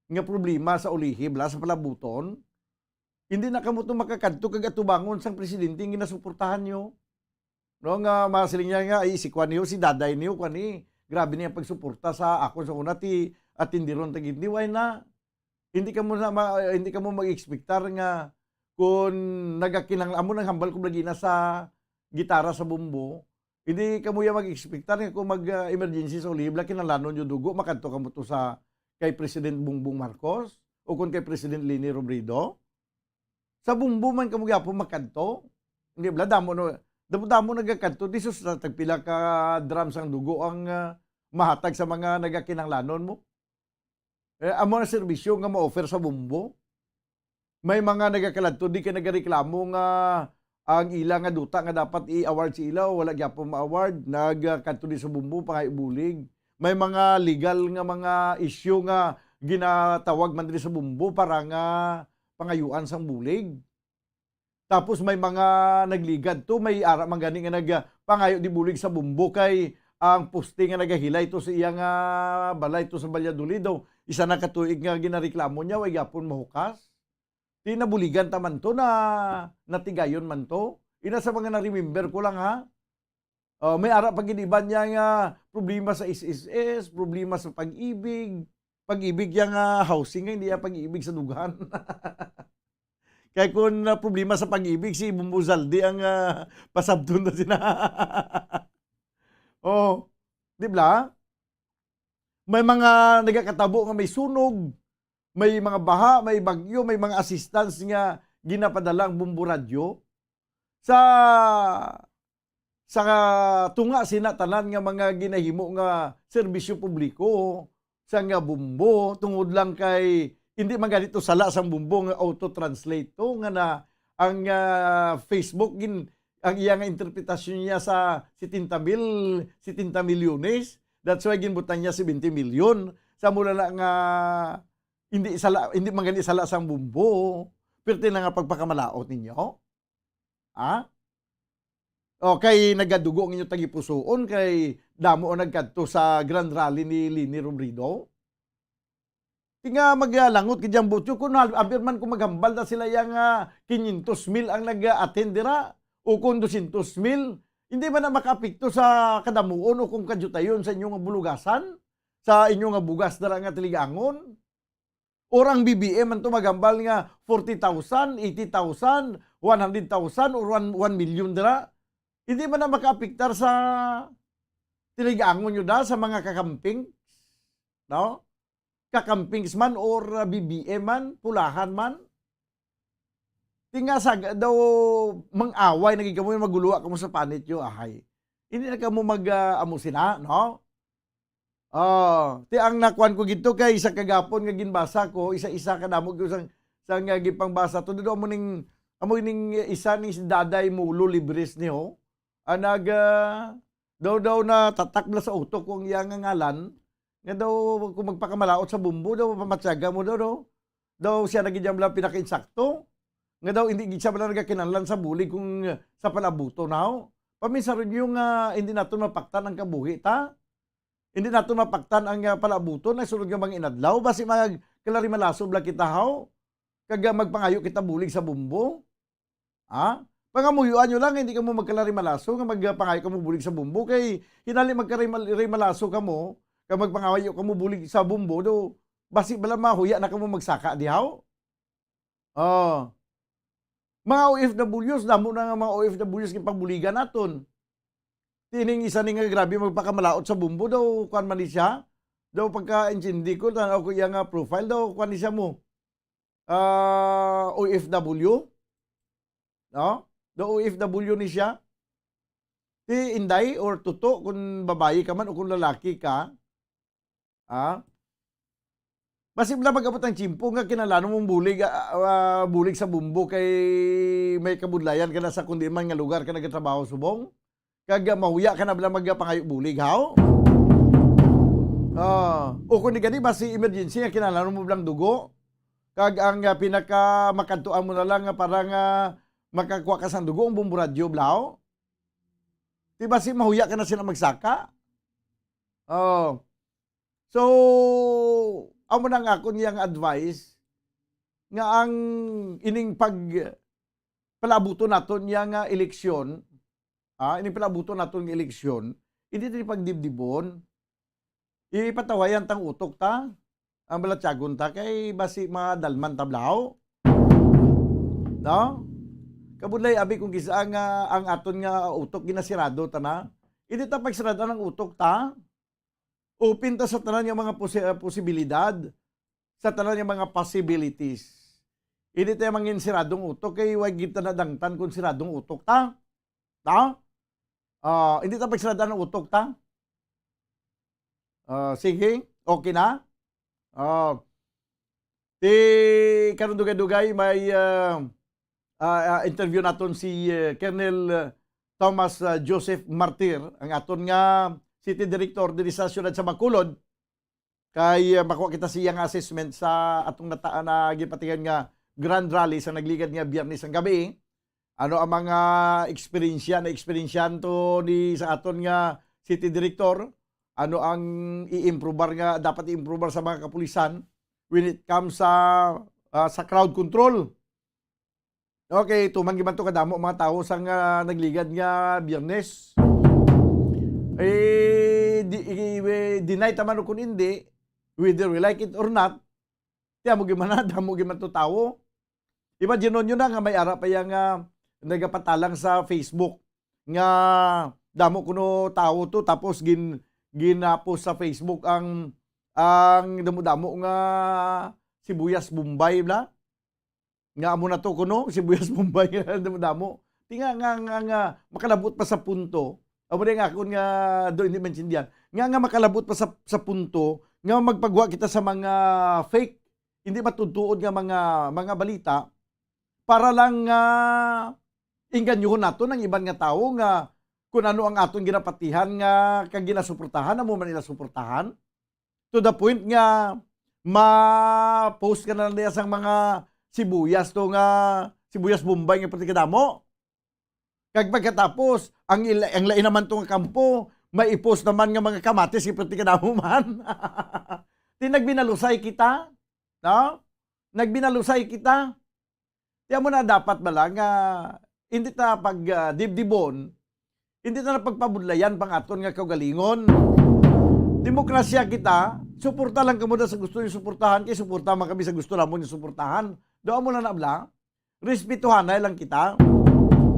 nga problema sa ulihib, la, sa palabuton. Hindi na kamo to makakadto kag atubangon sang presidente nga ginasuportahan nyo. No, nga masiling niya nga, "Ay, si kwan niyo, si Daday niyo, kwan ni, grabe niya pagsuporta sa akon sa una, ti atindiron ta gid ni, why na?" Hindi kamo na ma-, hindi kamo mag-expectar nga kung nagakinang-, amo nang hambal ko lagi na sa gitara sa Bumbo, hindi kamo ya mag-expectar nga kung mag, ah, emergency sa ulihib, kinahanglanon yung dugo, makadto kamo to sa kay President Bongbong Marcos o kung kay President Leni Robredo. Sa Bumbo man kamo gyapon makadto. Hindi bala, damo no, damo-damo nagakadto. Di sus, tagpila ka drums ang dugo ang, ah, mahatag sa mga nagakinahanglanon mo. Eh, amo ang serbisyo nga ma-offer sa Bumbo. May mga nagakaladto, di kay nagareklamo nga ang ila nga duta nga dapat i-award sa ila, wala gyapon ma-award, nagkadto di sa Bumbo, pangayubulig. May mga legal nga mga issue nga ginatawag man diri sa Bumbo para nga pangayuan sang bulig. Tapos may mga nagligad to, may ara man gani nga nagpangayo di bulig sa Bumbo kay ang poste nga nagahilay to sa iya nga balay to sa Valladolid daw, isa na ka tuig nga ginareklamo niya, way gyapon mahukas. Di nabuligan ta man to, na natigayon man to. Ina sa mga na-remember ko lang, ha. Oh, may ara pa gid iban niya nga problema sa S S S, problema sa Pag-ibig. Pag-ibig ya nga housing nga, hindi ya Pag-ibig sa dughan. Kay kung, ah, problema sa pag-ibig, si Bombo Zaldi ang, ah, pasabton na sila. Oh, di ba? May mga nagakatabo nga may sunog, may mga baha, may bagyo, may mga assistance nga ginapadala ang Bombo Radyo sa, sa tunga sina tanan nga mga ginahimo nga serbisyo publiko sa nga Bombo, tungod lang kay hindi man gani to sala sang Bombo nga auto-translate to, nga na ang, ah, Facebook gin-, ang iya nga interpretasyon niya sa setenta mil, setenta milyones. That's why ginbutang niya si twenty million. Sa mula na nga hindi sala, hindi man gani sala sang Bombo, pirti na nga pagpakamalaot ninyo. Ha? O, kay nagadugo ang inyo tagipusoon, kay damo ang nagkadto sa Grand Rally ni Leni Robredo. Di nga maglangot ka diyang butyo, kung hal-, abir man kung maghambal na sila yang, ah, quinientos mil ang nag-attend dira, o kung dosyentos mil, hindi man na makaapekto sa kadamuon o kung kadiyutayon sa inyo nga bulugasan, sa inyo nga bugas dira nga tiligangon. Or ang B B M man to maghambal nga forty thousand, eighty thousand, one hundred thousand, or one, one million dira. Hindi man na makaapektar sa tiligangon nyo da, sa mga kakamping, no? Kakampings man or, uh, B B M man, pulahan man. Di nga sa daw mang-away na gid kamo, maguluwa kamo sa panit yo, ahay. Hindi na kamo mag, ah, amo sina, no? Ah, ti ang nakuan ko gito kay isa kagapon nga ginbasa ko, isa-isa kadamo ko sang, sang, ah, gipangbasa to. Daw amo ning, amo ning isa ni si Daday Mulo Libres ni ho. Ang nag, ah, daw, daw natatak bala sa utok ko ang iya nga ngalan. Nga daw kung magpakamalaot sa Bombo, daw pamatyaga mo daw, daw. Daw siya na gid ang bala pinakainsakto. Nga daw hindi gid siya bala nagakinahanglan sa bulig kung, ah, sa palabuton na ho. Paminsaron niyo nga hindi naton mapaktan ang kabuhi ta. Hindi naton mapaktan ang, ah, palabuton na sulod nga mga inadlaw. Basi magkalarimalaso bala kita haw. Kag, ah, magpangayo kita bulig sa Bombo. Ha? Pangamuyoan nyo lang, hindi kamo magkalarimalaso nga magpangayo kamo bulig sa Bombo. Kay hinali magkarimal-, rimalaso kamo, kag magpangayo kamo bulig sa Bombo, do, basi bala mahuya na kamo magsaka dihaw? Oh. Mga O F Ws, damo na nga mga O F Ws nga pagbuligan naton. Tining isa ni nga grabe magpakamalaot sa Bombo, daw kuan man ni siya. Daw pagka-intindi ko, tanaw ko iya nga profile, daw kuan ni siya mo. Ah, O F W. No? Daw O F W ni siya. Ti inday or tuto kung babayi ka man o kung lalaki ka. Ah? Basi na mag-abot ang tiyempo nga kinahanglan mong bulig, ah, ah, bulig sa Bombo kay may kabudlayan ka na sa kundi man nga lugar ka nagatrabaho subong. Kag, ah, mahuya ka na bala magpangayo bulig, haw? Ah, o kung di gani, basi emergency nga kinahanglan mo lang dugo. Kag ang, ah, pinaka makadtuan mo na lang nga para nga makakuha ka sang dugo, ang Bombo Radyo, blaw. Di basi mahuya ka na sila magsaka? Oh. So, amo na ang akon yang advice nga ang ining pag palabuton naton niya nga eleksyon, ah, ining palabuton naton nga eleksyon, hindi dili pagdibdibon. Ipatawayan tang utok ta, ang balatyagon ta, kay basi madalman ta blaw. No? Kabudlay, abi, kung kisa nga ang aton nga utok ginasirado ta na, hindi ta pagsirad-an ang utok ta. Open ta sa tanan nga mga posi-, ah, posibilidad, sa tanan nga mga possibilities. Hindi tayo mangin siradong utok, kay way kita nadangtan kung siradong utok ta. Ta? Ah, hindi ta pagsirad-an ang utok ta. Ah, sige, okay na. Ah, ti karon dugay-dugay may, ah, ah, ah, interview naton si, eh, Colonel, eh, Thomas, ah, Joseph Martir, ang aton nga city director diri sa siyudad sa Bacolod. Kay, ah, makuha kita siya nga assessment sa atong nataan na gipatigan nga grand rally sa nagligad nga Biyernes ang gabi. Ano ang mga eksperyensya na eksperyensyahan to ni sa aton nga city director? Ano ang i-improbar nga dapat i-improbar sa mga kapulisan when it comes sa, ah, sa crowd control? Okay, tuman gid man to kadamo mga tawo sa nga nagligad nga Biyernes. Eh, di, i-, i-, deny ta man o kung hindi, whether we like it or not, ti amo gid man na, damo gid man to tawo. Imagine nyo na nga may ara pa yang, ah, nagapatalang sa Facebook nga damo kuno tawo to, tapos gin-, ginapost sa Facebook ang, ang damo-damo nga sibuyas Bombay bla. Nga amo na to kuno, sibuyas Bombay nga damo-damo. Ti nga, nga, nga, nga makalabot pa sa punto, amo na nga akon nga do hindi maintindihan. Nga, nga makalabot pa sa, sa punto nga magpagwa kita sa mga fake, hindi matutuod nga mga, mga balita para lang nga inganyohon naton ang iban nga tawo nga kung ano ang aton ginapatihan nga kag ginasuportahan, amo man nila suportahan. To the point nga ma-post ka na lang niya sang mga sibuyas to nga, sibuyas Bombay nga pati kadamo. Kag pagkatapos, ang ila-, ang lain naman to nga kampo, may i-post naman nga mga kamatis nga pati kadamo man. Ti nagbinalusay kita, no? Nagbinalusay kita. Ti amo na dapat bala nga hindi ta pag, ah, dibdibon, hindi ta na pagpabudlayan pang aton nga kaugalingon. Demokrasya kita, suporta lang kamo da sa gusto niyo suportahan, kay suporta man kami sa gusto namon niyo suportahan. Do amo na na bala. Respetuhanay lang kita.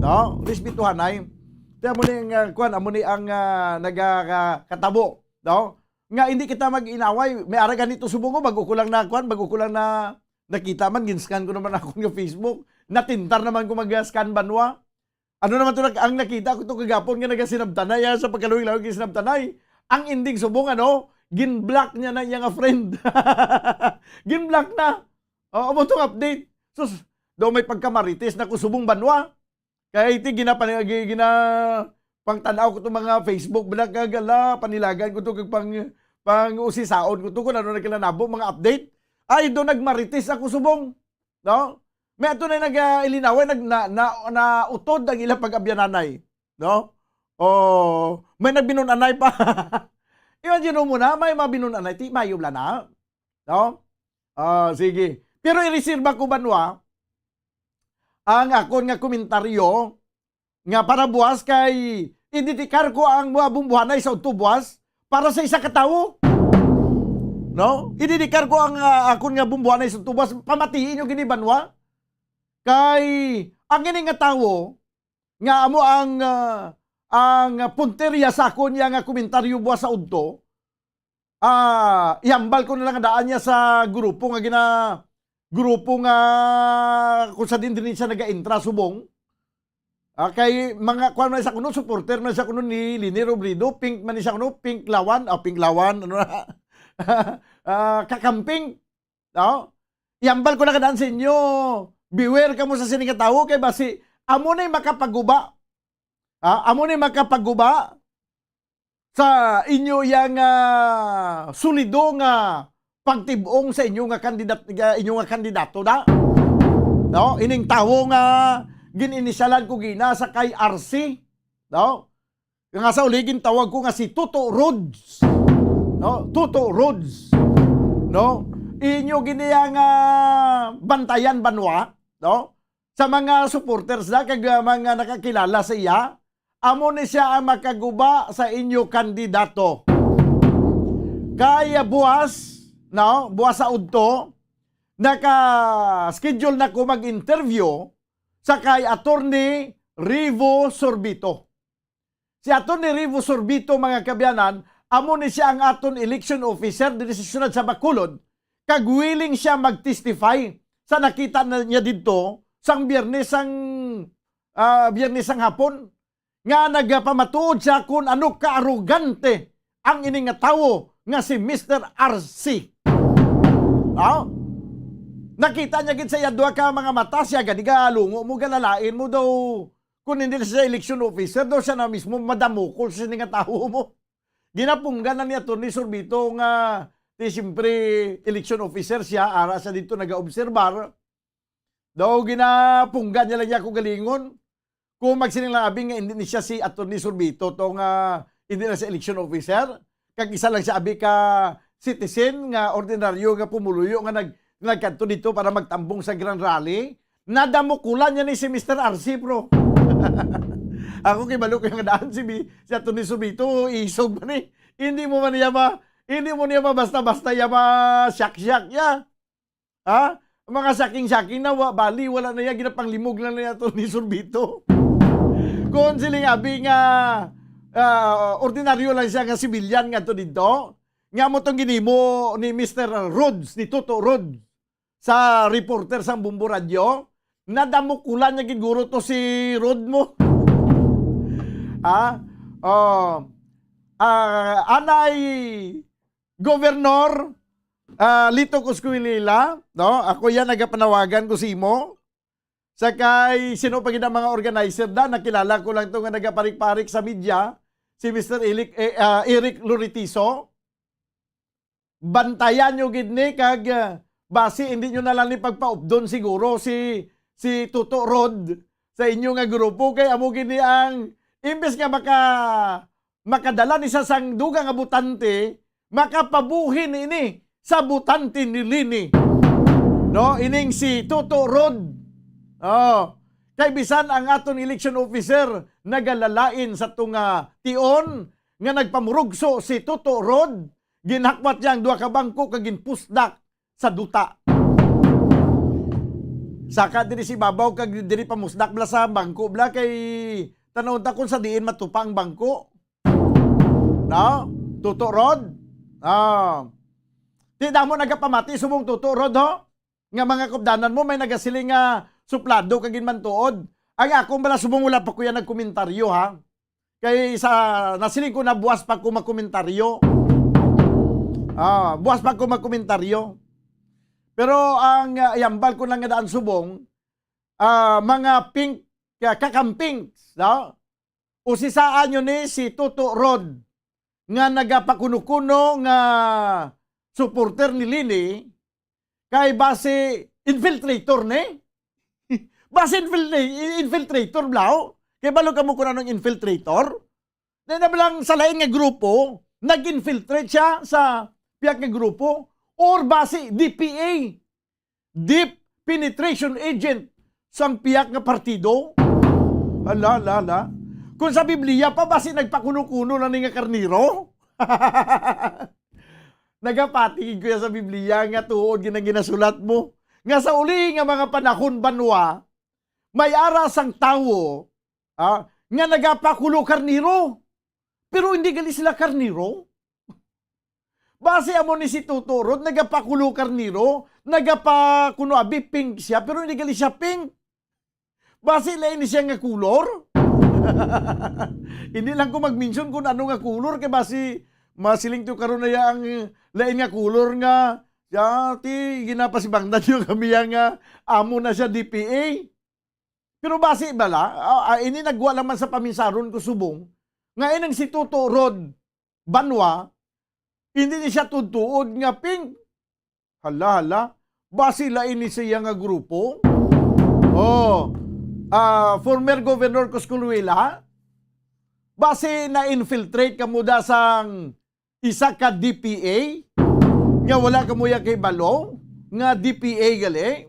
No? Respetuhanay. Ti amo ni ang, ah, kuwan, amo ni ang, ah, nagakatabo, no? Nga hindi kita mag-inaway. May ara gani to subong ko, bago ko lang na, kuwan, bago ko lang na nakita man, ginscan ko naman ako nga Facebook. Natintar naman ko mag-scan banwa. Ano naman to nak-, ang nakita ko to kagapon nga nagasinabtanay, ah, sa pagkalawig-lawig nga sinabtanay. Ang ending subong, ano, gin-block niya na iya nga friend. Gin-block na. Oh, amo tong update. Sus, daw may pagkamarites na ko subong banwa. Kay ti gina-, gina-, pangtan-aw ko to mga Facebook, bala kag, ala, panilagan ko to kag pang, pang-usisaon ko to kung ano na kila nabo, mga update. Ay, do nagmarites ako subong. No? May ato na nag, ah, ilinaway, nag, na, na, nautod ang ilang pag-abyananay. No? O, may nagbinun-anay pa. Imagine mo na, may mabinun-anay, ti, mayo bala na. No? Ah, sige. Pero ireserba ko, banwa, ang akon nga komentaryo nga para buwas kay idedikar ko ang mga bumbuhanay sa udto buwas para sa isa ka tawo. No? Idedikar ko ang, ah, akon nga bumbuhanay sa udto buwas, pamatii niyo gini, banwa. Kay ang ini nga tawo nga amo ang, ah, ang punteriya sa akon niya nga komentaryo buwas sa udto, ah, ihambal ko na lang daan niya sa grupo nga gina-, grupo nga kung sa din din siya naga-entra subong. Ah, kay mga kuwan man siya kuno, supporter man siya kuno ni Leni Robredo, pink man siya kuno, pink lawan, ah, pink lawan, ano na, ah, kakamping, no? Ihambal ko na kadaan sa inyo, beware kamo sa sini nga tawo, kay basi, amo na yung makapaguba. Ah, amo na yung makapaguba sa inyo yang, ah, solido nga pagtib-ong sa inyo nga kandidat-, nga inyo nga kandidato na. No? Ining tawo nga gin-inisyalan ko gina sa kay R C, no? Nga sa uli gintawag ko nga si Toto Rods. No? Toto Rods. No? Inyo gini ang, ah, bantayan banwa, no? Sa mga supporters na kag, ah, mga nakakilala sa iya, amo ni siya ang makaguba sa inyo kandidato. Kay, ah, buwas, no, buwas sa udto, naka-schedule na ko mag-interview sa kay Attorney Revo Sorbito. Si Attorney Revo Sorbito, mga kabyanan, amo ni siya ang aton election officer diri sa siyudad sa Bacolod, kag willing siya mag-testify sa nakita na niya didto sang Biyernes sang, ah, Biyernes sang hapon, nga nagapamatuod siya kung ano ka-arogante ang ini nga tawo nga si Mister R C. Ah? Nakita niya gid sa iya duha ka mga mata, siya gani galungo mo, galalain mo daw. Kung hindi na siya election officer, daw siya na mismo madamukol sa sini nga tawo mo. Ginapunggan na ni Attorney Sorbito nga, ti, siyempre, election officer siya, ara siya dito nagaobserbar. Daw ginapunggan niya lang niya ako galingon. Kung magsiling lang abi nga hindi ni siya si Attorney Sorbito to nga hindi na siya election officer, kag isa lang siya abi ka citizen nga ordinaryo nga pumuluyo nga nag-, nagkadto dito para magtambong sa Grand Rally, nadamukulan niya ni si Mister R C, bro. Ako kibalo ko yung daan si, Bi-, si Attorney Sorbito, isog man eh. Hindi mo man niya ma-, hindi mo niya ma-, basta-basta niya ma-shock-shock niya. Ha? Mga saking-saking na, wa, bali, wala na yan, ginapanglimog lang na yan to ni Sorbito. Kung siling abi nga, ah, ordinaryo lang siya nga civilian nga to dito, nga mo tong ginimo ni Mister Rods, ni Toto Rods, sa reporter sang Bombo Radyo, nadamukulan niya gid guro to si Rod mo. Ah, oh, ah, anay Governor, ah, Lito Coscuelila, no? Ako yan, nagapanawagan ko sa imo. Sa kay sino pa gid ang mga organizer da, nakilala ko lang to nga nagaparik-parik sa media, si Mister Eric, eh, ah, Eric Loritizo. Bantayan nyo gid ni kag, ah, basi hindi nyo na lang ni pagpaupdon siguro si, si Toto Rod sa inyo nga grupo, kay amo gid ni ang imbes nga maka-, makadala ni sa sang dugang nga botante, makapabuhin ini sa botante ni Leni. No, ining si Toto Rod. Oh, kay bisan ang aton election officer nagalalain sa tunga tion nga nagpamurugso si Toto Rod, ginhakwat niya ang duha ka bangko kag ginpusdak sa duta. Saka diri si babaw kag diri pamusdak bla sa bangko bla kay tanawon ta kung sa diin matupa ang bangko. No? Toto Rod? Ah. Ti damo nagapamati subong Toto Rod, ho? Nga mga kaupdanan mo, may nagasiling nga suplado kag ginmantuod. Ang akong bala subong wala pa ko yan nagkomentaryo, ha? Kay sa nasiling ko na buwas pa ko magkomentaryo. Ah, buwas pa ko magkomentaryo. Pero ang, ah, yambal ko lang nga daan subong, ah, mga pink, ka-, kakampings, no? Usisaan nyo ni si Toto Rod nga nagapakuno-kuno nga supporter ni Leni, kay basi infiltrator ni. Basi infiltra-, infiltrator, blaw. Kay balo kamo kung anong infiltrator? Na, na lang sa lain nga grupo, nag-infiltrate siya sa pihak nga grupo, or basi D P A, deep penetration agent, sang pihak nga partido. Hala, hala, hala. Kung sa Biblia pa, basi nagpakuno-kuno na ni nga karnero? Nagapati gid ko ya sa Biblia nga tuod gid ang ginasulat mo. Nga sa uli nga mga panahon, banwa, may ara sang tawo, ah, nga nagapakulo karnero. Pero hindi gali sila karnero. Basi amo ni si Toto Rod, nagapakulo karnero, nagapakuno abi pink siya, pero hindi gali siya pink. Basi lain ni siya nga kulor. Hindi lang ko mag-mention kung ano nga kulor, kay basi masiling to karon na ya ang lain nga kulor nga, ya, ti, ginapasibangdan nyo kami ya nga amo na siya D P A. Pero basi bala, ah, ah, ini nagwa lang man sa paminsaron ko subong, nga inang si Toto Rod Banwa, hindi ni siya tuod-tuod nga pink. Hala, hala. Basi lain ni siya nga grupo. Oh, ah, former Governor Cosculuela, basi na-infiltrate kamo da sang isa ka D P A nga wala kamo ya kay balo nga D P A gali.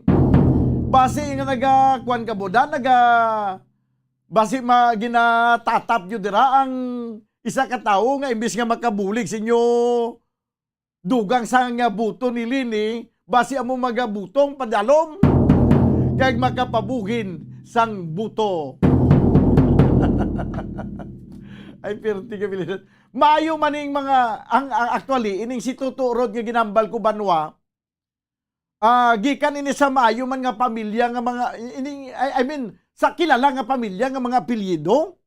Basi nga naga, kuwan kamo da, naga, basi ma-, ginatatap nyo dira ang isa ka tawo nga imbis nga makabulig sa inyo dugang sa nga buto ni Leni, basi amo magabutong padalom kag makapabuhin sang buto. Ay, pirti ka, Pilipinas. Maayo man ning mga, ang, ang actually, ining si Toto Rod nga ginambal ko, Banwa, ah, gikan ini sa maayo man nga pamilya nga mga, ini, I, I mean, sa kilala nga pamilya nga mga apelyido.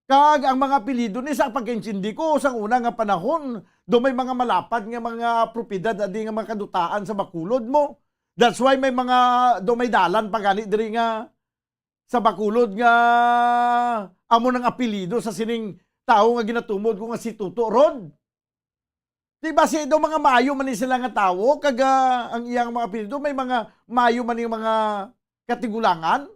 Kag ang mga apelyido ni, sa pagkaintindi ko, sang una nga panahon, do may mga malapad nga mga propiedad adi nga mga kadutaan sa Bacolod mo. That's why may mga, do may dalan pa gani diri nga sa Bacolod nga amo nang apelyido sa sining tawo nga ginatumod ko nga si Toto Rod. Di ba si, do mga maayo man ni sila nga tawo, kag, ah, ang iyang mga apelyido may mga maayo man ni mga katigulangan?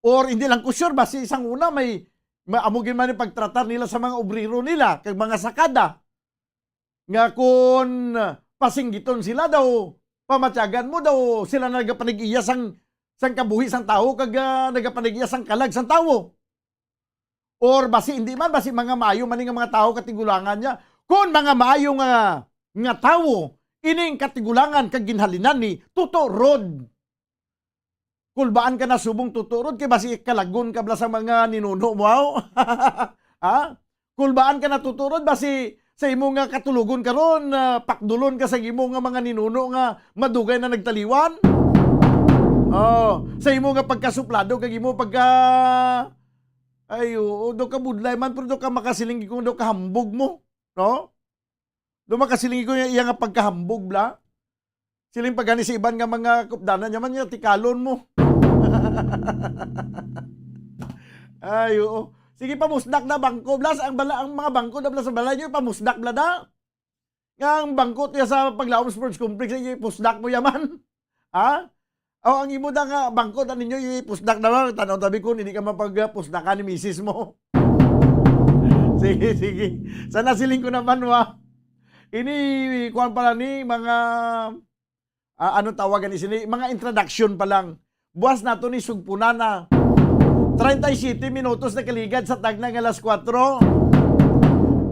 Or hindi lang ko sure, basi sang una may, ma-, amo gid man yung pagtratar nila sa mga obrero nila, kag mga sakada. Nga kun, ah, pasinggiton sila daw, pamatyagan mo daw, sila na nagapanag-iya sang, sang kabuhi sang tawo, kag, ah, nagapanag-iya sang kalag sang tawo. Or basi hindi man, basi mga maayo man nga mga tawo katigulangan niya. Kun mga maayo nga, nga tawo, ining katigulangan kag ginhalinan ni Toto Rod. Kulbaan ka na subong Toto Rod, kay basi kalagon ka bala sa mga ninuno mo, aw? Ha? Kulbaan ka na Toto Rod, basi sa imo nga katulogon karon, ah, pakdulon ka sa imo nga mga ninuno nga madugay na nagtaliwan? Oh, sa imo nga pagkasuplado kag imo pagka, ay, oo, daw ka budlay man, pero daw ka makasiling ko, daw ka hambog mo, no? Daw makasiling ko iya nga pagkahambog, bla. Siling pa gani sa iban nga mga kupdanan niya man niya, tikalon mo. Ay, oo. Sige, pamusdak na bangko, blas. Ang bala, ang mga bangko na blas sa balay niyo, pamusdak na da. Nga ang bangko niya sa Paglaom Sports Complex, sige, pusdak mo yaman. Ha? O, ang imo da nga bangko na ninyo, ipusdak na lang. Tanaw tabi ko, hindi ka mapagpusdakan ni misis mo. Sige, sige. Sana siling ko naman, wa. Ini, kuwan pala ni, mga, ah, anong tawagan ni sini? Mga introduction pa lang. Buwas nato ni sugpunan na. Treinta y siete minutos na kaligad sa tagna nga alas kuwatro.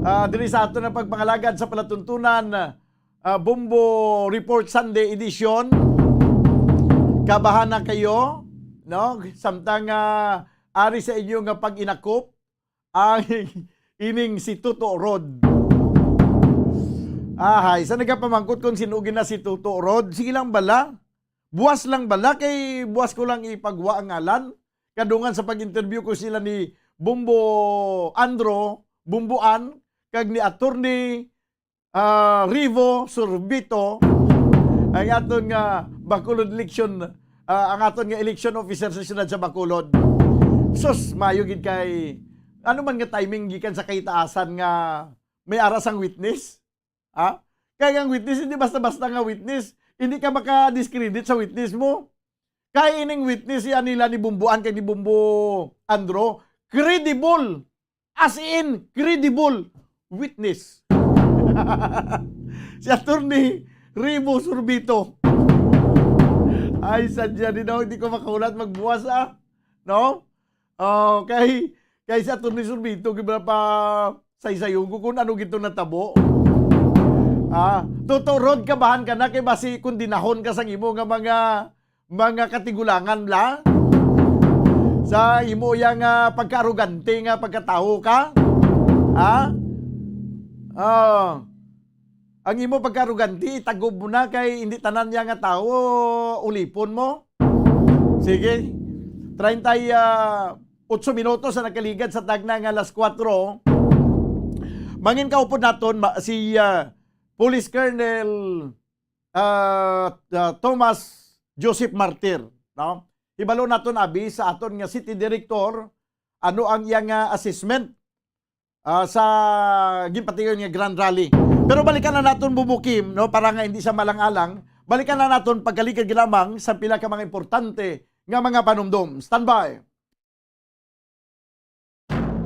Ah, diri sa ato na pagpangalagad sa palatuntunan, ah, Bombo Report Sunday Edition. Kabahan na kayo, no? Samtang, ah, ari sa inyo nga pag-inakop, ang ining si Toto Rod. Ahay, sa nagapamangkot kung sino gina si Toto Rod, sige lang bala. Buwas lang bala, kay buwas ko lang ipagwa ang ngalan. Kadungan sa pag-interview ko sila ni Bombo Andro, Bombo An, kag ni Attorney, ah, Rivo Surbito, ang aton nga Bacolod election, ah, ang aton nga election officer sa siyudad sa Bacolod. Sus, mayo gid kay ano man nga timing gikan sa kaitaasan nga may ara sang witness. Ha? Kay ang witness, hindi basta-basta nga witness. Hindi ka maka-discredit sa witness mo. Kay ining witness, yan nila ni Bombo An kag ni Bombo Andro, credible. As in, credible witness. Si Attorney Remo Sorbito. Ay, sadya din ako, hindi ko makahulat magbuwas, ah. No? Oh, kay, kay si Attorney Sorbito, gibra pa saysayugo kung ano gito natabo. Ah, Toto Rod, kabahan ka na kay basi kung dinahon ka sang imo nga mga, mga katigulangan la sa imo yang, ah, pagkaarogante nga pagkatawo ka. Ha? Oh. Ang imo pagkaarogante, itagob mo na kay hindi tanan niya nga tawo ulipon mo. Sige. Treinta y otso minutos ang nakaligad sa tagna nga alas kuwatro. Mangin kaupod naton ma-, si, ah, Police Colonel, ah, ah, Thomas Joseph Martir, no? Hibalo naton abi sa aton nga city director ano ang iyang, ah, assessment, ah, sa ginpatigayon nga Grand Rally. Pero balikan na naton, Bubukim, no, para nga hindi sa malang-alang, balikan na naton pagkaligad lamang sa pila ka mga importante nga mga panumdom. Standby.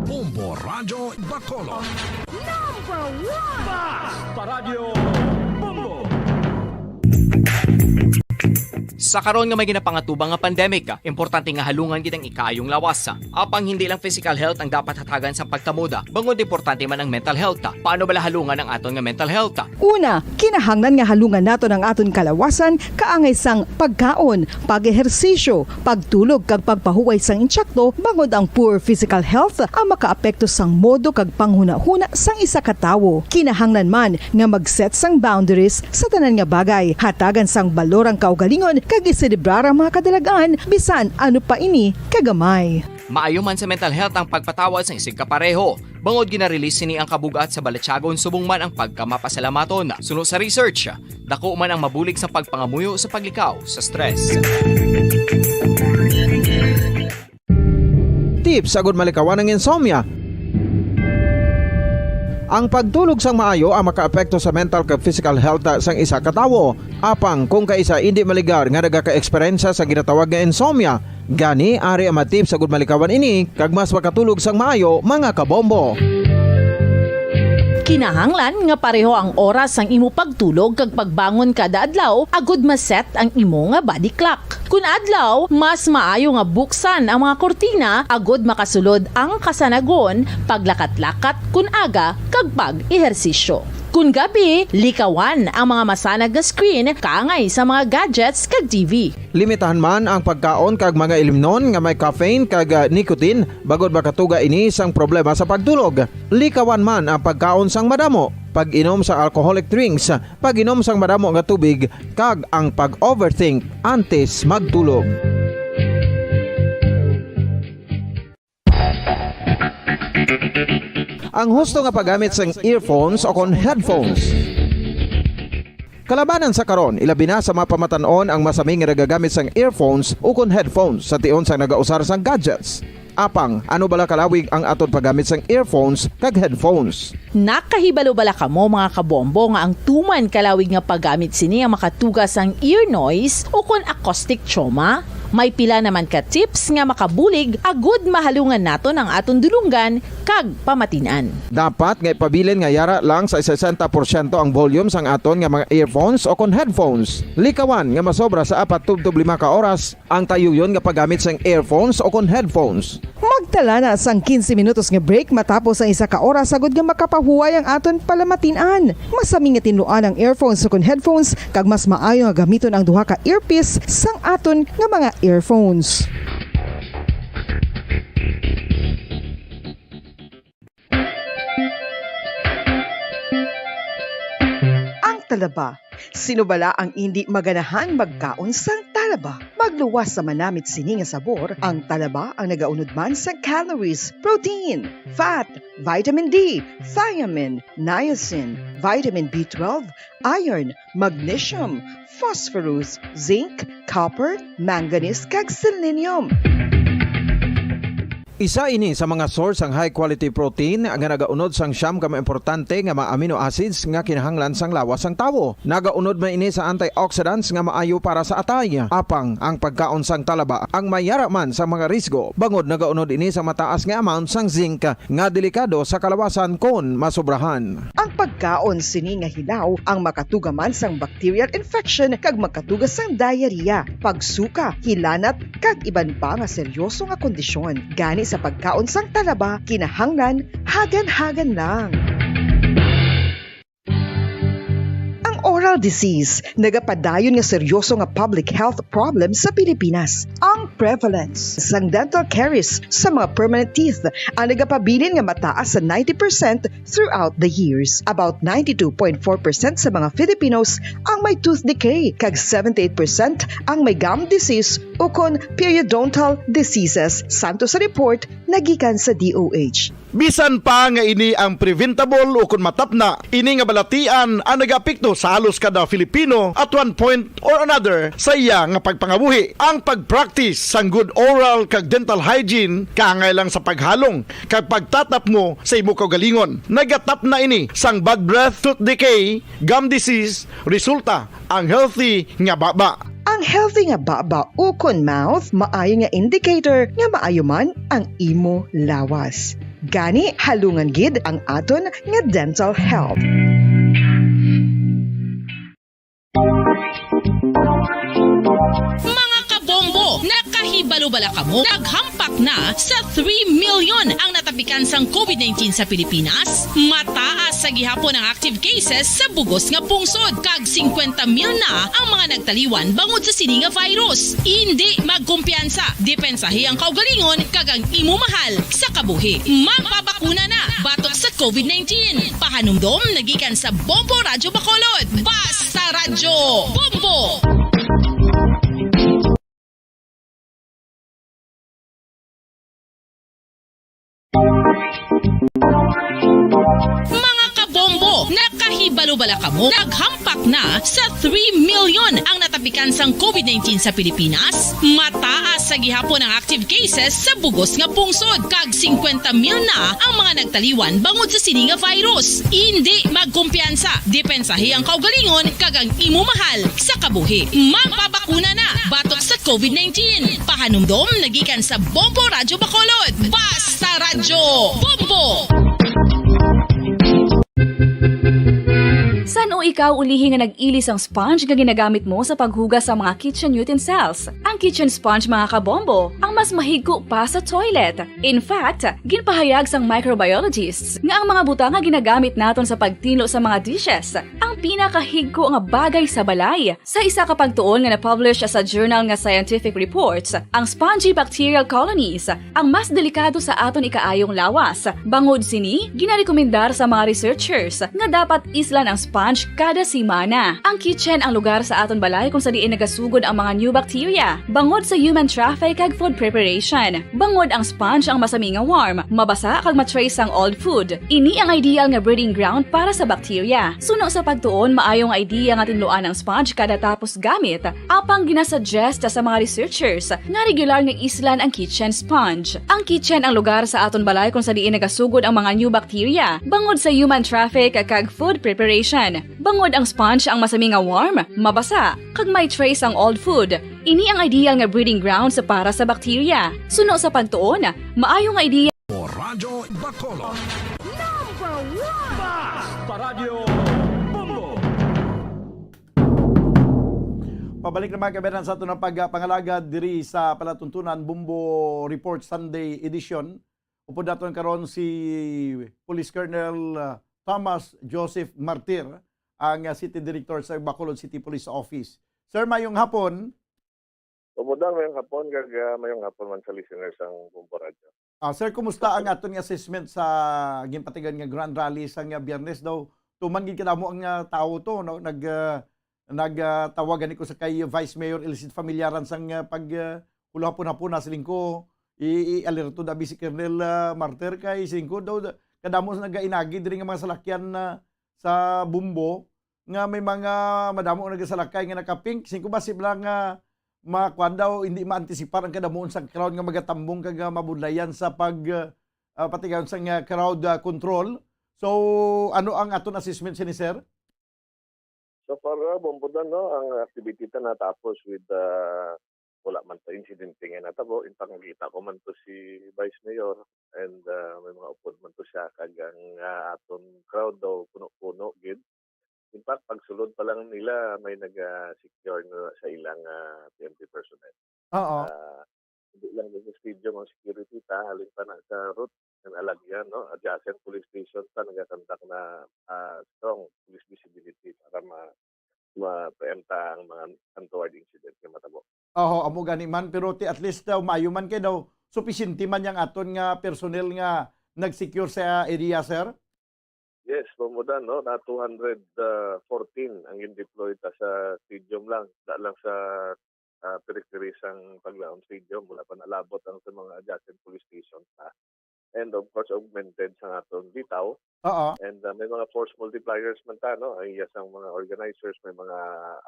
Bombo Radyo Bacolod. Number one! Basta Radyo Bombo! Sa karon nga may ginapangatubang nga pandemic, importante nga halungan gid ang ikaayong lawas. Apang hindi lang physical health ang dapat hatagan sa pagtamuda, bangod importante man ang mental health. Paano bala halungan ang aton nga mental health? Una, kinahanglan nga halungan naton ang aton kalawasan kaangay sang pagkaon, pag-ehersisyo, pagtulog, kag pagpahuway sang insakto, bangod ang poor physical health ang makaapekto sang modo kag panghunahuna sang isa ka tawo. Kinahanglan man nga mag-set sang boundaries sa tanan nga bagay, hatagan sang balor ang kaugalingon, kag iselebrar ang mga kadalagan, bisan ano pa ini kagamay. Maayo man sa mental health ang pagpatawad sang isigkapareho. Bangod gina-release sini ang kabug-at sa balatyagon subong man ang pagkamapasalamaton. Suno sa research, dako man ang mabulig sa pagpangamuyo sa paglikaw sa stress. Tips agud malikawan ang insomnia. Ang pagtulog sang maayo ang makaapekto sa mental kag physical health sang isa ka tawo. Apang kung kaisa indi maligar nga nagaka-eksperyensya sa ginatawag nga insomnia, gani ari ang mga tips agud malikawan ini kag mas makatulog sang maayo, mga kabombo. Kinahanglan nga pareho ang oras sang imo pagtulog kag pagbangon kada adlaw agud ma-set ang imo nga body clock. Kun adlaw, mas maayo nga buksan ang mga kurtina agud makasulod ang kasanagon, paglakat-lakat kun aga, kag pag-ehersisyo. Kon gabi, likawan ang mga masanag nga screen kaangay sa mga gadgets kag T V. Limitahan man ang pagkaon kag mga ilimnon nga may caffeine kag, ah, nicotine, bangod makatuga ini sang problema sa pagtulog. Likawan man ang pagkaon sang madamo, pag-inom sa alcoholic drinks, pag-inom sang madamo nga tubig, kag ang pag-overthink antes magtulog. Ang husto nga paggamit sang earphones o kon headphones. Kalabanan sa karon, ilabi na sa mga pamatan-on ang masami nga nagagamit sang earphones o kon headphones sa tion sang nagausar sang gadgets. Apang, ano bala kalawig ang aton paggamit sang earphones kag headphones? Nakahibalo bala kamo, mga kabombo, nga ang tuman kalawig nga paggamit sini ang makatuga sang ear noise o kon acoustic trauma? May pila naman ka tips nga makabulig agud mahalungan naton ang aton dulonggan kag pamatin-an. Dapat nga ipabilin nga yara lang sa sesenta porsyento ang volume sang aton nga mga earphones o kon headphones. Likawan nga masobra sa apat tubtob lima ka oras ang tayuyon nga paggamit sang earphones o kon headphones. Magtala na sang quince minutos nga break matapos ang isa ka oras, agud nga makapahuway ang aton palamatin-an. Masami nga tinluan ang earphones o kon headphones, kag mas maayo nga gamiton ang duha ka earpiece sang aton nga mga earphones. Ang talaba. Sino bala ang indi maganahan magkaon sang talaba? Magluwas sa manamit sini nga sabor, ang talaba ang nagaunod man sang calories, protein, fat, vitamin D, thiamine, niacin, vitamin B twelve, iron, magnesium, phosphorus, zinc, copper, manganese, kag selenium. Isa ini sa mga source sang high quality protein nga nagaunod sang siyam ka mga importante nga mga amino acids nga kinahanglan sang lawas sang tawo. Nagaunod man ini sa antioxidants nga maayo para sa atay. Apang ang pagkaon sang talaba ang mayara man sa mga risgo, bangod nagaunod ini sa mataas nga amount sang zinc nga delikado sa kalawasan kon masobrahan. Ang pagkaon sini nga hilaw ang makatuga man sang bacterial infection kag makatuga sang diarrhea, pagsuka, hilanat, kag iban pa nga seryoso nga kondisyon. Gani sa pagkaon sang talaba, kinahanglan hagan-hagan lang. Ang oral disease nagapadayon nga seryoso nga public health problem sa Pilipinas. Ang prevalence sang dental caries sa mga permanent teeth ang nagapabilin nga mataas sa ninety percent throughout the years. About ninety-two point four percent sa mga Filipinos ang may tooth decay, kag seventy-eight percent ang may gum disease ukon periodontal diseases, santo sa report nagikan sa D O H. Bisan pa nga ini ang preventable ukon matapna, ini nga balatian ang nagaapekto sa halos kada Filipino at one point or another sa iya nga pagpangabuhi. Ang pag-practice sang good oral kag dental hygiene, kaangay lang sa paghalong kag pagtatapngo sa imo kaugalingon. Nagatapna ini sang bad breath, tooth decay, gum disease, resulta ang healthy nga baba. Ang healthy nga baba ukon mouth maayo nga indicator nga maayo man ang imo lawas. Gani, halungan gid ang aton nga dental health. Mga kabombo, nakahibalo bala kamo? Naghampak na sa three million ang natapikan sang covid nineteen sa Pilipinas. Mataas sa gihapon ang active cases sa bugos nga pungsod, kag singkwenta mil na ang mga nagtaliwan bangod sa sini nga virus. Indi magkumpiyansa, depensahi ang kaugalingon kag ang imo mahal sa kabuhi. Magpabakuna na batok sa covid nineteen. Pahanumdom na gikan sa Bombo Radyo Bacolod. Basta Radyo Bombo! Mga kabombo, nakahibalo bala kamo? Naghampak na sa three million ang natapikan sang covid nineteen sa Pilipinas. Mataas sa gihapon ang active cases sa bugos nga pungsod, kag singkwenta mil na ang mga nagtaliwan bangod sa sini nga virus. Indi magkumpiyansa, depensahi ang kaugalingon kag ang imo mahal sa kabuhi. Magpabakuna na batok sa covid nineteen. Pahanumdom na gikan sa Bombo Radyo Bacolod. Basta Radyo Bombo! San-o ikaw ulihi nga nag-ili sang sponge nga ginagamit mo sa paghugas sa mga kitchen utensils. Ang kitchen sponge, mga kabombo, ang mas mahigko pa sa toilet. In fact, ginpahayag sang microbiologists nga ang mga butang nga ginagamit naton sa pagtinlo sa mga dishes ang pinakahigko nga bagay sa balay. Sa isa ka pagtuon nga na-publish sa journal nga Scientific Reports, ang spongy bacterial colonies ang mas delikado sa aton ikaayong lawas. Bangod sini, ginarekomendar sa mga researchers nga dapat islan ang sponge kada semana. Ang kitchen ang lugar sa aton balay kung sa diin nagasugod ang mga new bacteria, bangod sa human traffic kag food preparation. Bangod ang sponge ang masami nga warm, mabasa kag ma-trace ang old food. Ini ang ideal nga breeding ground para sa bacteria. Suno sa pagtuon, maayo nga idea nga tinluan ang sponge kada tapos gamit, apang ginasuggest sa mga researchers nga regular nga islan ang kitchen sponge. Ang kitchen ang lugar sa aton balay kung sa diin nagasugod ang mga new bacteria, bangod sa human traffic kag food preparation. Bangod ang sponge ang masami nga warm, mabasa, kag may trace ang old food. Ini ang ideal nga breeding grounds para sa bacteria. Suno sa pagtuon, maayo nga idea. O Radyo Bacolod. Number one! Bas pa Radyo Bombo! Pabalik na, mga kabayan, sa aton ang pagpangalagad diri sa palatuntunan, Bombo Report Sunday Edition. Upod naton karon si Police Colonel, ah, Thomas Joseph Martir, ang, ah, City Director sa Bacolod City Police Office. Sir, mayong hapon. Umuda, mayong hapon, kag, ah, mayong hapon man sa listeners sang Bombo Radyo. Ah, sir, kumusta ang aton nga assessment sa ginpatigayon nga Grand Rally sang, ah, Biyernes daw? Tuman gid kadamo ang, ah, tawo to, no? Nag, ah, nag, ah, tawag gani ko sa kay Vice Mayor Ilcid Familiaran sang, ah, pag, ah, hulo hapon-hapon na siling ko, i-, i-alerto dabi si Colonel, ah, Martir kay siling ko daw da-, kadamo sa nagainagi diri nga mga salakyan na sa Bombo nga may mga madamo nga nagasalakay nga naka-pink. Siling ko basi lang nga makuan daw, hindi maantisipar ang kadamuon sa crowd nga magatambong kag, ah, mabudlayan sa pag, ah, patigayon sang, ah, crowd, ah, control. So, ano ang aton assessment sini, sir? So far, ah, Bombo Dan, no, ang activity ta natapos with, ah, wala man ta insidente nga natabo. In fact, nakita ko man to si Vice Mayor and, ah, may mga upod man to siya, kag ang, ah, aton crowd daw puno-puno gid. In fact, pagsulod pa lang nila, may naga-secure na sa ilang, ah, P N P personnel. Oo. Ah, hindi lang sa stadium ang security ta, halin pa na sa route ng Alagyan, no? Adjacent police station ta, nagakandak na, ah, strong police visibility para ma-, ma-preempt ang mga untoward incident nga matabo. Oho, amo gani man, pero ti at least daw maayo man kay daw supisyente man yang aton nga personnel nga nag-secure sa area, sir? Yes, Bombo Dan, no? Na two hundred fourteen ang gin-deploy ta sa stadium lang, da lang sa, ah, periphery sang Paglaom Stadium, wala pa nalabot ang sa mga adjacent police station pa. And of course, augmented sa aton bitaw. Oo. And, ah, may mga force multipliers man ta, no? Ang iya sang mga organizers, may mga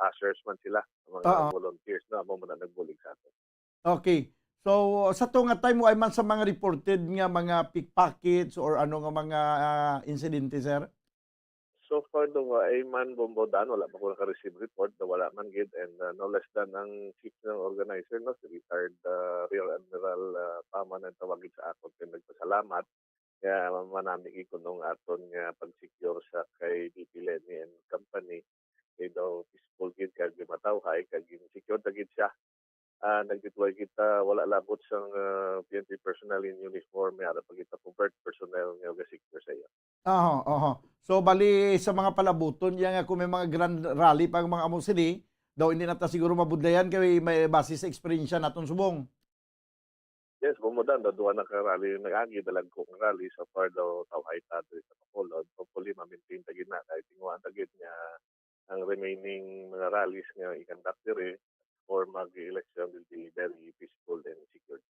ushers man sila, mga Oo. volunteers na amo man ang nagbulig sa aton. Okay. So, sa to nga time, wa man sa mga reported nga mga pickpockets or ano nga mga, ah, insidente, sir? So far, do wa ay man, Bombo Dan, wala pa ko naka-receive report, do wala man gid, and, ah, no less than ang chief ng organizer, no, si retired, ah, Rear Admiral, ah, Paman ang tawagin sa akon, kay nagpasalamat nga manami gid kuno ang aton nga pag-secure sa kay V P Leni and company, kay daw peaceful gid kag matawhay kag gin-secure na gid siya. Ah, nag-deploy kita, wala labot sang, ah, P N P personnel in uniform, may ara pa kita covert personnel nga ga-secure sa iya. Aha, aha. So, bali sa mga palabuton, iya nga kung may mga grand rally pa ang mga amo sini, daw hindi na ta siguro mabudlayan kay may base sa eksperyensya naton subong. Yes, Bombo Dan, daw duha na ka rally nag-agi, dalagko nga rally, so far daw tawhay ta diri sa Bacolod. Hopefully, ma-maintain ta gid na, kay tinguhaan ta gid nga ang remaining mga rallies nga i-conduct diri or mag-election will be very peaceful and secured.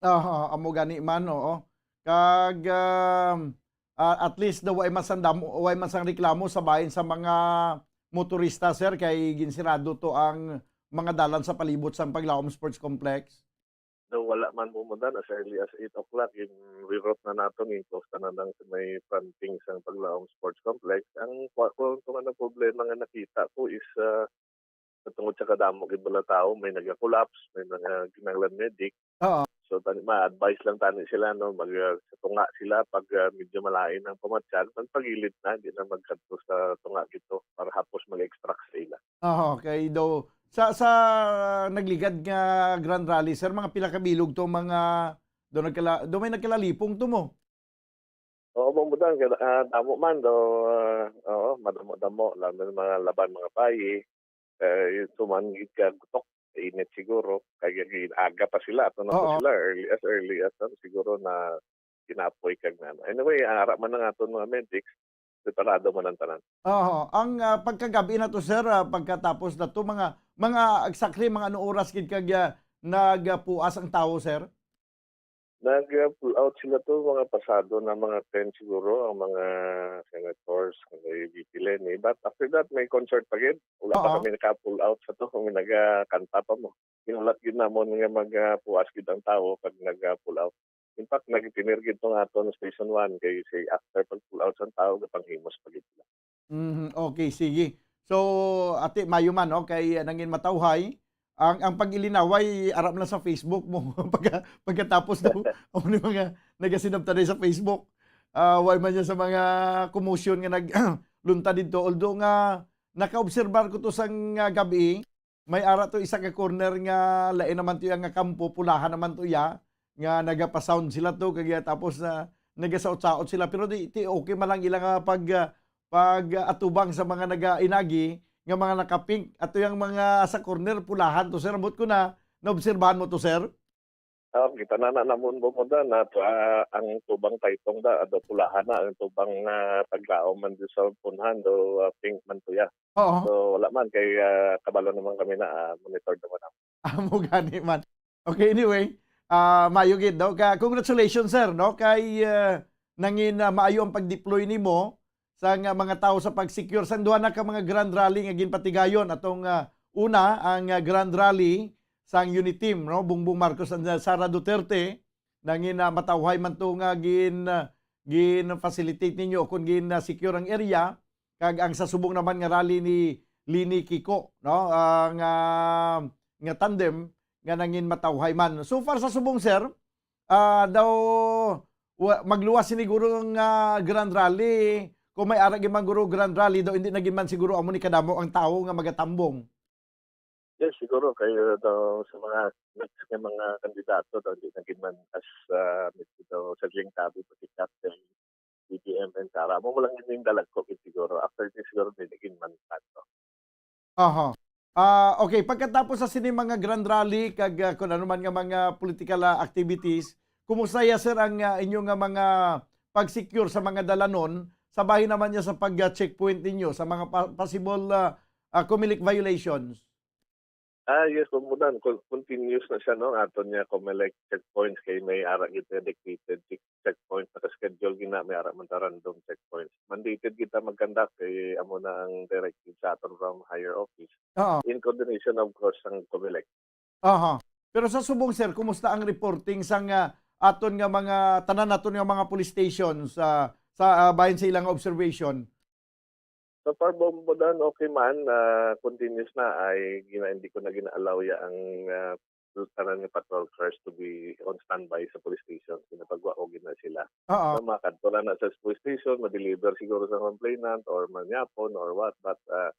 Aha, amo gani man, oo. Kag, um, ah, at least daw way man sang damo, way man sang reklamo sa bahin sa mga motorista, sir, kay ginsirado to ang mga dalan sa palibot sang Paglaom Sports Complex. Daw wala man, Bombo Dan, as early as eight o'clock, gin-reroute na naton, gin-close na lang sa may fronting sang Paglaom Sports Complex. Ang kwa-, kung, kung anong problema nga nakita ko is, ah, tungod sa kadamo gid bala tawo, may naga-collapse, may mga kinahanglan medic. Oo. So, tani, ma-advise lang tani sila, no, mag, ah, sa tunga sila pag, ah, medyo malain ang pamatyan, magpagilid na, di na magkadto sa tunga dito para hapos mag-extract sa ila. Aha, okay. Do, sa, sa nagligad nga Grand Rally, sir, mga pila ka bilog to, mga, do nagkala-, do may nagkalalipong to mo? Oo, Bong Budang, kaya, ah, damo man, do, ah, oo, madamo-damo, lalo na mga laban, mga bayi. Eh, yun, tuman gid ka gutok, init siguro, kay gin-, aga pa sila, ato na to Oo. sila, early, as early as, ano, siguro na ginapoy kag na, ano. Anyway, ara man ang aton mga medics, preparado man ang tanan. Oo, ang, ah, pagkagabi na to, sir, ah, pagkatapos na to, mga, mga exactly, mga ano oras gid kag, ah, nagpuas ang tawo, sir? Nag, ah, pull out sila to, mga pasado na mga ten siguro ang mga senators, kay V P Leni. But after that, may concert pa gid. Wala pa Oo. kami naka-pull out sa to, kami nagakanta pa mo. Ginulat gid namon nga mag, ah, puas gid ang tawo pag nag, ah, pull out. In fact, nagtinir gid tong aton Station One kay say after pag pull out sang tawo, gapanghimos pa gid sila. Mhm, okay, sige. So, ati, mayo man, no, kay, ah, nangin matawhay. Ang, ang pag-ilinaway, aram lang sa Facebook mo. Pagka-, pagkatapos daw, amo ni mga nagasinabtanay sa Facebook. Ah, way man niya sa mga commotion nga nag-, lunta dito. Although nga, nakaobserbar ko to sang, ah, gabi, may ara to isa ka corner nga lain naman to iya nga kampo, pulahan naman to iya, nga nagapasound sila to, kag, ah, tapos, ah, nagasaot-saot sila. Pero di, ti, okay man lang ila nga pag, ah, pag, ah, atubang sa mga nagainagi nga mga naka-pink. Ato yang mga sa corner, pulahan to, sir. Ambot ko na, naobserbahan mo to, sir? Ah, kita na, na namon mo da na, ah, ang tubang taytong da, ado pulahan na, ang tubang, ah, taglaom man di sa punhan, do, ah, pink man to ya. Oo. So, wala man kay, ah, kabalo naman kami na, ah, monitor naman namin. Amo gani man. Okay, anyway, ah, maayo gid, no? Ka-, congratulations, sir, no? Kay, ah, nangin, ah, maayo ang pag-deploy nimo sang, ah, mga tawo sa pag-secure sang duha na ka mga grand rally nga ginpatigayon. Atong, ah, una, ang, ah, grand rally sang Uniteam, no? Bongbong Marcos and, ah, Sara Duterte. Nangin, ah, matawhay man to nga gin, ah, gin-facilitate ninyo o kung gin, ah, secure ang area. Kag ang sa subong naman nga rally ni Leni Kiko, no? Ah, nga, nga tandem nga nangin matawhay man. So far sa subong, sir, ah, daw wa-, magluwas siguro nga grand rally. Kung may ara gid man guro grand rally, daw hindi na gid man siguro amo ni kadamo ang tawo nga magatambong. Yes, siguro kay, uh, daw sa mga next nga mga kandidato daw, hindi na gid man as, uh, medyo daw sa Jing Tabi, pati Captain, B B M and Sara. Amo mo lang yung dalagko gid siguro. After this siguro, hindi na gid man tanto. Aha. Ah, okay, pagkatapos sa sini mga grand rally kag, ah, kung ano man nga mga political, ah, activities, kumusta ya, sir, ang, ah, inyo nga mga pag-secure sa mga dalanon sa bahin naman niya sa pag, ah, checkpoint ninyo sa mga pa-, possible, ah, ah, Comelec violations? Ah, yes, Bong Budang, con-, continuous na siya, no? Aton niya Comelec checkpoints kay may ara gid nga dictated check-, checkpoint, naka-schedule gina, may ara man ta random checkpoints. Mandated kita mag-conduct kay amo na ang directive sa aton from higher office Oo. in coordination, of course, sang Comelec. Aha. Pero sa subong, sir, kumusta ang reporting sang, ah, aton nga mga, tanan naton nga mga police stations, ah, sa, ah, bahin sa ilang observation? So far, Bong Budang, okay man, ah, continuous na ay gina-, hindi ko na gina-allow ya ang, ah, tanan nga patrol cars to be on standby sa police station. Ginapagwa ko gina sila. Oo. So, makadto lang na sa police station, ma-deliver siguro sa complainant or manyapon or what, but, ah,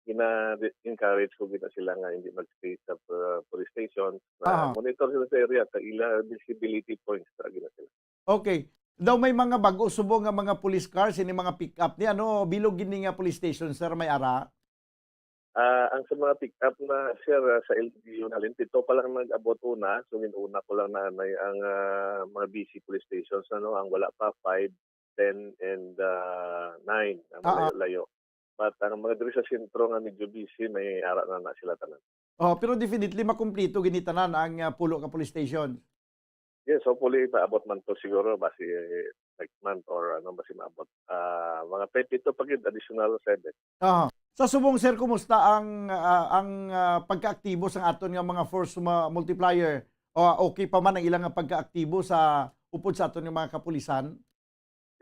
gina-encourage ko gina sila nga hindi mag-stay sa, ah, police station. Ah, Aha. monitor sila sa area, sa ila visibility points, sa gina sila. Okay. Daw may mga bag-o subong nga mga police cars, ini mga pick-up ni, ano, bilog gini nga police station, sir, may ara? Ah, ang sa mga pick-up na, sir, ah, sa L G U na, pito pa lang nag-abot una, so, gin-una ko lang na anay ang, ah, mga busy police stations, ano, ang wala pa, five, ten, and, ah, nine, ang Ah, ah. malayo-layo. But ang mga diri sa sentro nga medyo busy, may ara na na sila tanan. Oh, pero definitely makumpleto gini tanan ang, ah, pulo ka police station. Yes, hopefully maabot man to siguro basi next month or ano, basi maabot, ah, mga twenty-two pa gid, additional seven. Aha. Sa subong, sir, kumusta ang, ah, ang, ah, pagkaaktibo sang aton nga mga force ma-, multiplier? O, okay pa man ang ilang nga pagkaaktibo sa upod sa aton nga mga kapulisan?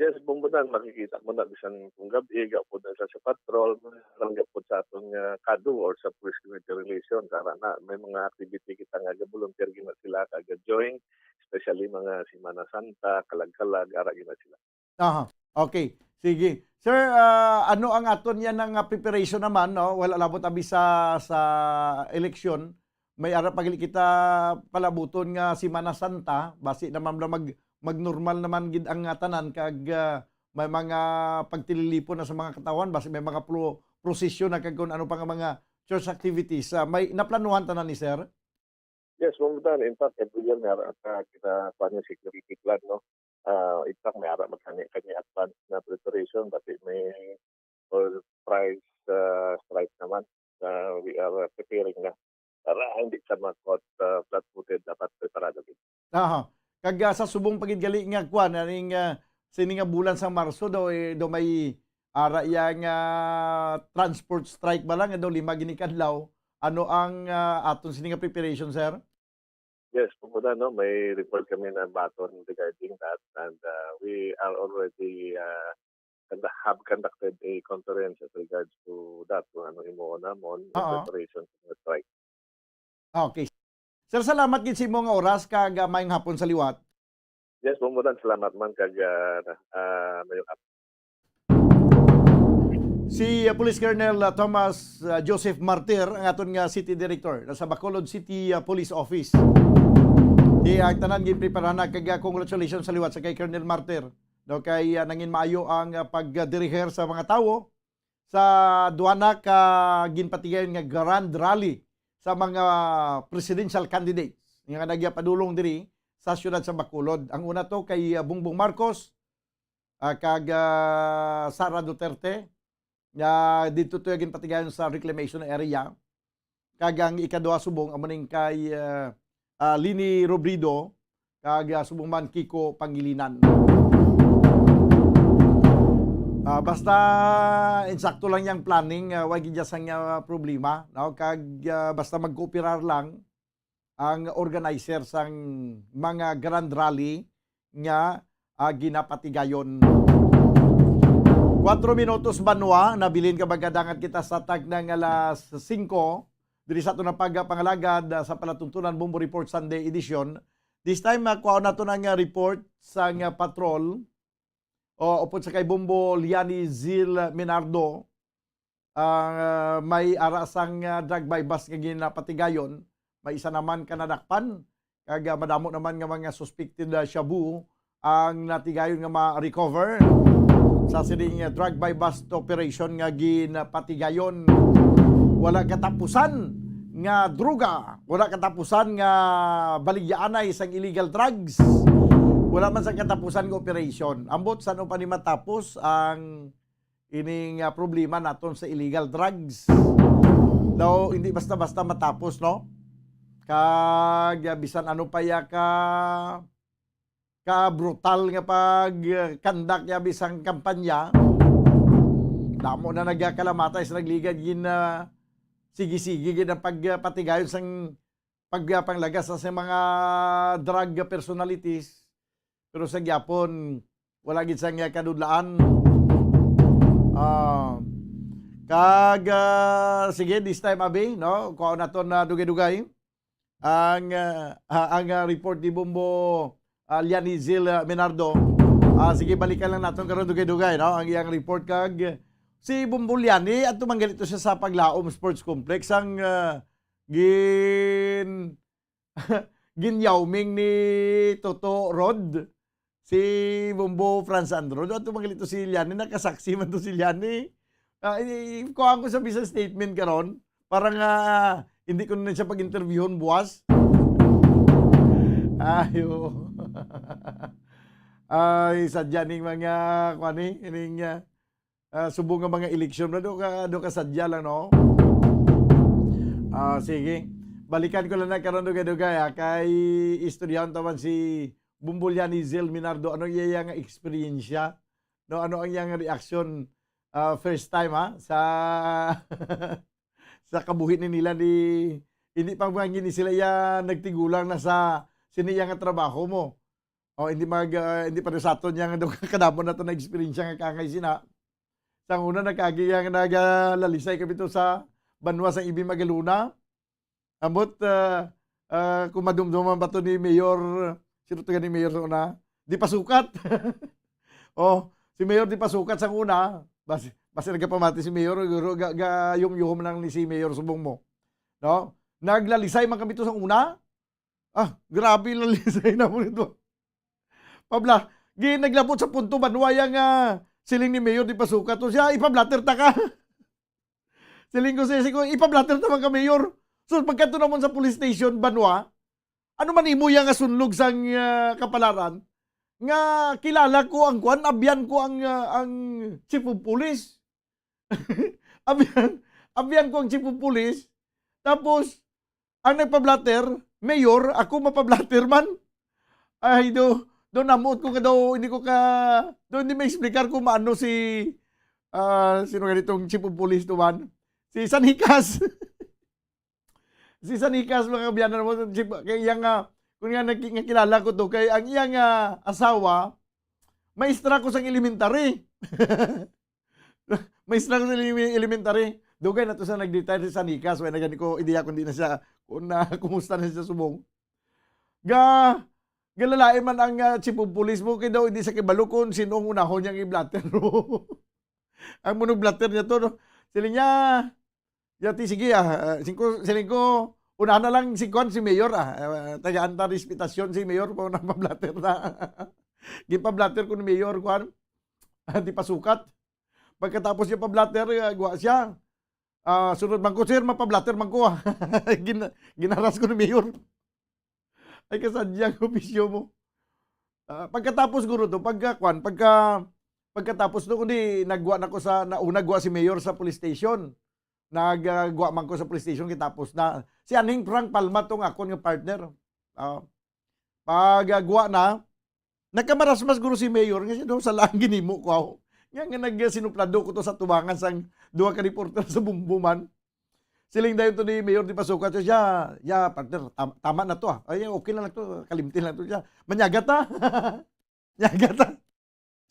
Yes, Bong Budan, makikita mo na bisan kung gabi, gapod na sa, sa patrol, lang gapod sa aton nga kado or sa police community relations, ara na, may mga activity kita nga ga-volunteer gina sila, kag join, especially mga Semana Santa, kalag-kalag, ara gina sila. Aha. Okay. Sige. Sir, ah, ano ang aton yan nga preparation naman, no? Wala labot abi sa, sa eleksyon. May ara pa gali kita palabuton nga Semana Santa, basi naman na mag, magnormal naman gid ang, ah, tanan kag, ah, may mga pagtililipon na sa mga katawhan, basi may mga pro-, prosesyon na kag kung ano pa nga mga church activities. Ah, may naplanuhan tanan ni sir? Yes, Bong Budan. In fact, every year may ara ka kita kuan yung security plan, no? Ah, in fact, may ara magkani-kani advance na preparation, but it may all price, ah, strike naman. Ah, we are, ah, preparing na. Para hindi ka ma-caught, ah, flat-footed, dapat preparado gid. Aha. Kag, ah, sa subong pa gid gali nga kuan, aning, ah, sini nga bulan sa Marso daw, eh, daw may ara iya nga transport strike ba lang, daw lima gini kadlaw. Ano ang, ah, aton sini nga preparation, sir? Yes, Bong Budan, no, may report kami na baton regarding that, and, ah, we are already, ah, condu-, have conducted a conference as regards to that, kung ano imo namon in Oo. Preparation for the strike. Okay. Sir, salamat gid sa imo nga oras kag, ah, maayong hapon sa liwat. Yes, Bong Budan, salamat man kag, ah, ah, maayong hapon. Si, ah, Police Colonel, ah, Thomas, ah, Joseph Martir, ang aton nga City Director sa Bacolod City, ah, Police Office. Di ang tanan ginpreparahan na kag, ah, congratulations sa liwat sa kay Colonel Martir. No, kay, ah, nangin maayo ang, ah, pagdiriher sa mga tawo sa duha na ka ginpatigayon nga grand rally sa mga presidential candidates nga nagyapadulong diri sa siyudad sa Bacolod. Ang una to kay, ah, Bongbong Marcos, ah, kag, ah, Sara Duterte, nga didto to ginpatigayon sa reclamation area. Kag ang ikaduha subong amo ning kay, ah, ah, Leni Robredo, kag, ah, subong man Kiko Pangilinan. Ah, basta insakto lang yang planning, ah, wa gid sang, ah, problema, no? Kag, ah, basta magkooperar lang ang organizer sang mga grand rally nga, ah, ginapatigayon. Kuwatro minutos banwa, nabilin ka magkadangat kita sa tag na nga alas singko, diri sa aton nga pagpangalagad, ah, sa palatuntunan Bombo Report Sunday Edition. This time, ah, kuhaon nato na nga report sa nga patrol o upod sa kay Bombo Liani Zil Minardo. Ah, may ara sang, ah, drug buy-bust nga ginapatigayon, may isa naman ka nadakpan, kag, ah, madamo naman nga mga suspected, ah, shabu ang natigayon nga ma-recover sa sining, ah, drug buy-bust operation nga ginapatigayon. Wala katapusan nga droga, wala katapusan nga baligyaanay sang illegal drugs, wala man sang katapusan nga operation. Ambot san-o pa ni matapos ang ining, ah, problema naton sa illegal drugs. Daw hindi basta-basta matapos, no? Kag, ah, bisan ano pa ya ka, ka brutal nga pag, ah, conduct ya bisan kampanya, damo na nagakalamatay sa nagligad gin, ah, sige-sige gid ang pagpatigayon sang pagpanglagas sa, sa mga drug personalities. Pero sa gyapon, wala gid sang kadudlaan. Ah, kag, ah, sige, this time, abi, no? Kuhaon naton na dugay-dugay ang, ah, ah, ang, ah, report ni Bombo, ah, Liani Zil, ah, Menardo. Ah, sige, balikan lang naton karon dugay-dugay, no? Ang iyang report kag si Bombo Liani, adto man gali to siya sa Paglaom Sports Complex, ang, ah, gin-, ginyauming ni Toto Rod, si Bombo Franz Andro. Adto man gali to si Liani, nakasaksi man to si Liani. Ah, i-, i-, kuhaan ko sa bisan statement karon para nga hindi ko na siya pag-interviewon buwas. Ayo. Ay, sadya ning mga, kuan ni, ining, ah, ah, subong nga mga eleksyon, do ka, do ka sadya lang, no? Ah, sige. Balikan ko lang na karon dugay-dugay, ha, kay istoryahon ta man si Bombo Liani Zil Minardo. Ano iya nga eksperyensya? No, ano ang iyang reaksyon, ah, first time, ha, sa, sa kabuhi ni nila ni, hindi pa man gini sila iya nagtigulang na sa sini iya nga trabaho mo. O, hindi mag, ah, hindi pa sa aton yang kadamo na to na eksperyensya nga kaangay sina. Sa una, nagkagi yang nagalalisay kami to sa banwa sang Ibi Magalona. Ambot, ah, ah, kung madumduman ba to ni Mayor, sino to ni Mayor sa una? Di Pasukat. Oh, si Mayor Di Pasukat sang una, basi, basi nagapamati si Mayor, guro, ga, ga, yum-yum lang ni si Mayor subong mo. No? Naglalisay man kami to sang una. Ah, grabe, lalisay na mo nito. Pabla, gi naglabot sa punto, banwa yang, ah, siling ni Mayor Di Pasukat to siya, "Ipablatter ta ka." Siling ko siya, siling ko, "Ipablatter ta man ka, Mayor." So, pagkadto namon sa police station, banwa, ano man imo yang nga sunlog sang, ah, kapalaran, nga kilala ko ang kwan, abyan ko ang, ah, ang chief of police. Abyan, abyan ko ang chief of police. Tapos, ang nagpablatter, mayor, ako mapablatter man. Ay, do, do namuot ko nga daw, hindi ko ka, do hindi ma-explicar kung maano si, ah, sino nga nitong chief of police to man? Si Sanikas. Si Sanikas, mga kabiyanan mo, chief, kay iyang, ah, kung nga naki-, nga kilala ko to, kay ang iyang, ah, asawa, maestra ko sang elementary. Maestra ko sa eleme-, elementary. Dugay na to sa nag-retire si Sanikas. Wala na gani ko ideya kung di na siya, kung na, kumusta na siya subong. Ga, galalain man ang, ah, chief of police mo, kay daw hindi sa kibalo kung sino ang unahon niyang i-blatter. Ang munong blatter niya to, no? Siling niya, yati, sige, ah, ah, singko, siling ko, una na lang si Kwan, si Mayor, ah, ah, tagaan ta respetasyon si Mayor, pa unang pa-blatter na. Gipablatter ko ni Mayor, Kwan, ah, Di Pasukat. Pagkatapos niya pa-blatter, ah, gwa siya. Ah, sunod man ko, "Sir, mapa-blatter man ko, ah." Gin-, ginaras ko ni Mayor. Ay, kasadyang opisyo mo. Ah, pagkatapos, guro, to, pagka, kwan, pagka, pagkatapos to, kundi nagwa na ko sa, nauna gwa si Mayor sa police station. Nagwa man ko sa police station, kitapos na. Si Aning Frank Palma tong akon nga partner. Ah, pagagwa na, nagkamarasmas guro si Mayor nga siya daw sa lang ginimo ko, aw. Nga, nga nagsinuplado ko to sa tubangan sang duha ka reporter sa Bumbuman. Siling dayon to ni Mayor Di Pasukat siya, "Ya, partner, tam-, tama na to, ah. Ay, okay lang to, kalimti lang to siya. Manyaga ta." Nyaga ta.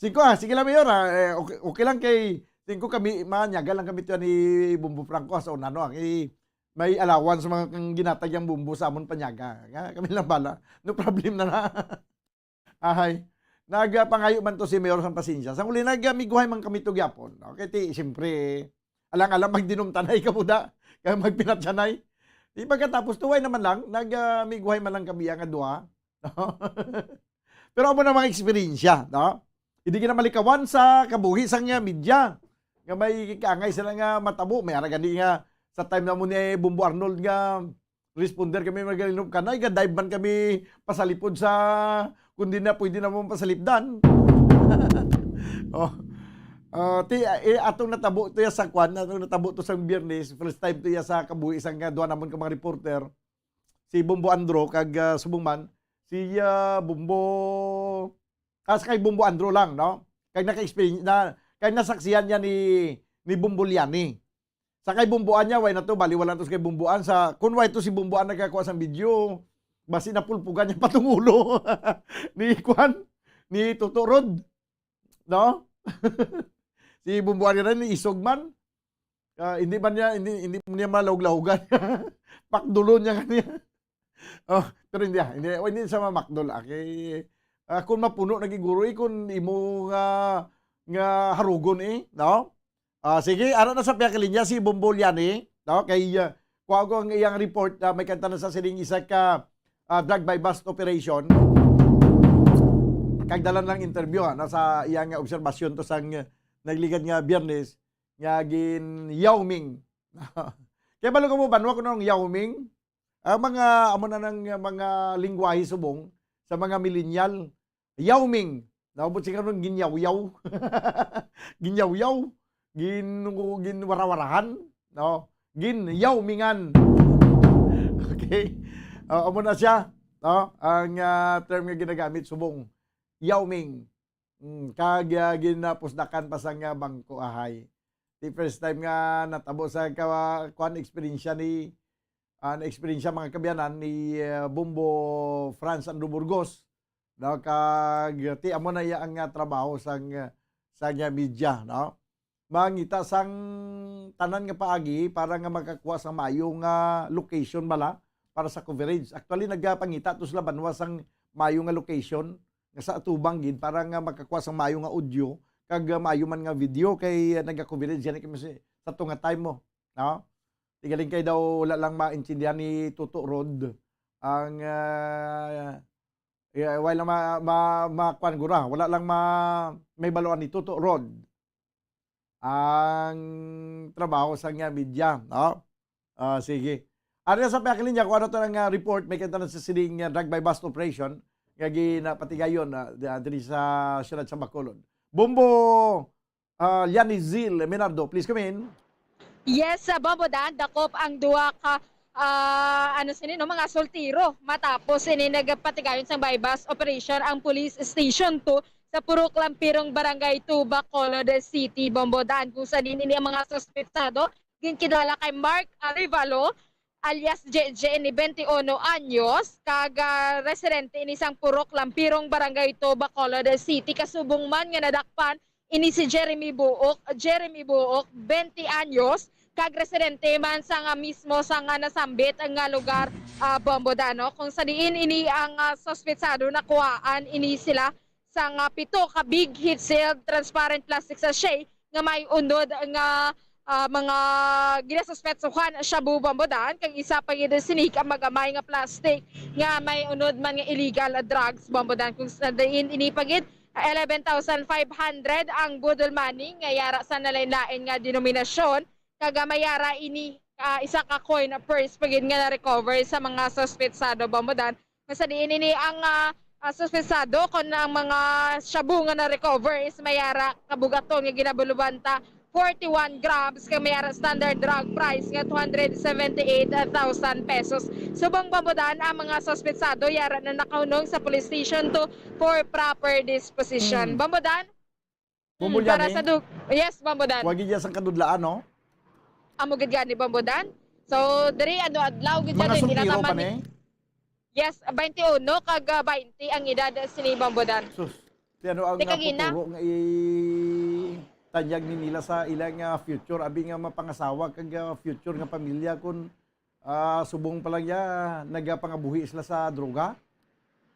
Singko, ah, sige lang, Mayor, ah, eh, okay, okay lang kay singko kami, manyaga lang kami to ni Bumbo Franco, ah, sa una, no, ah, kay may allowance sa mga kang ginatag yang Bumbo sa amon panyaga. Nga, kami lang bala. No problem na na. Ahay. Nagapangayo man to si Mayor sang pasensya. Sa uli, nagamiguhay man kami to gyapon. Okay, ti, siyempre, alang-alang magdinumtanay ka muda, kag magpinatyanay. Di pagkatapos, tuway naman lang, nagamiguhay man lang kami ang duha. No? Pero amo na mga eksperyensya, no? Hindi ka na malikawan sa kabuhi sang, ah, media. Nga may kaangay sila nga matabo. May ara gani nga sa time na mo ni Bumbo Arnold nga responder kami, mga galinop kanay, ga-dive man kami pasalipod sa, kung di na, pwede na mo pasalipdan. Oh. Ah, ti, eh, atong natabo to ya sa kwan, atong natabo to sa Biyernes, first time to ya sa kabuhi sang, ah, duha namon ka mga reporter, si Bumbo Andro kag, ah, subong man, si, ah, Bumbo, ah, sa kay Bumbo Andro lang, no? Kay naka-experience na, kay nasaksihan niya ni, ni Bumbo Liani. Sa kay Bumbuan niya, way na to, bali wala to sa kay Bumbuan. Sa, kun way to si Bumbuan nagkakuha sang video, basi napulpugan niya pa tong ulo ni, kwan, ni Toto Rod. No? Si Bumbuan niya rin, ni Isog man. Ah, hindi man niya, hindi, hindi man niya malawag-lawagan. Pakdulon niya kaniya. Oh, pero hindi, ah, hindi, oh, hindi sa mamakdol, ah, kay, ah, kung mapuno na giguro, eh, kung imo nga, nga harugon, eh, no? Ah, sige, ara na sa pihak linya si Bombo Liani, no? Kay, ah, kuha ko ang iyang report, ah, may kanta na sa sining isa ka, ah, drug buy-bust operation. Kag dala lang interview, ah, no, sa iyang obserbasyon to sang, ah, nagligad nga Biyernes, nga gin-Yao Ming. Kay balo ka mo, banwa ko nang Yao Ming? Ang mga, amo na nang mga lingwahe subong sa mga millennial. Yao Ming. Naubot siya karon, ginyawyaw. Ginyawyaw. Gin-, ginwarawarahan. No? Ginyao Mingan. Okay? Ah, amo na siya. No? Ang, ah, term nga ginagamit, subong. Yao Ming. Mm, kag, ah, ginapusdakan pa sang, ah, bangko, ahay. Di first time nga natabo sa ka-, kuan, eksperyensya ni, ah, na-eksperyensya, mga kaabyanan, ni, ah, Bombo Franz Andrew Burgos. no? Kag ti amo na iya ang, ah, trabaho sang, ah, sang, ah, media, no? Mangita sang tanan nga paagi para nga makakuha sang maayo nga location bala para sa coverage. Actually, nagapangita to sila banwa sang maayo nga location nga sa atubang gid para nga makakuha sang maayo nga audio kag, ah, maayo man nga video kay, ah, naga-coverage gani kami sa, sa tunga time mo, no? Tigaling kay daw wala lang maintindihan ni Toto Rod ang, ah, yeah, wala lang ma, ma, ma, kuwan gura, wala lang ma, may baluan ni Toto Rod ang trabaho sa nga media, no? Ah, sige. Ari sa pihak linya, kung ano to ang, ah, report, may kita na sa sining, ah, drug buy-bust operation nga ginapatigayon, ah, di- ah, diri sa siyudad sa Bacolod. Bombo, ah, Lianizil Menardo, please come in. Yes, sa Bombo Dan, dakop ang duha ka, ah, ano sini, no, mga soltero matapos ini nagpatigayon sang buy-bust operation ang Police Station two sa Purok Lampirong, Barangay two, Bacolod City, Bombo Dan, kung sa diin ini ang mga suspetsado ginkilala kay Mark Arevalo alias J J, ni twenty-one anyos, kag, ah, residente ini sang Purok Lampirong, Barangay two, Bacolod City. Kasubong man nga nadakpan ini si Jeremy Buok, Jeremy Buok, twenty anyos, kag residente man sa nga mismo sa nga nasambit nga lugar, ah, Bombo Dan, no? Kung sa diin ini ang, ah, suspetsado nakuhaan ini sila sang, ah, pito ka big heat sealed transparent plastic sachet nga may unod nga, ah, mga ginasuspetsuhan shabu, Bombo Dan, kag isa pa gid sini ka magamay nga plastic nga may unod man nga illegal drugs, Bombo Dan. Kung sa diin ini pa gid, ah, eleven thousand five hundred ang boodle money nga yara sa nalain-lain nga denominasyon, kag, ah, may yara ini, ah, isa ka coin purse pa gid nga na-recover sa mga suspetsado, Bombo Dan. Nga sa diin ini ang, ah, ah, suspetsado kon ang mga shabu nga na-recover is may yara kabugaton nga ginabaluan ta forty-one grams kag may yara standard drug price nga two hundred seventy-eight thousand pesos. Subong, Bombo Dan, ang mga suspetsado yara na nakahunong sa police station two for proper disposition. Mm. Bombo Dan? Bombo Mm, para Liani? Sa dug-, yes, Bombo Dan. Wa gid iya sang kadudlaan, no? Amo gid gani, Bombo Dan. So, diri, ano, adlaw gid Mga dyan, hindi na soltero taman pa ni, ni? Yes, twenty-one kag, ah, twenty ang edad, ah, sini, Bombo Dan. Sus, ti ano ang, Teka, ah, gina. Futuro nga itanyag ni nila sa ilang, ah, future, abi nga mapangasawa kag, ah, future nga pamilya kung, ah, subong pa lang ya, nagapangabuhi sila sa droga?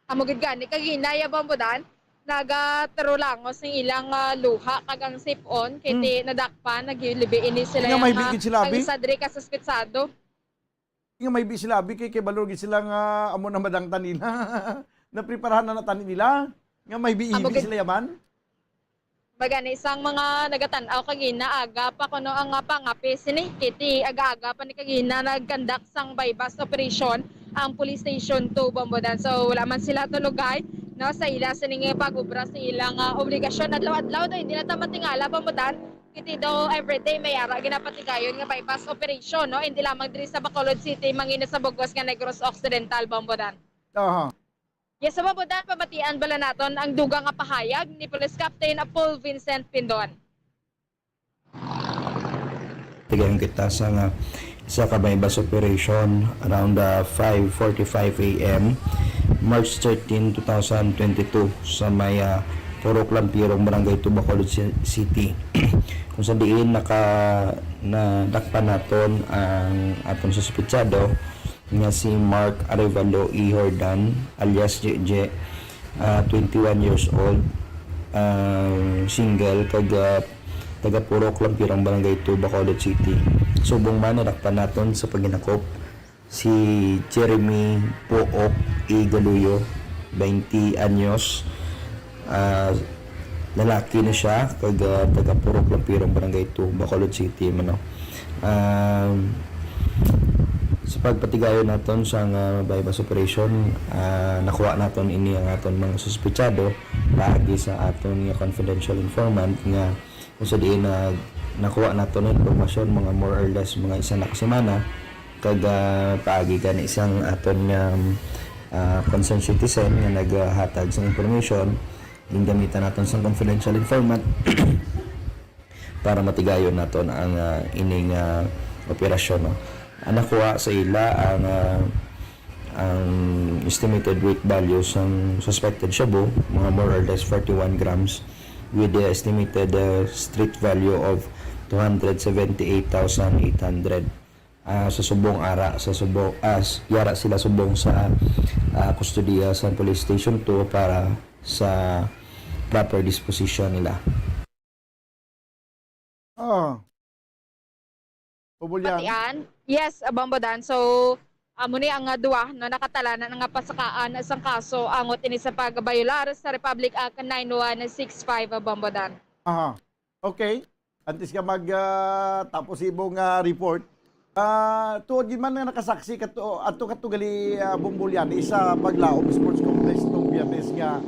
Amo gid gani, kag hinaya, Bombo Dan, nagataro langos ning ilang, ah, luha kag ang sip-on, kay Hmm. ti nadakpan, naglibi ini sila Nga yang, maybe ah, gid sila, ang abi? Isa diri ka suspetsado. Nga maybe sila, abi, kay, kay balor gid sila nga amo na madangtan nila. Napreparahan na natan nila. Nga maybe Amo ibi gid. Sila yaman. Baga ni sang mga nagatan-aw kagina, aga pa kuno ang, ah, pangapi sini. Kiti aga-aga pa ni kagina nag-conduct sang buy-bust operation ang Police Station two, Bombo Dan. So, wala man sila tulugay, no, sa ila sining pag-obra sa ilang, ah, obligasyon. Adlaw-adlaw daw, hindi na ta matingala, Bombo Dan. Kiti daw everyday may ara ginapatigayon nga buy-bust operation, no? Hindi lamang diri sa Bacolod City, mangin sa bug-os nga Negros Occidental, Bombo Dan. Aha. Yes, sa Bombo Dan, pamatian bala naton ang dugang nga pahayag ni Police Captain Paul Vincent Pindon. Tigayon kita sa nga isa ka buy-bust operation around, ah, five forty-five A M, March thirteen, two thousand twenty-two, sa may, ah, Purok Lampirong, Barangay two, Bacolod Ci-, City. Kung sa diin naka-, nadakpan naton ang aton suspetsado nga si Mark Arevalo E. Jordan alias J J, ah, twenty-one years old, ah, single, kag, ah, taga Purok Lampirong, Barangay two, Bacolod City. Subong man, nadakpan naton sa paghinakop si Jeremy Pook E. Galuyo, twenty anyos, ah, lalaki na siya, kag, ah, taga Purok Lampirong, Barangay two, Bacolod City, mano. Um, sa pagpatigayon naton sa nga buy-bust operation, ah, nakuha naton ini ang aton mga suspetsado paagi sa aton nga confidential informant nga kung sa diin na nakuha naton ang impormasyon mga more or less mga isa na ka semana, kag, ah, paagi gani sang aton nga, ah, concerned citizen nga naghatag sa information, gingamitan naton sang confidential informant para matigayon naton ang, ah, ining, ah, operasyon, no? Ang nakuha sa ila ang, ah, Ang estimated weight value sang suspected shabu, mga more or less forty-one grams, with the estimated, uh, street value of two hundred seventy-eight thousand eight hundred. Ah, sa subong ara, sa subong, ah, s-, yara sila subong sa, ah, kustodiya sa Police Station two para sa proper disposition nila. Ah. Bubulyan. Patian. Yes, Bombo Dan. So, amo ni ang, ah, duwa, no, nakatalanan nga pasakaan sang kaso angot ini sa pagbayolar sa Republic Act nine one six five, Bombo Dan. Aha. Okay. Antes ka mag, ah, tapos imong, ah, report, ah, tuod gid man nga nakasaksi kato, ato kato gali, ah, Bombo Liani, sa Paglaom Sports Complex tong Biyernes nga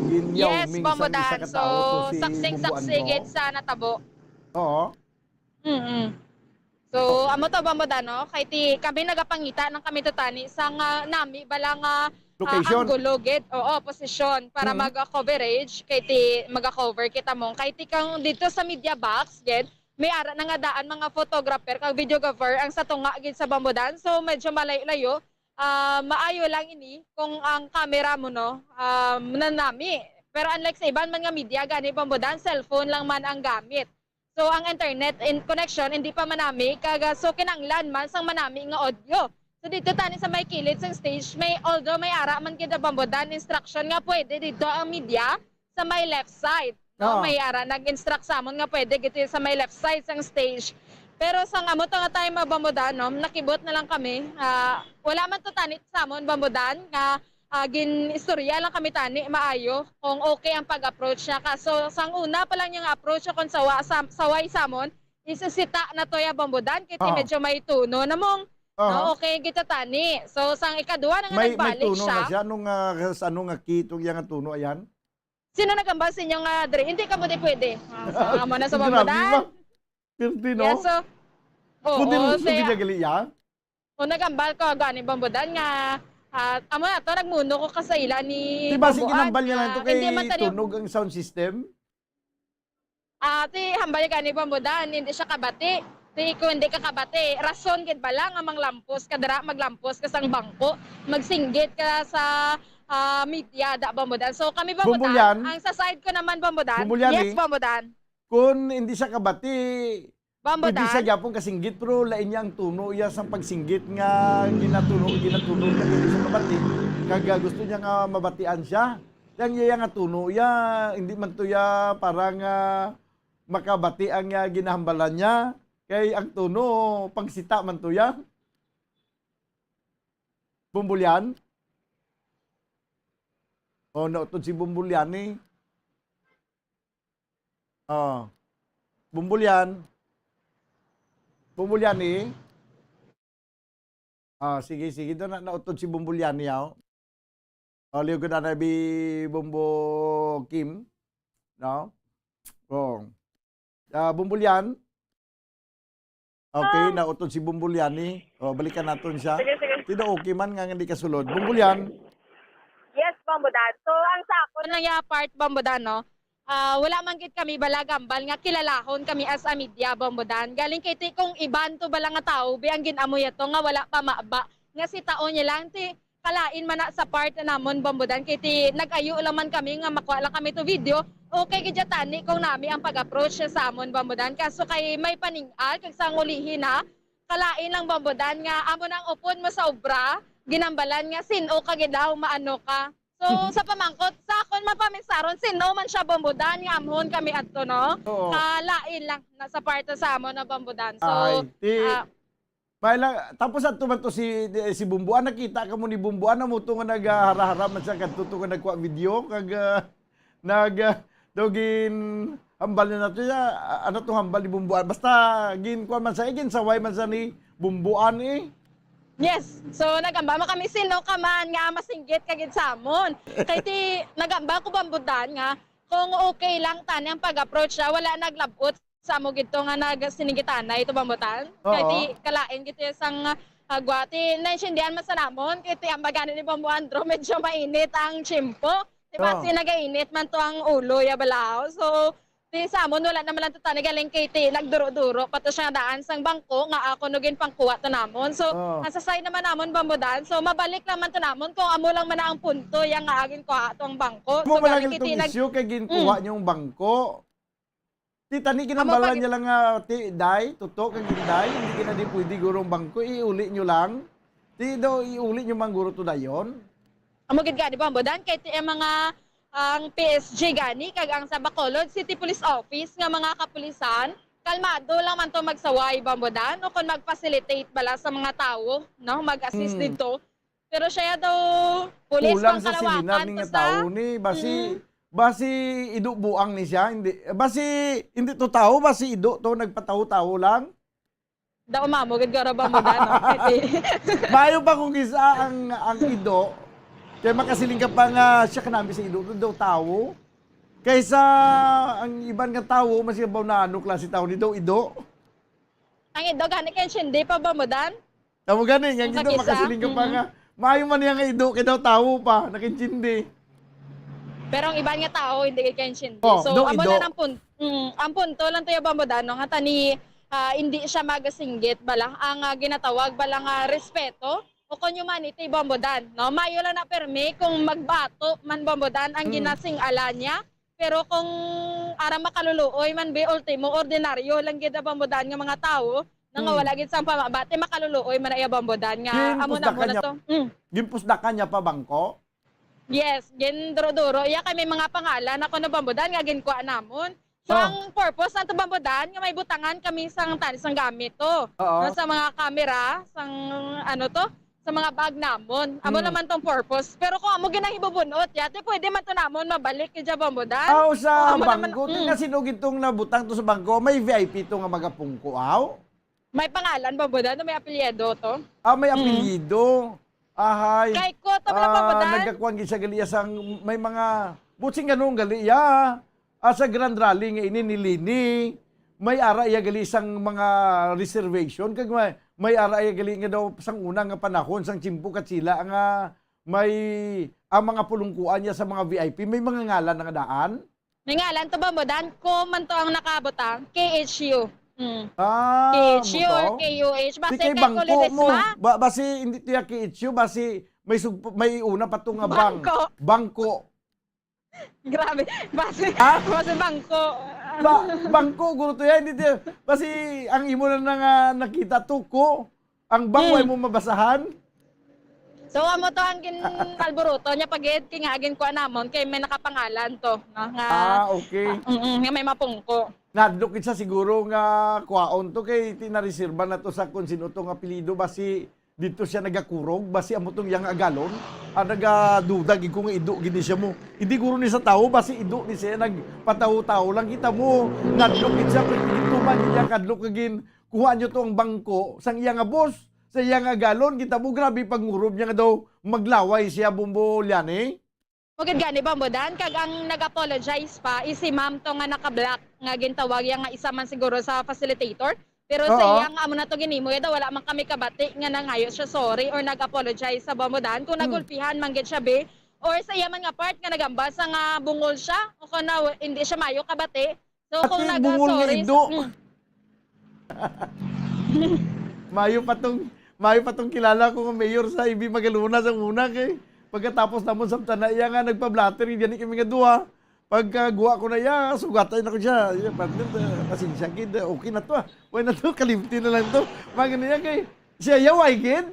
ginyauming Yes, Bombo sang isa Dan. ka So, tawo, to si saksing-saksi Bombo Andro. Gid sa natabo. Oo. Mm-mm. So, amo to, Bombo Dan, no? Kay ti, kami nagapangita lang kami to tani sa nga nami bala nga, ah, Location. Anggulo gid. Oo, posisyon para Mm. mag-coverage kay ti maga-cover kita mo. Kay ti kang dito sa media box gid, may ara na nga daan mga photographer kag videographer ang sa tunga gid sa Bombo Dan. So, medyo malayo-layo. Ah, maayo lang ini kung ang camera mo, no, um, nanami. Pero unlike sa iban man nga media, gani, Bombo Dan, cellphone lang man ang gamit. So, ang internet in connection hindi pa manami, kag, ah, so kinanglan man sang manami nga audio. So, dito tani sa may kilid sang stage, may, although may ara man gid, Bombo Dan, instruction nga pwede dito ang media sa may left side. No? Oo. May ara nag-instruct sa amon nga pwede dito sa may left side sang stage. Pero sang amo to nga time, Bombo Dan, no, nakibot na lang kami. Ah, wala man to tani sa amon, Bombo Dan, nga, ah, gin-istorya lang kami tani maayo kung okay ang pag-approach niya. Kaso sang una pa lang yung approach kung sawa sa, saway sa amon, isisita na to ya, Bombo Dan, kay ti Oo. medyo may tuno na mong, Aha. no, okay kita tani. So sang ikaduha na nga May, may nagbalik tuno siya. Na siya nung, ah, sa ano nga key itong iyang tuno ayan? Sino nagambal sa inyo nga diri? Hindi ka mo di pwede. Ah, so, amo na sa Grabe Bombo Dan. ba? Pirti, no? Yes, so, oo, Poderoso siya. Gid gali iya. O nagambal ko gani, Bombo Dan, nga, ah, amo na to, nagmuno ko ka sa ila ni Di ba si Bombo ginambal An, niya lang nga to hindi kay man tani tunog ang sound system? Ah, ti hambal gani, Bombo Dan, hindi siya kabati. Ti kung hindi ka kabati, rason gid bala nga manglampos ka dira, maglampos ka sang bangko, magsinggit ka sa, ah, media, da, Bombo Dan. So kami, Bombo Bombo Dan, Yan. Ang sa side ko naman, Bombo Dan. Bombo Yan, Yes, eh. Bombo Dan. Kung hindi siya kabati, Bombo pwede siya Dan. gyapon kasinggit, pero lain niya ang tuno iya sang pagsinggit nga ginatuno, ginatuno niya, hindi siya kabati. Kag, ah, gusto niya nga mabatian siya. Ang iya nga tuno iya, hindi man to iya para nga makabati ang, ah, ginahambalan niya. Kay ang tuno, pangsita man to iya. Bombo Lian? O, nautod si Bombo Lian eh. O. Bombo Lian. Bombo Lian eh. Ah, sige, sige. Doon na, nautod si Bombo Lian eh, oh. O, liyo ko na bi Bombo Kim. No? O. Ah, Bombo Lian. Okay, Ah. Nautod si Bombo Lian eh. O, balikan naton siya. Sige, sige. Sino okay man nga hindi kasulod. Bombo Lian. Yes, Bombo Dan. So, ang sa ako, Ano nga part, Bombo Dan, no? Ah, wala man gid kami bala gambal nga kilalahon kami as a media, Bombo Dan. Galing kay ti kung iban to bala nga tawo, bi ang gin-amo yato nga wala pa maba, nga si taon niya lang ti kalain man na sa part namon, Bombo Dan, kay ti nag-ayo lang man kami nga makuha lang kami to video. Okay gid ya tani kung nami ang pag-approach sa amon, Bombo Dan. Kaso kay may paning-al kag sang ulihi na, kalain lang, Bombo Dan, nga amo nang upod mo sa obra, ginambalan nga sin-o ka gid daw, maano ka. So, sa pamangkot, sa akon mapamisaron, sin-o man siya, Bombo Dan, nga amhon kami adto, no? Oo. Kalain lang na sa parte sa amo na, Bombo Dan. So, Ay, ti, ah, may lang, tapos ato man to si, si Bumbuan, nakita ka mo ni Bumbuan, amo to nga naghara-hara man siya kadto to nga nagkuha video, kag, ah, nag, ah, daw gin, hambal na nato siya, ah, ano to hambal ni Bumbuan, basta gin, kuwan man siya, eh, gin saway man siya ni Bumbuan eh. Yes. So, nagamba man kami, sin-o ka man nga masinggit ka gid sa amon. Kay ti, nagamba ko, Bombo Dan, nga kung okay lang tani ang pag-approach siya, wala naglabot sa amo gid to nga nagsininggitanay to, Bombo Dan. Kay Oo. ti kalain gid ti sang agwa. Ti naintindihan man sa namon, kay ti ang bagani ni Bombo Andro, medyo mainit ang tiyempo. Di ba, Oo. si nagainit man to ang ulo, ya balaw. So, Ti sa amon, wala naman lang to tani galing kay ti nagduro-duro pa to siya daan sang bangko nga ako no ginpangkuha to namon. So, Oh. ang sa side naman namon, Bambodan, so mabalik naman to namon kung amo lang man ang punto yang nga agin kuha to ang bangko. Amo So, man lang galing kay itong ti nag- issue kay ginkuha Mm. niyo ang bangko. Ti tani Amo ginambalan pag- niya lang nga, ti, day, tuto kag inday, hindi ka na di pwede guro ang bangko, iuli niyo lang. Ti daw, iuli niyo man guro to dayon. Amo gid gani, Bambodan, kay ti ang mga, ang P S G gani kag ang sa Bacolod City Police Office nga mga kapulisan, kalmado lang man to magsaway, Bambodan, o kon mag-facilitate bala sa mga tawo, no, mag-assist Hmm. didto. Pero siya daw, pulis Kulang pang sa seminar kalawakan ni to nga sa tawo ni, basi, Mm. basi ido buang ni siya, hindi, basi hindi to tawo, basi ido to, nagpatawo-tawo lang. Daw mamo gid garo, Bambodan, no? Maayo pa kung isa ang, ang ido. Kay makasiling ka pa nga siya kanami sa ido, daw tawo. Kaysa ang iban nga tawo, mas ibaw na ano klase tawo ni daw ido. Ang ido, gani kay hindi pa, Bambodan? Amo gani, nga Ang ido, kag isa. makasiling ka pa Mm-mm. nga. Maayo man niya nga ido, kay daw tawo pa, nakintindi. Pero ang iban nga tawo, hindi kay kaintindi. Oh, So, daw amo ido. lang ang pun-, mm, ang punto lang to, ya, Bambodan, no, nga tani, ah, hindi siya magasinggit bala ang, ah, ginatawag bala nga respeto o kon humanity, Bambodan, no? Mayo lang na permi kung magbato man, Bambodan, ang Hmm. ginasing-ala niya. Pero kung ara makaluluoy man, bi, ultimo, ordinaryo lang gid, Bambodan, nga mga tawo, na nga Hmm. wala gid sang pamabati, makaluluoy man na iya, Bambodan, nga amo na, Ginpusdakan amo na niya, to. Mm. ginpusdakan niya pa bangko? Yes, ginduro-duro. Iya kay may mga pangalan ako na, Bambodan, nga ginkuha namon. So, Ah. ang purpose na to, Bambodan, nga may butangan kami sang tani sang gamit to. Oo. No, sa mga camera, sang ano to, sa mga bag namon. Amo Hmm. naman tong purpose. Pero kung amo ginahibubunot, yate pwede man to namon mabalik kay Bambodan. Aw, sa Kung amo naman, bangko, mm. Kasi no, gitong nabutang to sa bangko, may V I P to nga magapungko, aw? May pangalan, Bambodan, o may apelyido to? Ah, may Mm. apelyido. Ahay. Kay ko to, Ah, Bambodan. nagkakuan gid siya gali sang may mga butsing ganun gali iya. Ah, sa Grand Rally nga ini ni Lini, may ara iya gali sang mga reservation, kag may, may ara iya gali nga daw sang una nga panahon, sang tiyempo ka sila nga may, ang mga pulungkuan niya sa mga V I P, may mga ngalan na nga daan. May ngalan to, Bambodan, ko man to ang nakabutang, K H U. Mm. Ah, K H U mo to? or K U H. Basi Di kay kay bangko mo. Kulilisma. Ba-, basi hindi to ya K H U, basi may sug-, may una pa to nga bang-, Bangko. bangko. Grabe. Basi, Ha? basi bangko. Ba-, bangko, guro to ya, hindi to ya. Basi ang imo na na nga nakita to ko, ang bangko Hmm. ay mo mabasahan? So, amo to ang gin-, alboroto niya pag-, kay nga ginkuha namon, kay may nakapangalan to, no, nga, Ah, okay. ah, mm, nga may mapungko. Nadlok gid siya siguro nga kuhaon to, kay tinareserba na to sa kung sino tong apelyido, basi dito siya nagakurog, basi amo tong yang agalon. Ah, nagaduda gid ko nga ido gid ni siya mo. Hindi guro ni sa tawo, basi ido ni siya, nagpatawo-tawo lang. Kita mo, nadlok gid siya, pero gituman gid niya, kadlok kagin, kuha niyo to ang bangko, sang iya nga boss, sa iya nga galon, kita mo, grabe pagngurog niya nga daw maglaway siya, Bombo Liani. Mao gid gani, Bombo Dan, kag ang nag-apologize pa is si ma'am to nga naka-black, nga gintawag iya nga isa man siguro sa facilitator. Pero sa Oo. iya nga amo na to ginimo, iya daw wala man kami kabati nga nangayo siya sorry or nag-apologize sa Bombo Dan. Kung Hmm. nagulpihan man gid siya, be, or sa iya man nga part nga nagambal sa nga bungol siya, o kung na, hindi siya mayo kabati, So, kung Ati, bungol nga nag-sorry ido. sa, hmm. Mayo pa tong, mayo pa tong kilala ko nga mayor sa A B Magalona sa una kay pagkatapos namon sabtan na iya nga nagpa-blotter, gani kami nga duha. Pagkaguwa ko na iya, sugatan na ko siya. Iya, partner, ah, pasensya gid, okay na to, ah. Way na to, kalimti na lang to. Mga ganun yan kay siya yaway gid.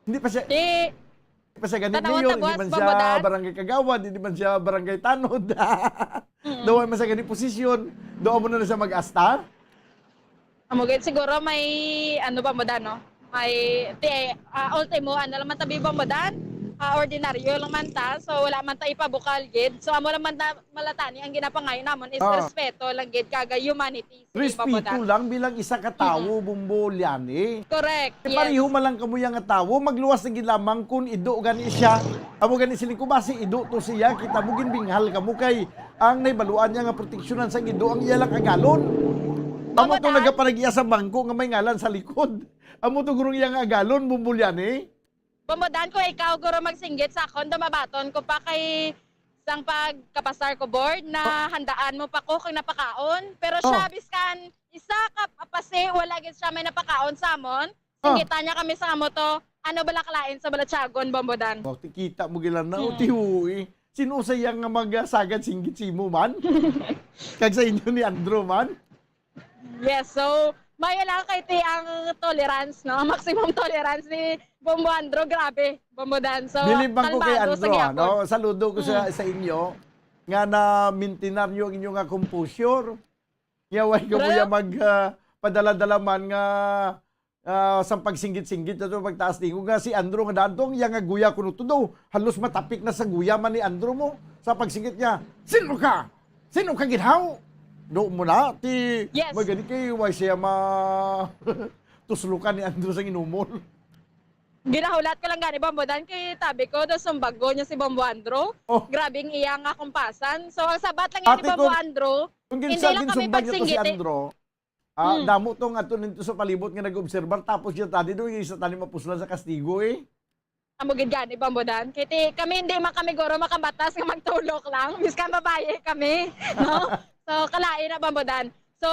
Hindi pa siya, Di, hindi pa siya gani tanawan mayor, ta, hindi boss, man siya Bombo Dan. barangay kagawad, hindi man siya barangay tanod. Mm. Daw man siya gani posisyon, daw mo na na siya mag-asta. Amo gid siguro may, ano, Bombo Dan, no? May, ti, ah, ultimo, ano lang man ta, Bombo Dan? Ah, ordinaryo lang man ta, so wala man ta ipabukal gid. So amo lang man ta, malatani, ang ginapangayo namon is Ah. respeto lang gid, kag humanity. Sige, Bombo Dan. Respeto lang bilang isa ka tawo, Mm. Bombo Liani. Correct, Eh, yes. pareho man lang kamo yang nga tawo, magluwas na gid lamang kun ido gani siya. Amo gani siling ko, basi ido to siya, kita mo ginbinghal kamo kay ang nahibaluan niya nga proteksyonan sa ido ang iya lang agalon. Amo Bombo to Dan. nagapanag-iya sa bangko nga may ngalan sa likod. Amo to gurong iya nga agalon, Bombo Liani. Bombo Dan, kung ikaw guro magsinggit sa akon, dumabaton ko pa kay sang pagkapasar ko, Bord, na handaan mo pa ko kung napakaon. Pero siya, Oh. biskan isa ka pasi, wala gid siya may napakaon sa amon. Oh. Singgitan niya kami sa amo to, ano bala kalain sa balatyagon, Bombo Dan? Oh, tikita mo gila na, Hmm. uti, uy. Sino sa iya nga magasagad singgit sa imo man? Kag sa inyo ni Andrew man? Yes, so, mayo lang kay ti ang tolerance, no? Ang maximum tolerance ni Bombo Andrew, grabe, Bombo Dan. So, Bilib man ko kay kalmado sa Andrew, gihapon. ano? Saludo ko sa, Mm. sa inyo nga na-maintain ninyo ang inyo nga composure. Nga way ka Pero mo ya mag, ah, padala-dala man nga, ah, sang pagsinggit-singgit ato pagtaas tingog nga si Andrew nga daan to, ang iya nga guya kuno to daw. Halos matapik na sa guya man ni Andrew mo sa pagsinggit niya. "Sino ka? Sino ka, ginhaw?" Do mo na, ti Yes. May gani kay way siya ma-, tuslukan ni Andrew sa inumon. Ginahulat ko lang gani, Bombo Dan, kay tabi ko, daw sumbago niya si Bombo Andrew. Oh. Grabe ang iya nga kumpasan. So, ang sabat lang yan ni Ate, Bombo kung, Andrew, kung hindi kinsa lang kami ginsumbag niya to si pagsinggiti. Andrew, ah, Hmm. damo to nga to nito sa palibot nga nag-obserbar, tapos siya tadi daw, yung isa tani mapuslan sa kastigo, eh. Amo gid gani, Bombo Dan. Kay ti, kami hindi man kami guro makabatas nga magtulok lang, biskan babayi kami, no? So, kalain na, Bombo Dan. So,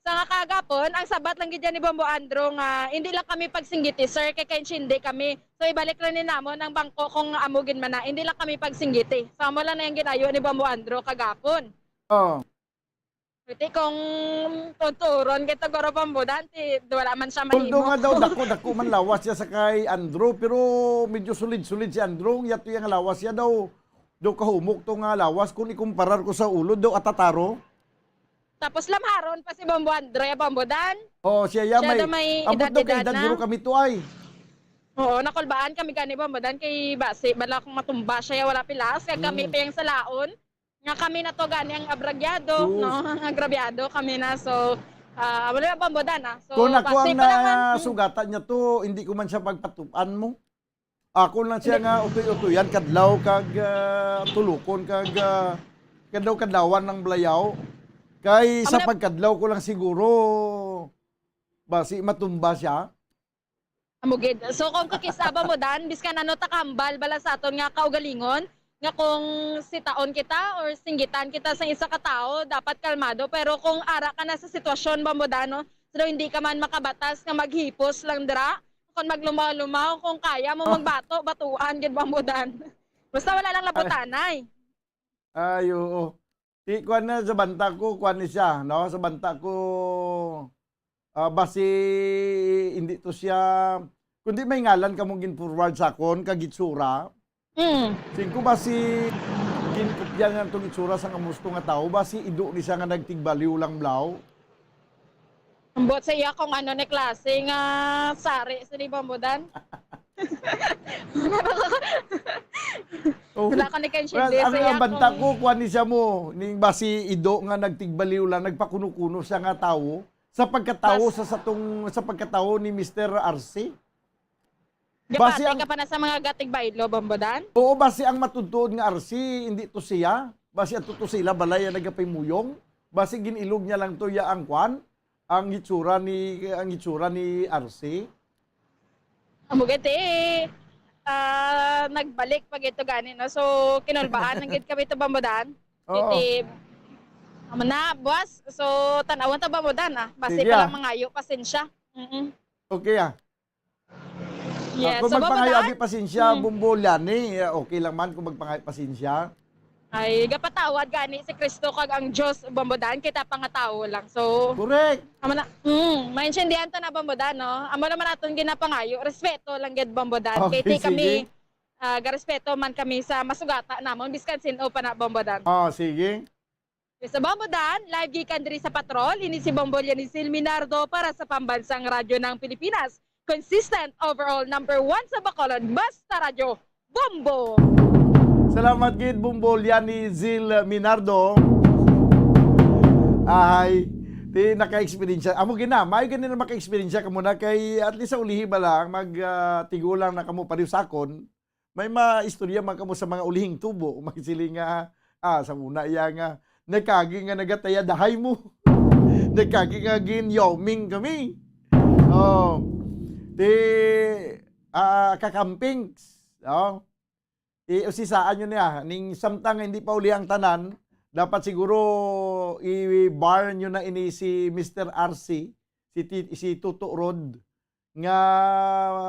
sa nga kagapon, ang sabat lang gid yan ni Bombo Andrew nga hindi lang kami pagsinggiti, sir, kay kaintindihan kami. So, ibalik lang ni namon ang bangko kung amo gid man na, hindi lang kami pagsinggiti. So, amo lang na yung ginayo ni Bombo Andrew kagapon. Oh. Pwede kung tunturon kita, guro, Bombo Dan, ti wala man siya Although mahimo. nga daw dako-dako man lawas siya sa kay Andrew, pero medyo sulid-sulid si Andrew. Yato yang lawas siya daw, daw kahumok to nga lawas kung ikumparar ko sa ulo, daw atataro. Tapos lamharon pa si Bombo Andrew, ya, Bombo Dan. Oh, siya ya Siya may, daw may ambot daw kay edad-edad edad na. Guro kami to ay. Oo, nakulbaan kami gani, Bombo Dan, kay basi, bala kung matumba siya, ya, wala pilas, kag kami Mm. pa yung salaon. Nga kami na to gani ang abragyado, Sus. no? Ang agrabyado kami na. So, ah, wala na, Bombo Dan, ah. So, Kung ako basi ang pa naman, mm. nasugatan niya to, hindi ko man siya pagpatupan mo. Ako lang siya Hindi. nga utoy-utoyan, kadlaw kag, ah, tulukon kag, ah, kadlaw-kadlawan ng blayaw. Kay Amo sa na pagkadlaw ko lang siguro, basi matumba siya. Amo gid. So, kung kakisaba mo, Dan, biskan ano, takambal bala sa aton nga kaugalingon, nga kung sitaon kita or singgitan kita sa isa ka tawo, dapat kalmado. Pero kung ara ka na sa sitwasyon, Bombo Dan, no, so, hindi ka man makabatas nga maghipos lang dira, kung maglumaw-lumaw, kung kaya mo Oh. magbato, batuan gid, Bombo Dan. Basta wala lang Ay. labutanay. Ay, oo. Ti, kuwan na, sa banta ko, kuwan ni siya, no? Sa banta ko, ah, basi hindi to siya, kundi may ngalan ka mong gin-forward sa akon, kag itsura. Mm. Sing ko basi ginkopya niya tong itsura sang amo to nga tawo, basi ido ni siya nga nagtigbaliw lang blaw. Ambot sa iya kung ano ni klase nga sari sa di Bombo Dan. Oh. Wala ko ni Ken Well, Shinde ang, sa iya ang banta kung ko, kuwan ni siya mo, ning basi ido nga nagtigbaliw lang, nagpakuno-kuno siya nga tawo, sa pagkatawo Bas- sa, sa tong, sa pagkatawo ni Mister R C. Basi Gapati ang ka pa na sa mga gatig baylo, Bombo Dan? Oo, basi ang matutuod nga R C, hindi to siya. Basi ato to sila, balay ang nagapimuyong. Basi ginilog niya lang to ya ang kwan, ang hitsura ni, ang hitsura ni R C. Amo gid, eh, ah, nagbalik pa gid to gani, no? So, kinulbaan lang gid kami to, Bombo Dan. Oo. Iti, amo na, buwas. So, tan-awon ta, Bombo Dan, ah. Basi Sige, pa ah. lang mangayo, pasensya. Mm-mm. Okay, ah. Yes, Kung so, magpangayo Bombo Dan? abi pasensya, Mm. Bombo Lani, eh, okay lang man kung magpangayo pasensya. Ay, gapatawad gani si Kristo kag ang Dios, Bombo Dan, kita pa nga tawo lang. So, Correct. amo na, mm, maintindihan ta na, Bombo Dan, no? Amo naman aton ginapangayo, respeto lang gid, Bombo Dan. Okay, Kay ti kami, sige. ah, garespeto man kami sa masugata namon, biskan sin-o pa na, Bombo Dan. Ah, sige. Sa Bombo Dan, live gikan diri sa Patrol, ini si Bombo Lianizil Minardo para sa Pambansang Radyo ng Pilipinas. Consistent, overall, number one sa Bacolod, basta radyo, Bombo! Salamat gid, Bombo Lianizil Minardo. Ay, ti naka-eksperyensya. Amo gina, maayo gani na maka-eksperyensya ka muna kay at least sa ulihi ba lang mag, ah, tigulang na kamo pareho sa akon. May maistorya man kamo sa mga ulihing tubo, magsiling nga, ah, sa una iya nga, "Nagkagi nga nagatayadahay mo. Nagkagi nga gin-yawming kami." Oh, ti, ah, kakamping, oh. I-, usisaan nyo niya. Ning samtang hindi pa uli ang tanan, dapat siguro i-bar nyo na ini si Mister R C, si Ti-, si Toto Rod, nga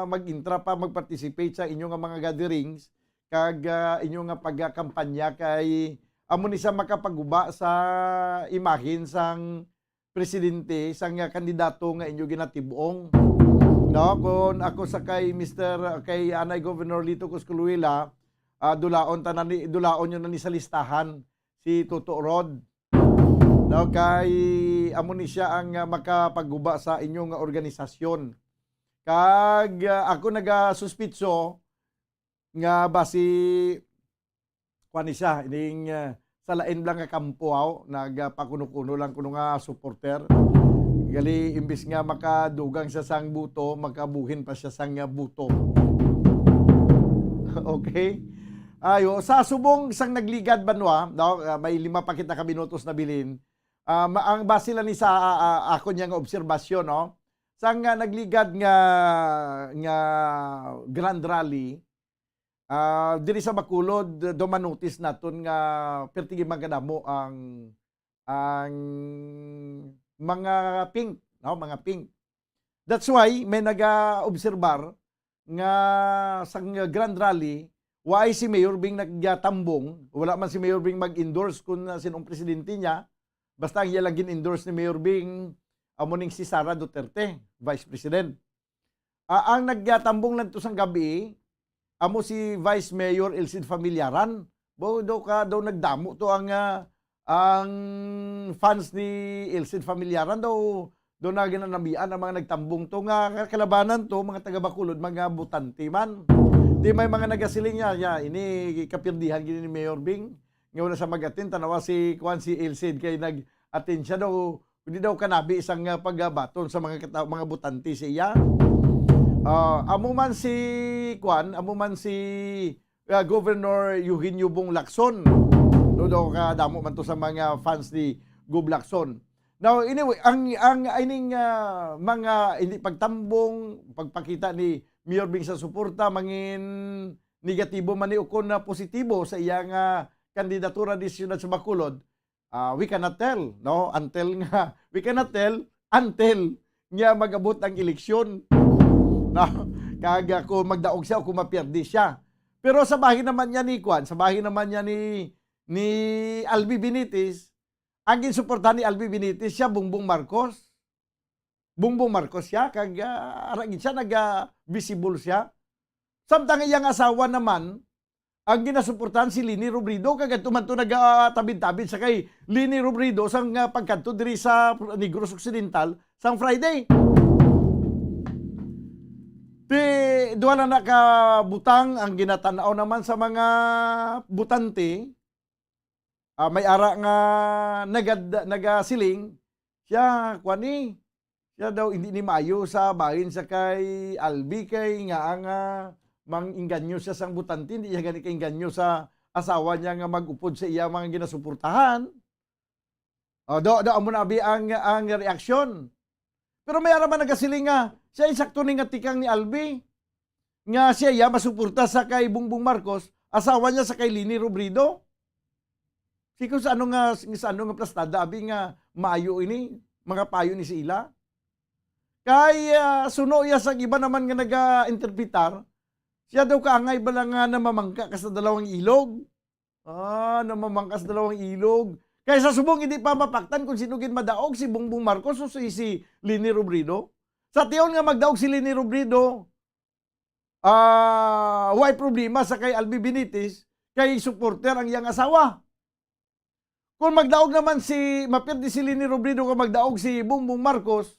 mag-intra pa, mag-participate sa inyo nga mga gatherings, kag, ah, inyo nga pagkampanya kay amo ni siya makapaguba sa imahen sang presidente, sang, ah, kandidato nga inyo ginatib-ong. No, kung ako sa kay Mister, kay anay Governor Lito Coscolluela, ah, dulaon tanan ni, dulaon nyo na ni sa listahan si Toto Rod. No, kay amo ni siya ang, ah, makapaguba sa inyong organisasyon. Kag, ah, ako nagasuspitso nga basi kuan ni siya, ining, ah, sa lain lang nga kampo, aw, nagapakuno-kuno lang kuno nga supporter. Gali, imbis nga makadugang siya sang buto, makabuhin pa siya sang, ah, buto. Okay? Ayo, sa subong sang nagligad banwa, no, ah, may lima pa kita ka minutos na bilin. Ah, ma-, ang base lang ni sa, ah, ah, ako niya nga obserbasyon, no? Sang, ah, nagligad nga, nga grand rally, ah, diri sa Bacolod, do manotice naton nga perti gid man kadamo ang, ang mga pink, no? Mga pink. That's why may nagaobserbar nga sa grand rally, waay si Mayor Bing nagatambong, wala man si Mayor Bing mag-endorse kung, ah, sin-ong presidente niya, basta ang iya lang gin-endorse ni Mayor Bing, amo ning si Sara Duterte, Vice President. Ah, ang nagatambong lang to sang gabi, amo si Vice Mayor Elcid Famillaran. Bo, daw ka, daw nagdamo to ang, ah, ang fans ni Elcid Famillaran daw, daw na ginanamian ang mga nagtambong to nga kalabanan to, mga taga Bacolod, mga botante man. Di may mga nagasiling niya, ya, ini kapirdihan gini ni Mayor Bing. Nga wala sa mag-attend, tanawa si, kuan, si Elcid kay nag-attend siya daw, hindi daw kanabi isang, ah, pagbaton sa mga kata-, mga botante sa iya. Ah, amo man si, kuan, amo man si, ah, Governor Eugenio Bong Lacson. No, daw kadamo man to sa mga fans ni Gov Lacson. Now, anyway, ang, ang ining, ah, mga hindi pagtambong, pagpakita ni Mayor Bing sa suporta, mangin negatibo man ni ukon na positibo sa iya nga kandidatura di siyudad sa Bacolod, ah, we cannot tell, no? Until nga, we cannot tell until nga mag-abot ang eleksyon. No? Kag, ah, kung magdaog siya o kung mapierde siya. Pero sa bahin naman niya ni Kwan, sa bahin naman niya ni, ni Albi Benitez, ang ginsuportahan ni Albi Benitez siya, Bongbong Marcos. Bongbong Marcos siya, kag, ah, ara gid siya, naga-visible siya. Samtang iyang asawa naman, ang ginasuportahan si Leni Robredo, kag adto man to nagatabid-tabid sa kay Leni Robredo sang, ah, pagkadto diri sa Negros Occidental sang Friday. Ti, duha lang na ka butang ang ginatan-aw naman sa mga botante. Ah, may ara nga nagad-, nagasiling, siya, kuwan ni, siya daw hindi ni maayo sa bahin sa kay Albi kay nga ang, ah, mang-inganyo siya sang botante, hindi siya gani kainganyo sa asawa niya nga mag-upod sa iya mga ginasuportahan. Oh, do, do, amo na abi ang, ang reaksyon. Pero may ara man nagasiling nga, siya insakto ni nga tikang ni Albi, nga siya iya masuporta sa kay Bongbong Marcos, asawa niya sa kay Leni Robredo. Si kung sa ano nga, sa ano nga plastada, abi nga maayo ini, mga payo ni sa ila. Kay, ah, suno iya sa iba naman nga naga-interpretar, siya daw kaangay bala nga namamangka ka sa dalawang ilog. Ah, namamangka sa dalawang ilog. Kay sa subong, hindi pa mapaktan kung sino gid madaog, si Bongbong Marcos o si, si Leni Robredo. Sa tion nga magdaog si Leni Robredo, ah, way problema sa kay Albi Benitez, kay supporter ang iyang asawa. Kung magdaog naman si, mapirdi si Leni Robredo kung magdaog si Bongbong Marcos,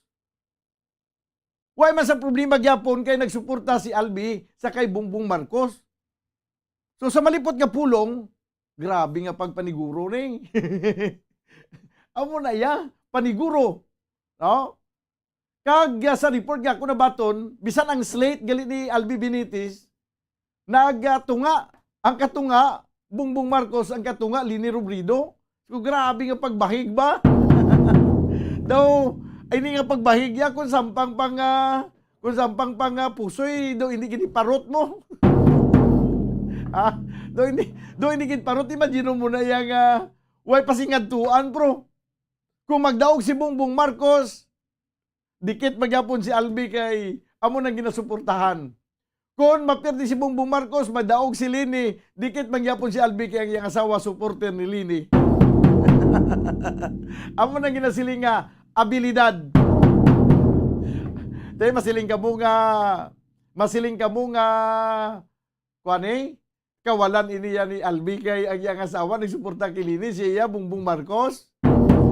way man sa problema gyapon kay nagsuporta si Albi sa kay Bongbong Marcos. So, sa malipot nga pulong, grabe nga pagpaniguro ni. Amo na iya, paniguro. No? Kag, ah, sa report nga ako nabaton, bisan ang slate gali ni Albi Benitez, nagatunga, ang katunga, Bongbong Marcos, ang katunga, Leni Robredo. So, grabe nga pagbahig ba? Daw, ay, ini nga pagbahig ya, kung sampang pang, ah, kung sampang pang, ah, pusoy, daw, hindi gini parot mo. Ah, Do hindi, do hindi gid parot. Imagine mo na iya nga way pa sing adtuan, bro. Kung magdaog si Bongbong Marcos, dikit man gyapon si Albi kay amo nang ginasuportahan. Kung mapirdi si Bongbong Marcos, madaog si Leni, dikit man gyapon si Albi kay ang iyang asawa supporter ni Leni. Amo nang ginasiling nga abilidad. Tay, masiling kamo nga, masiling kamo nga, kuan, eh, kawalan ini yan ni Albi kay ang iyang asawa nagsuporta kay Leni, siya iya, Bongbong Marcos.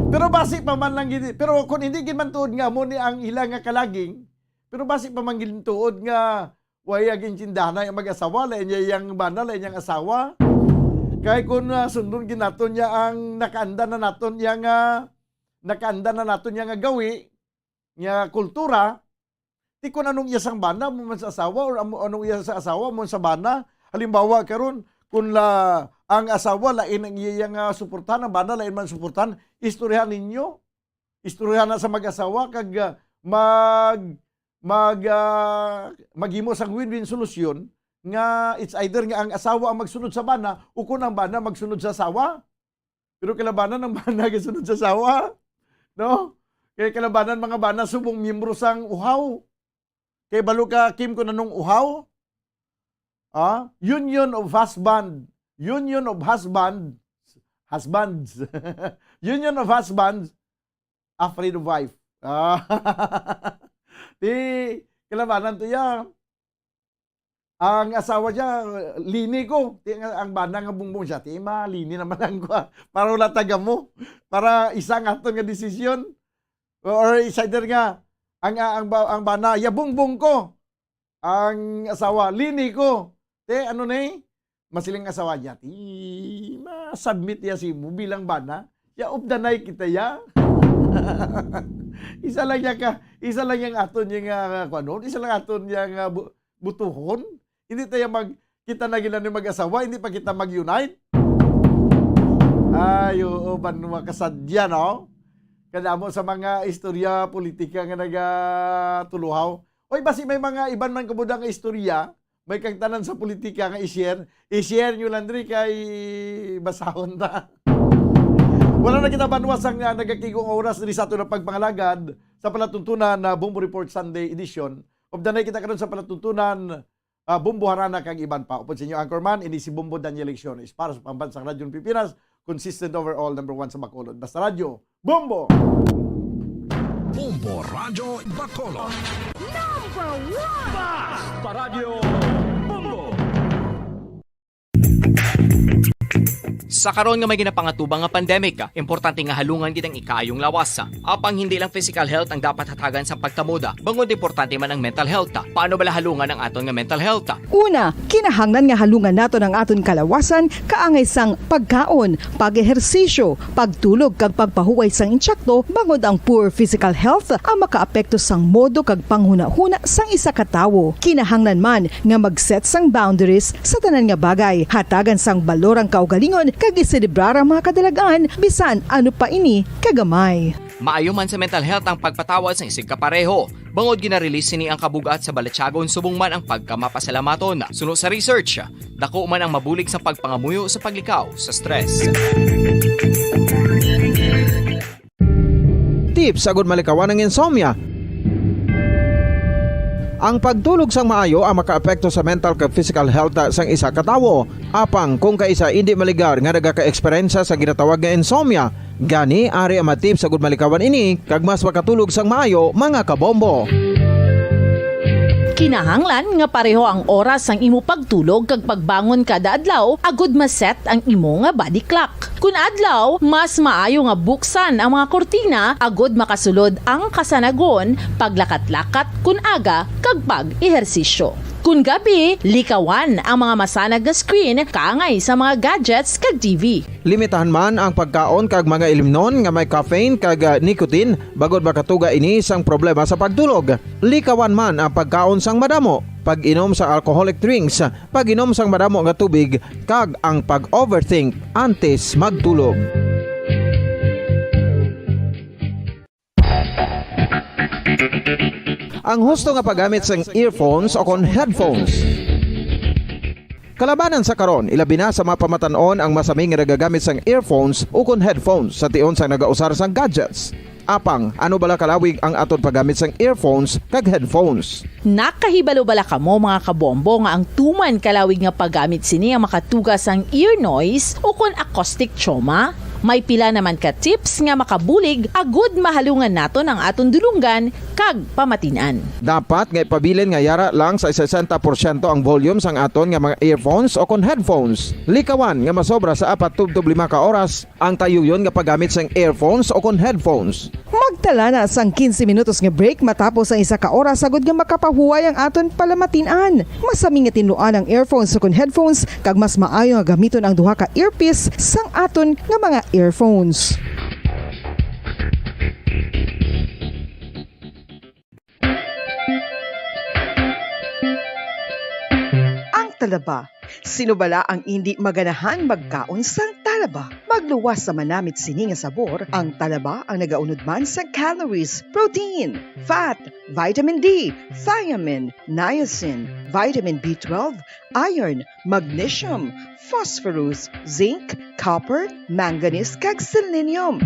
Pero basi pa man lang gid, pero kung hindi gid man tuod nga amo ni ang ila nga kalaging, pero basi pa man gid tuod nga way ang intindahan ang mag-asawa, lain niya iyang bana, lain niyang asawa. Kay kung, ah, sundon gid naton niya ang nakaanda na naton niya nga, nakaanda na naton niya nga gawi, nga kultura, ti kun anong iya sang bana mo man sa asawa, or amo, anong iya sa asawa mo sa bana. Halimbawa karon, kun la ang asawa lain ang iya nga suportahan, ang bana lain man suportahan, istoryahan ninyo. Istoryahan na sa mag-asawa kag, ah, mag, mag, ah, maghimo sang win-win solusyon nga it's either nga ang asawa ang magsunod sa bana o kun ang bana magsunod sa asawa. Pero kalabanan ang bana gasunod sa asawa, no? Kay kalabanan mga bana subong miyembro sang uhaw. Kay balo ka, Kim, kung anong uhaw? Ah, Union of Husband, Union of Husband, Husbands, Union of Husbands, Afraid of Wife. Ah, di, kalabanan to ya. Ang asawa niya, Leni ko. Ti, ang, ang bana nga Bongbong siya, ti, ma, Leni naman lang ko, ah. Para wala taga mo. Para isa nga aton nga desisyon. Or is either nga, ang, ang, ang, ba- ang bana, ya Bongbong ko. Ang asawa, Leni ko. Te, ano na eh? Masiling asawa niya, ti, ma-submit niya si mo bilang bana. Ya, updanay kita ya. Isa lang niya ka, isa lang yang aton yung, uh, kuanon, isa lang aton yung, uh, bu- butuhon. Hindi tayo mag, kita na gila ni mag-asawa, hindi pa kita mag-unite. Ay, oo, banwa kasadya, no? Kadamo sa mga istorya politika nga nagatuluhaw. Oy, basi may mga iban man kabudang nga istorya, may kagtanan sa politika nga i-share, i-share nyo lang diri kay basahon ta. Wala na kita banwa sang, ah, nagakigong oras diri sa aton nga pagpangalagad sa palatuntunan na Bombo Report Sunday Edition. Updanay kita karon sa palatuntunan, ah, Bombo Harana kag iban pa. Upod sa inyo anchorman, ini si Bombo Daniel Lecciones para sa Pambansang Radyo ng Pilipinas, consistent overall, number one sa Bacolod. Basta Radyo, Bombo! Bombo Radyo Bacolod. Number one! Basta Radyo, Bombo! Sa karon nga may ginapangatubang nga pandemic, importante nga halungan gid ang ikaayong lawas. Apang hindi lang physical health ang dapat hatagan sa pagtamod, bangod importante man ang mental health. Paano bala halungan ang aton nga mental health? Una, kinahanglan nga halungan naton ang aton kalawasan kaangay sang pagkaon, pag-ehersisyo, pagtulog kag pagpahuway sang intsakto, bangod ang poor physical health ang makaapekto sang modo kag panghunahuna sang isa ka tawo. Kinahanglan man nga mag-set sang boundaries sa tanan nga bagay. Hatagan sang balor ang kaugalingon kag iselebrar ang mga kadalagan, bisan ano pa ini kagamay. Maayo man sa mental health ang pagpatawad sa isig kapareho, bangod gina-release sini ang kabugat sa balatyagon subong man ang pagkamapasalamaton. Suno sa research, dako man ang mabulig sa pagpangamuyo sa paglikaw sa stress. Tips agud malikawan ang insomnia. Ang pagtulog sang maayo ang makaapekto sa mental kag physical health sang isa ka tawo. Apang kung kaisa indi maligar nga nagaka-eksperyensya sa ginatawag nga insomnia, gani ari ang mga tips agud malikawan ini kag mas makatulog sang maayo, mga kabombo. Kinahanglan nga pareho ang oras sang imo pagtulog kag pagbangon kada adlaw agud ma-set ang imo nga body clock. Kun adlaw, mas maayo nga buksan ang mga kurtina agud makasulod ang kasanagon, paglakat-lakat kun aga, kag pag-ehersisyo. Kun gabi, likawan ang mga masanag nga screen kaangay sa mga gadgets kag T V. Limitahan man ang pagkaon kag mga ilimnon nga may caffeine kag, ah, nicotine, bangod makatuga ini sang problema sa pagtulog. Likawan man ang pagkaon sang madamo, pag-inom sa alcoholic drinks, pag-inom sang madamo nga tubig, kag ang pag-overthink antes magtulog. Ang husto nga paggamit sang earphones o kon headphones. Kalabanan sa karon, ilabi na sa mga pamatan-on ang masami nga nagagamit sang earphones ukon headphones sa tion sang nagausar sang gadgets. Apang, ano bala kalawig ang aton paggamit sang earphones kag headphones? Nakahibalo bala kamo, mga kabombo, nga ang tuman kalawig nga paggamit sini ang makatuga sang ear noise ukon acoustic trauma? May pila naman ka tips nga makabulig agud mahalungan naton ang aton dulonggan kag pamatin-an. Dapat nga ipabilin nga yara lang sa sesenta porsyento ang volume sang aton nga mga earphones ukon headphones. Likawan nga masobra sa apat tubtob lima ka oras ang tayuyon nga paggamit sang earphones ukon headphones. Magtala na sang quince minutos nga break matapos ang isa ka oras, agud nga makapahuway ang aton palamatin-an. Masami nga tinluan ang earphones ukon headphones, kag mas maayo nga gamiton ang duha ka earpiece sang aton nga mga earphones. Ang talaba. Sino bala ang indi maganahan magkaon sang talaba? Magluwas sa manamit sini nga sabor, ang talaba ang nagaunod man sa calories, protein, fat, vitamin D, thiamine, niacin, vitamin B twelve, iron, magnesium, phosphorus, zinc, copper, manganese, kag selenium.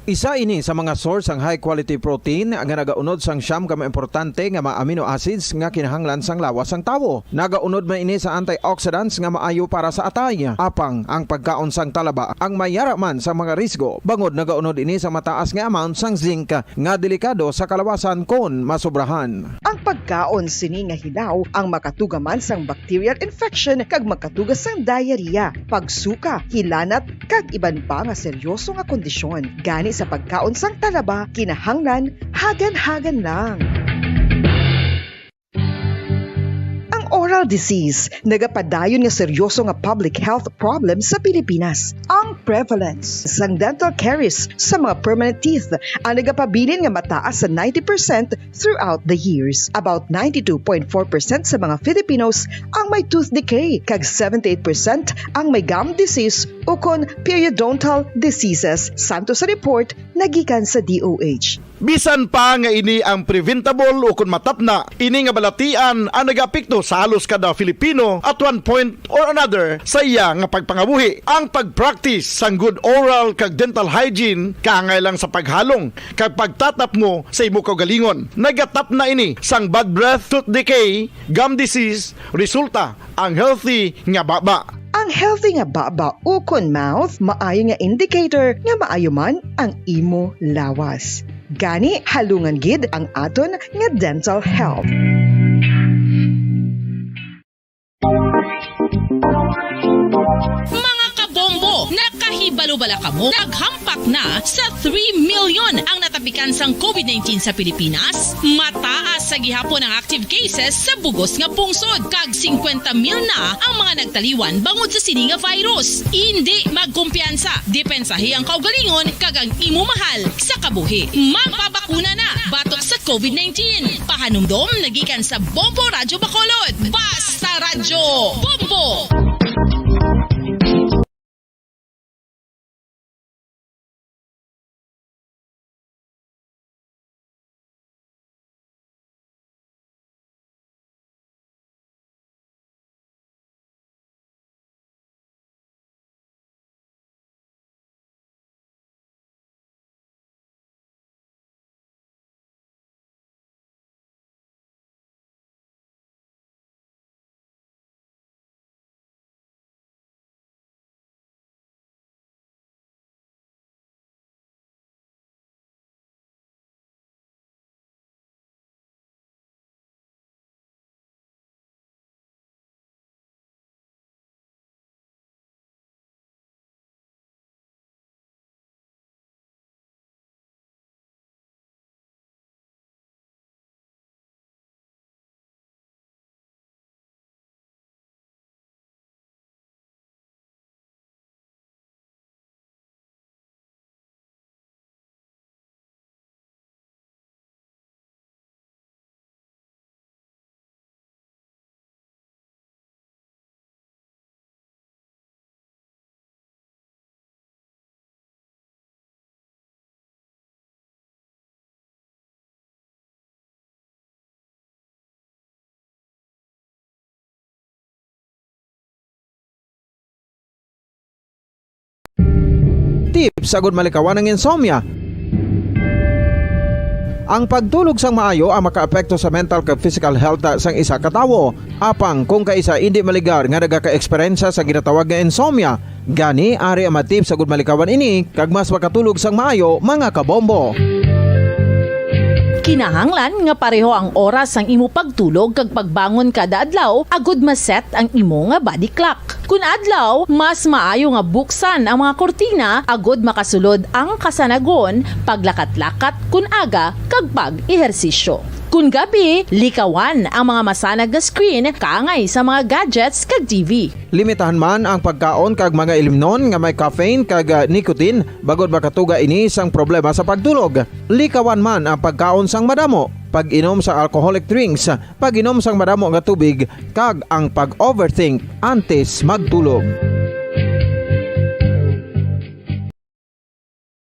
Isa ini sa mga source sang high quality protein nga nagaunod sang siyam ka mga importante nga mga amino acids nga kinahanglan sang lawas sang tawo. Nagaunod man ini sa antioxidants nga maayo para sa atay. Apang ang pagkaon sang talaba ang mayara man sa mga risgo, bangod nagaunod ini sa mataas nga amount sang zinc nga delikado sa kalawasan kon masobrahan. Ang pagkaon sini nga hilaw ang makatuga man sang bacterial infection kag makatuga sang diarrhea, pagsuka, hilanat, kag iban pa nga seryoso nga kondisyon. Gani sa pagkaon sang talaba, kinahanglan hagan-hagan lang. Ang oral disease nagapadayon nga seryoso nga public health problem sa Pilipinas. Ang prevalence sang dental caries sa mga permanent teeth ang nagapabilin nga mataas sa ninety percent throughout the years. About ninety-two point four percent sa mga Filipinos ang may tooth decay, kag seventy-eight percent ang may gum disease ukon periodontal diseases, santo sa report nagikan sa D O H. Bisan pa nga ini ang preventable ukon matapna, ini nga balatian ang nagaapekto sa halos kada Filipino at one point or another sa iya nga pagpangabuhi. Ang pag-practice sang good oral kag dental hygiene kaangay lang sa paghalong kag pagtatapngo sa imo kaugalingon. Nagatapna ini sang bad breath, tooth decay, gum disease, resulta ang healthy nga baba. Ang healthy nga baba ukon mouth maayo nga indicator nga maayo man ang imo lawas. Gani, halungan gid ang aton nga dental health. Mga kabombo, nakahibalo bala kamo? Naghampak na sa three million ang natapikan sang COVID nineteen sa Pilipinas. Mataas sa gihapon ang active cases sa bug-os nga pungsod, kag singkwenta mil na ang mga nagtaliwan bangod sa sini nga virus. Indi magkumpiyansa, depensahi ang kaugalingon kag ang imo mahal sa kabuhi. Magpabakuna na batok sa COVID nineteen. Pahanumdom nagikan sa Bombo Radyo Bacolod. Basta Radyo Bombo! tips agud malikawan ang insomnia. Ang pagtulog sang maayo ang makaapekto sa mental kag physical health sang isa ka tawo. Apang kung kaisa indi maligar nga nagaka-eksperyensya sa ginatawag nga insomnia, gani ari ang mga tips agud malikawan ini kag mas makatulog sang maayo, mga kabombo. Kinahanglan nga pareho ang oras sang imo pagtulog kag pagbangon kada adlaw agud ma-set ang imo nga body clock. Kun adlaw, mas maayo nga buksan ang mga kurtina agud makasulod ang kasanagon, paglakat-lakat kun aga, kag pag-ehersisyo. Kun gabi, likawan ang mga masanag nga screen kaangay sa mga gadgets kag T V. Limitahan man ang pagkaon kag mga ilimnon nga may caffeine kag, ah, nicotine, bangod makatuga ini sang problema sa pagtulog. Likawan man ang pagkaon sang madamo, pag-inom sa alcoholic drinks, pag-inom sang madamo nga tubig, kag ang pag-overthink antes magtulog.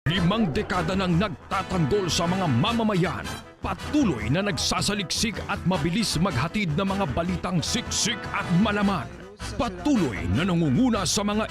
Limang dekada nang nagtatanggol sa mga mamamayan, patuloy na nagsasaliksik at mabilis maghatid ng mga balitang siksik at malaman. Patuloy na nangunguna sa mga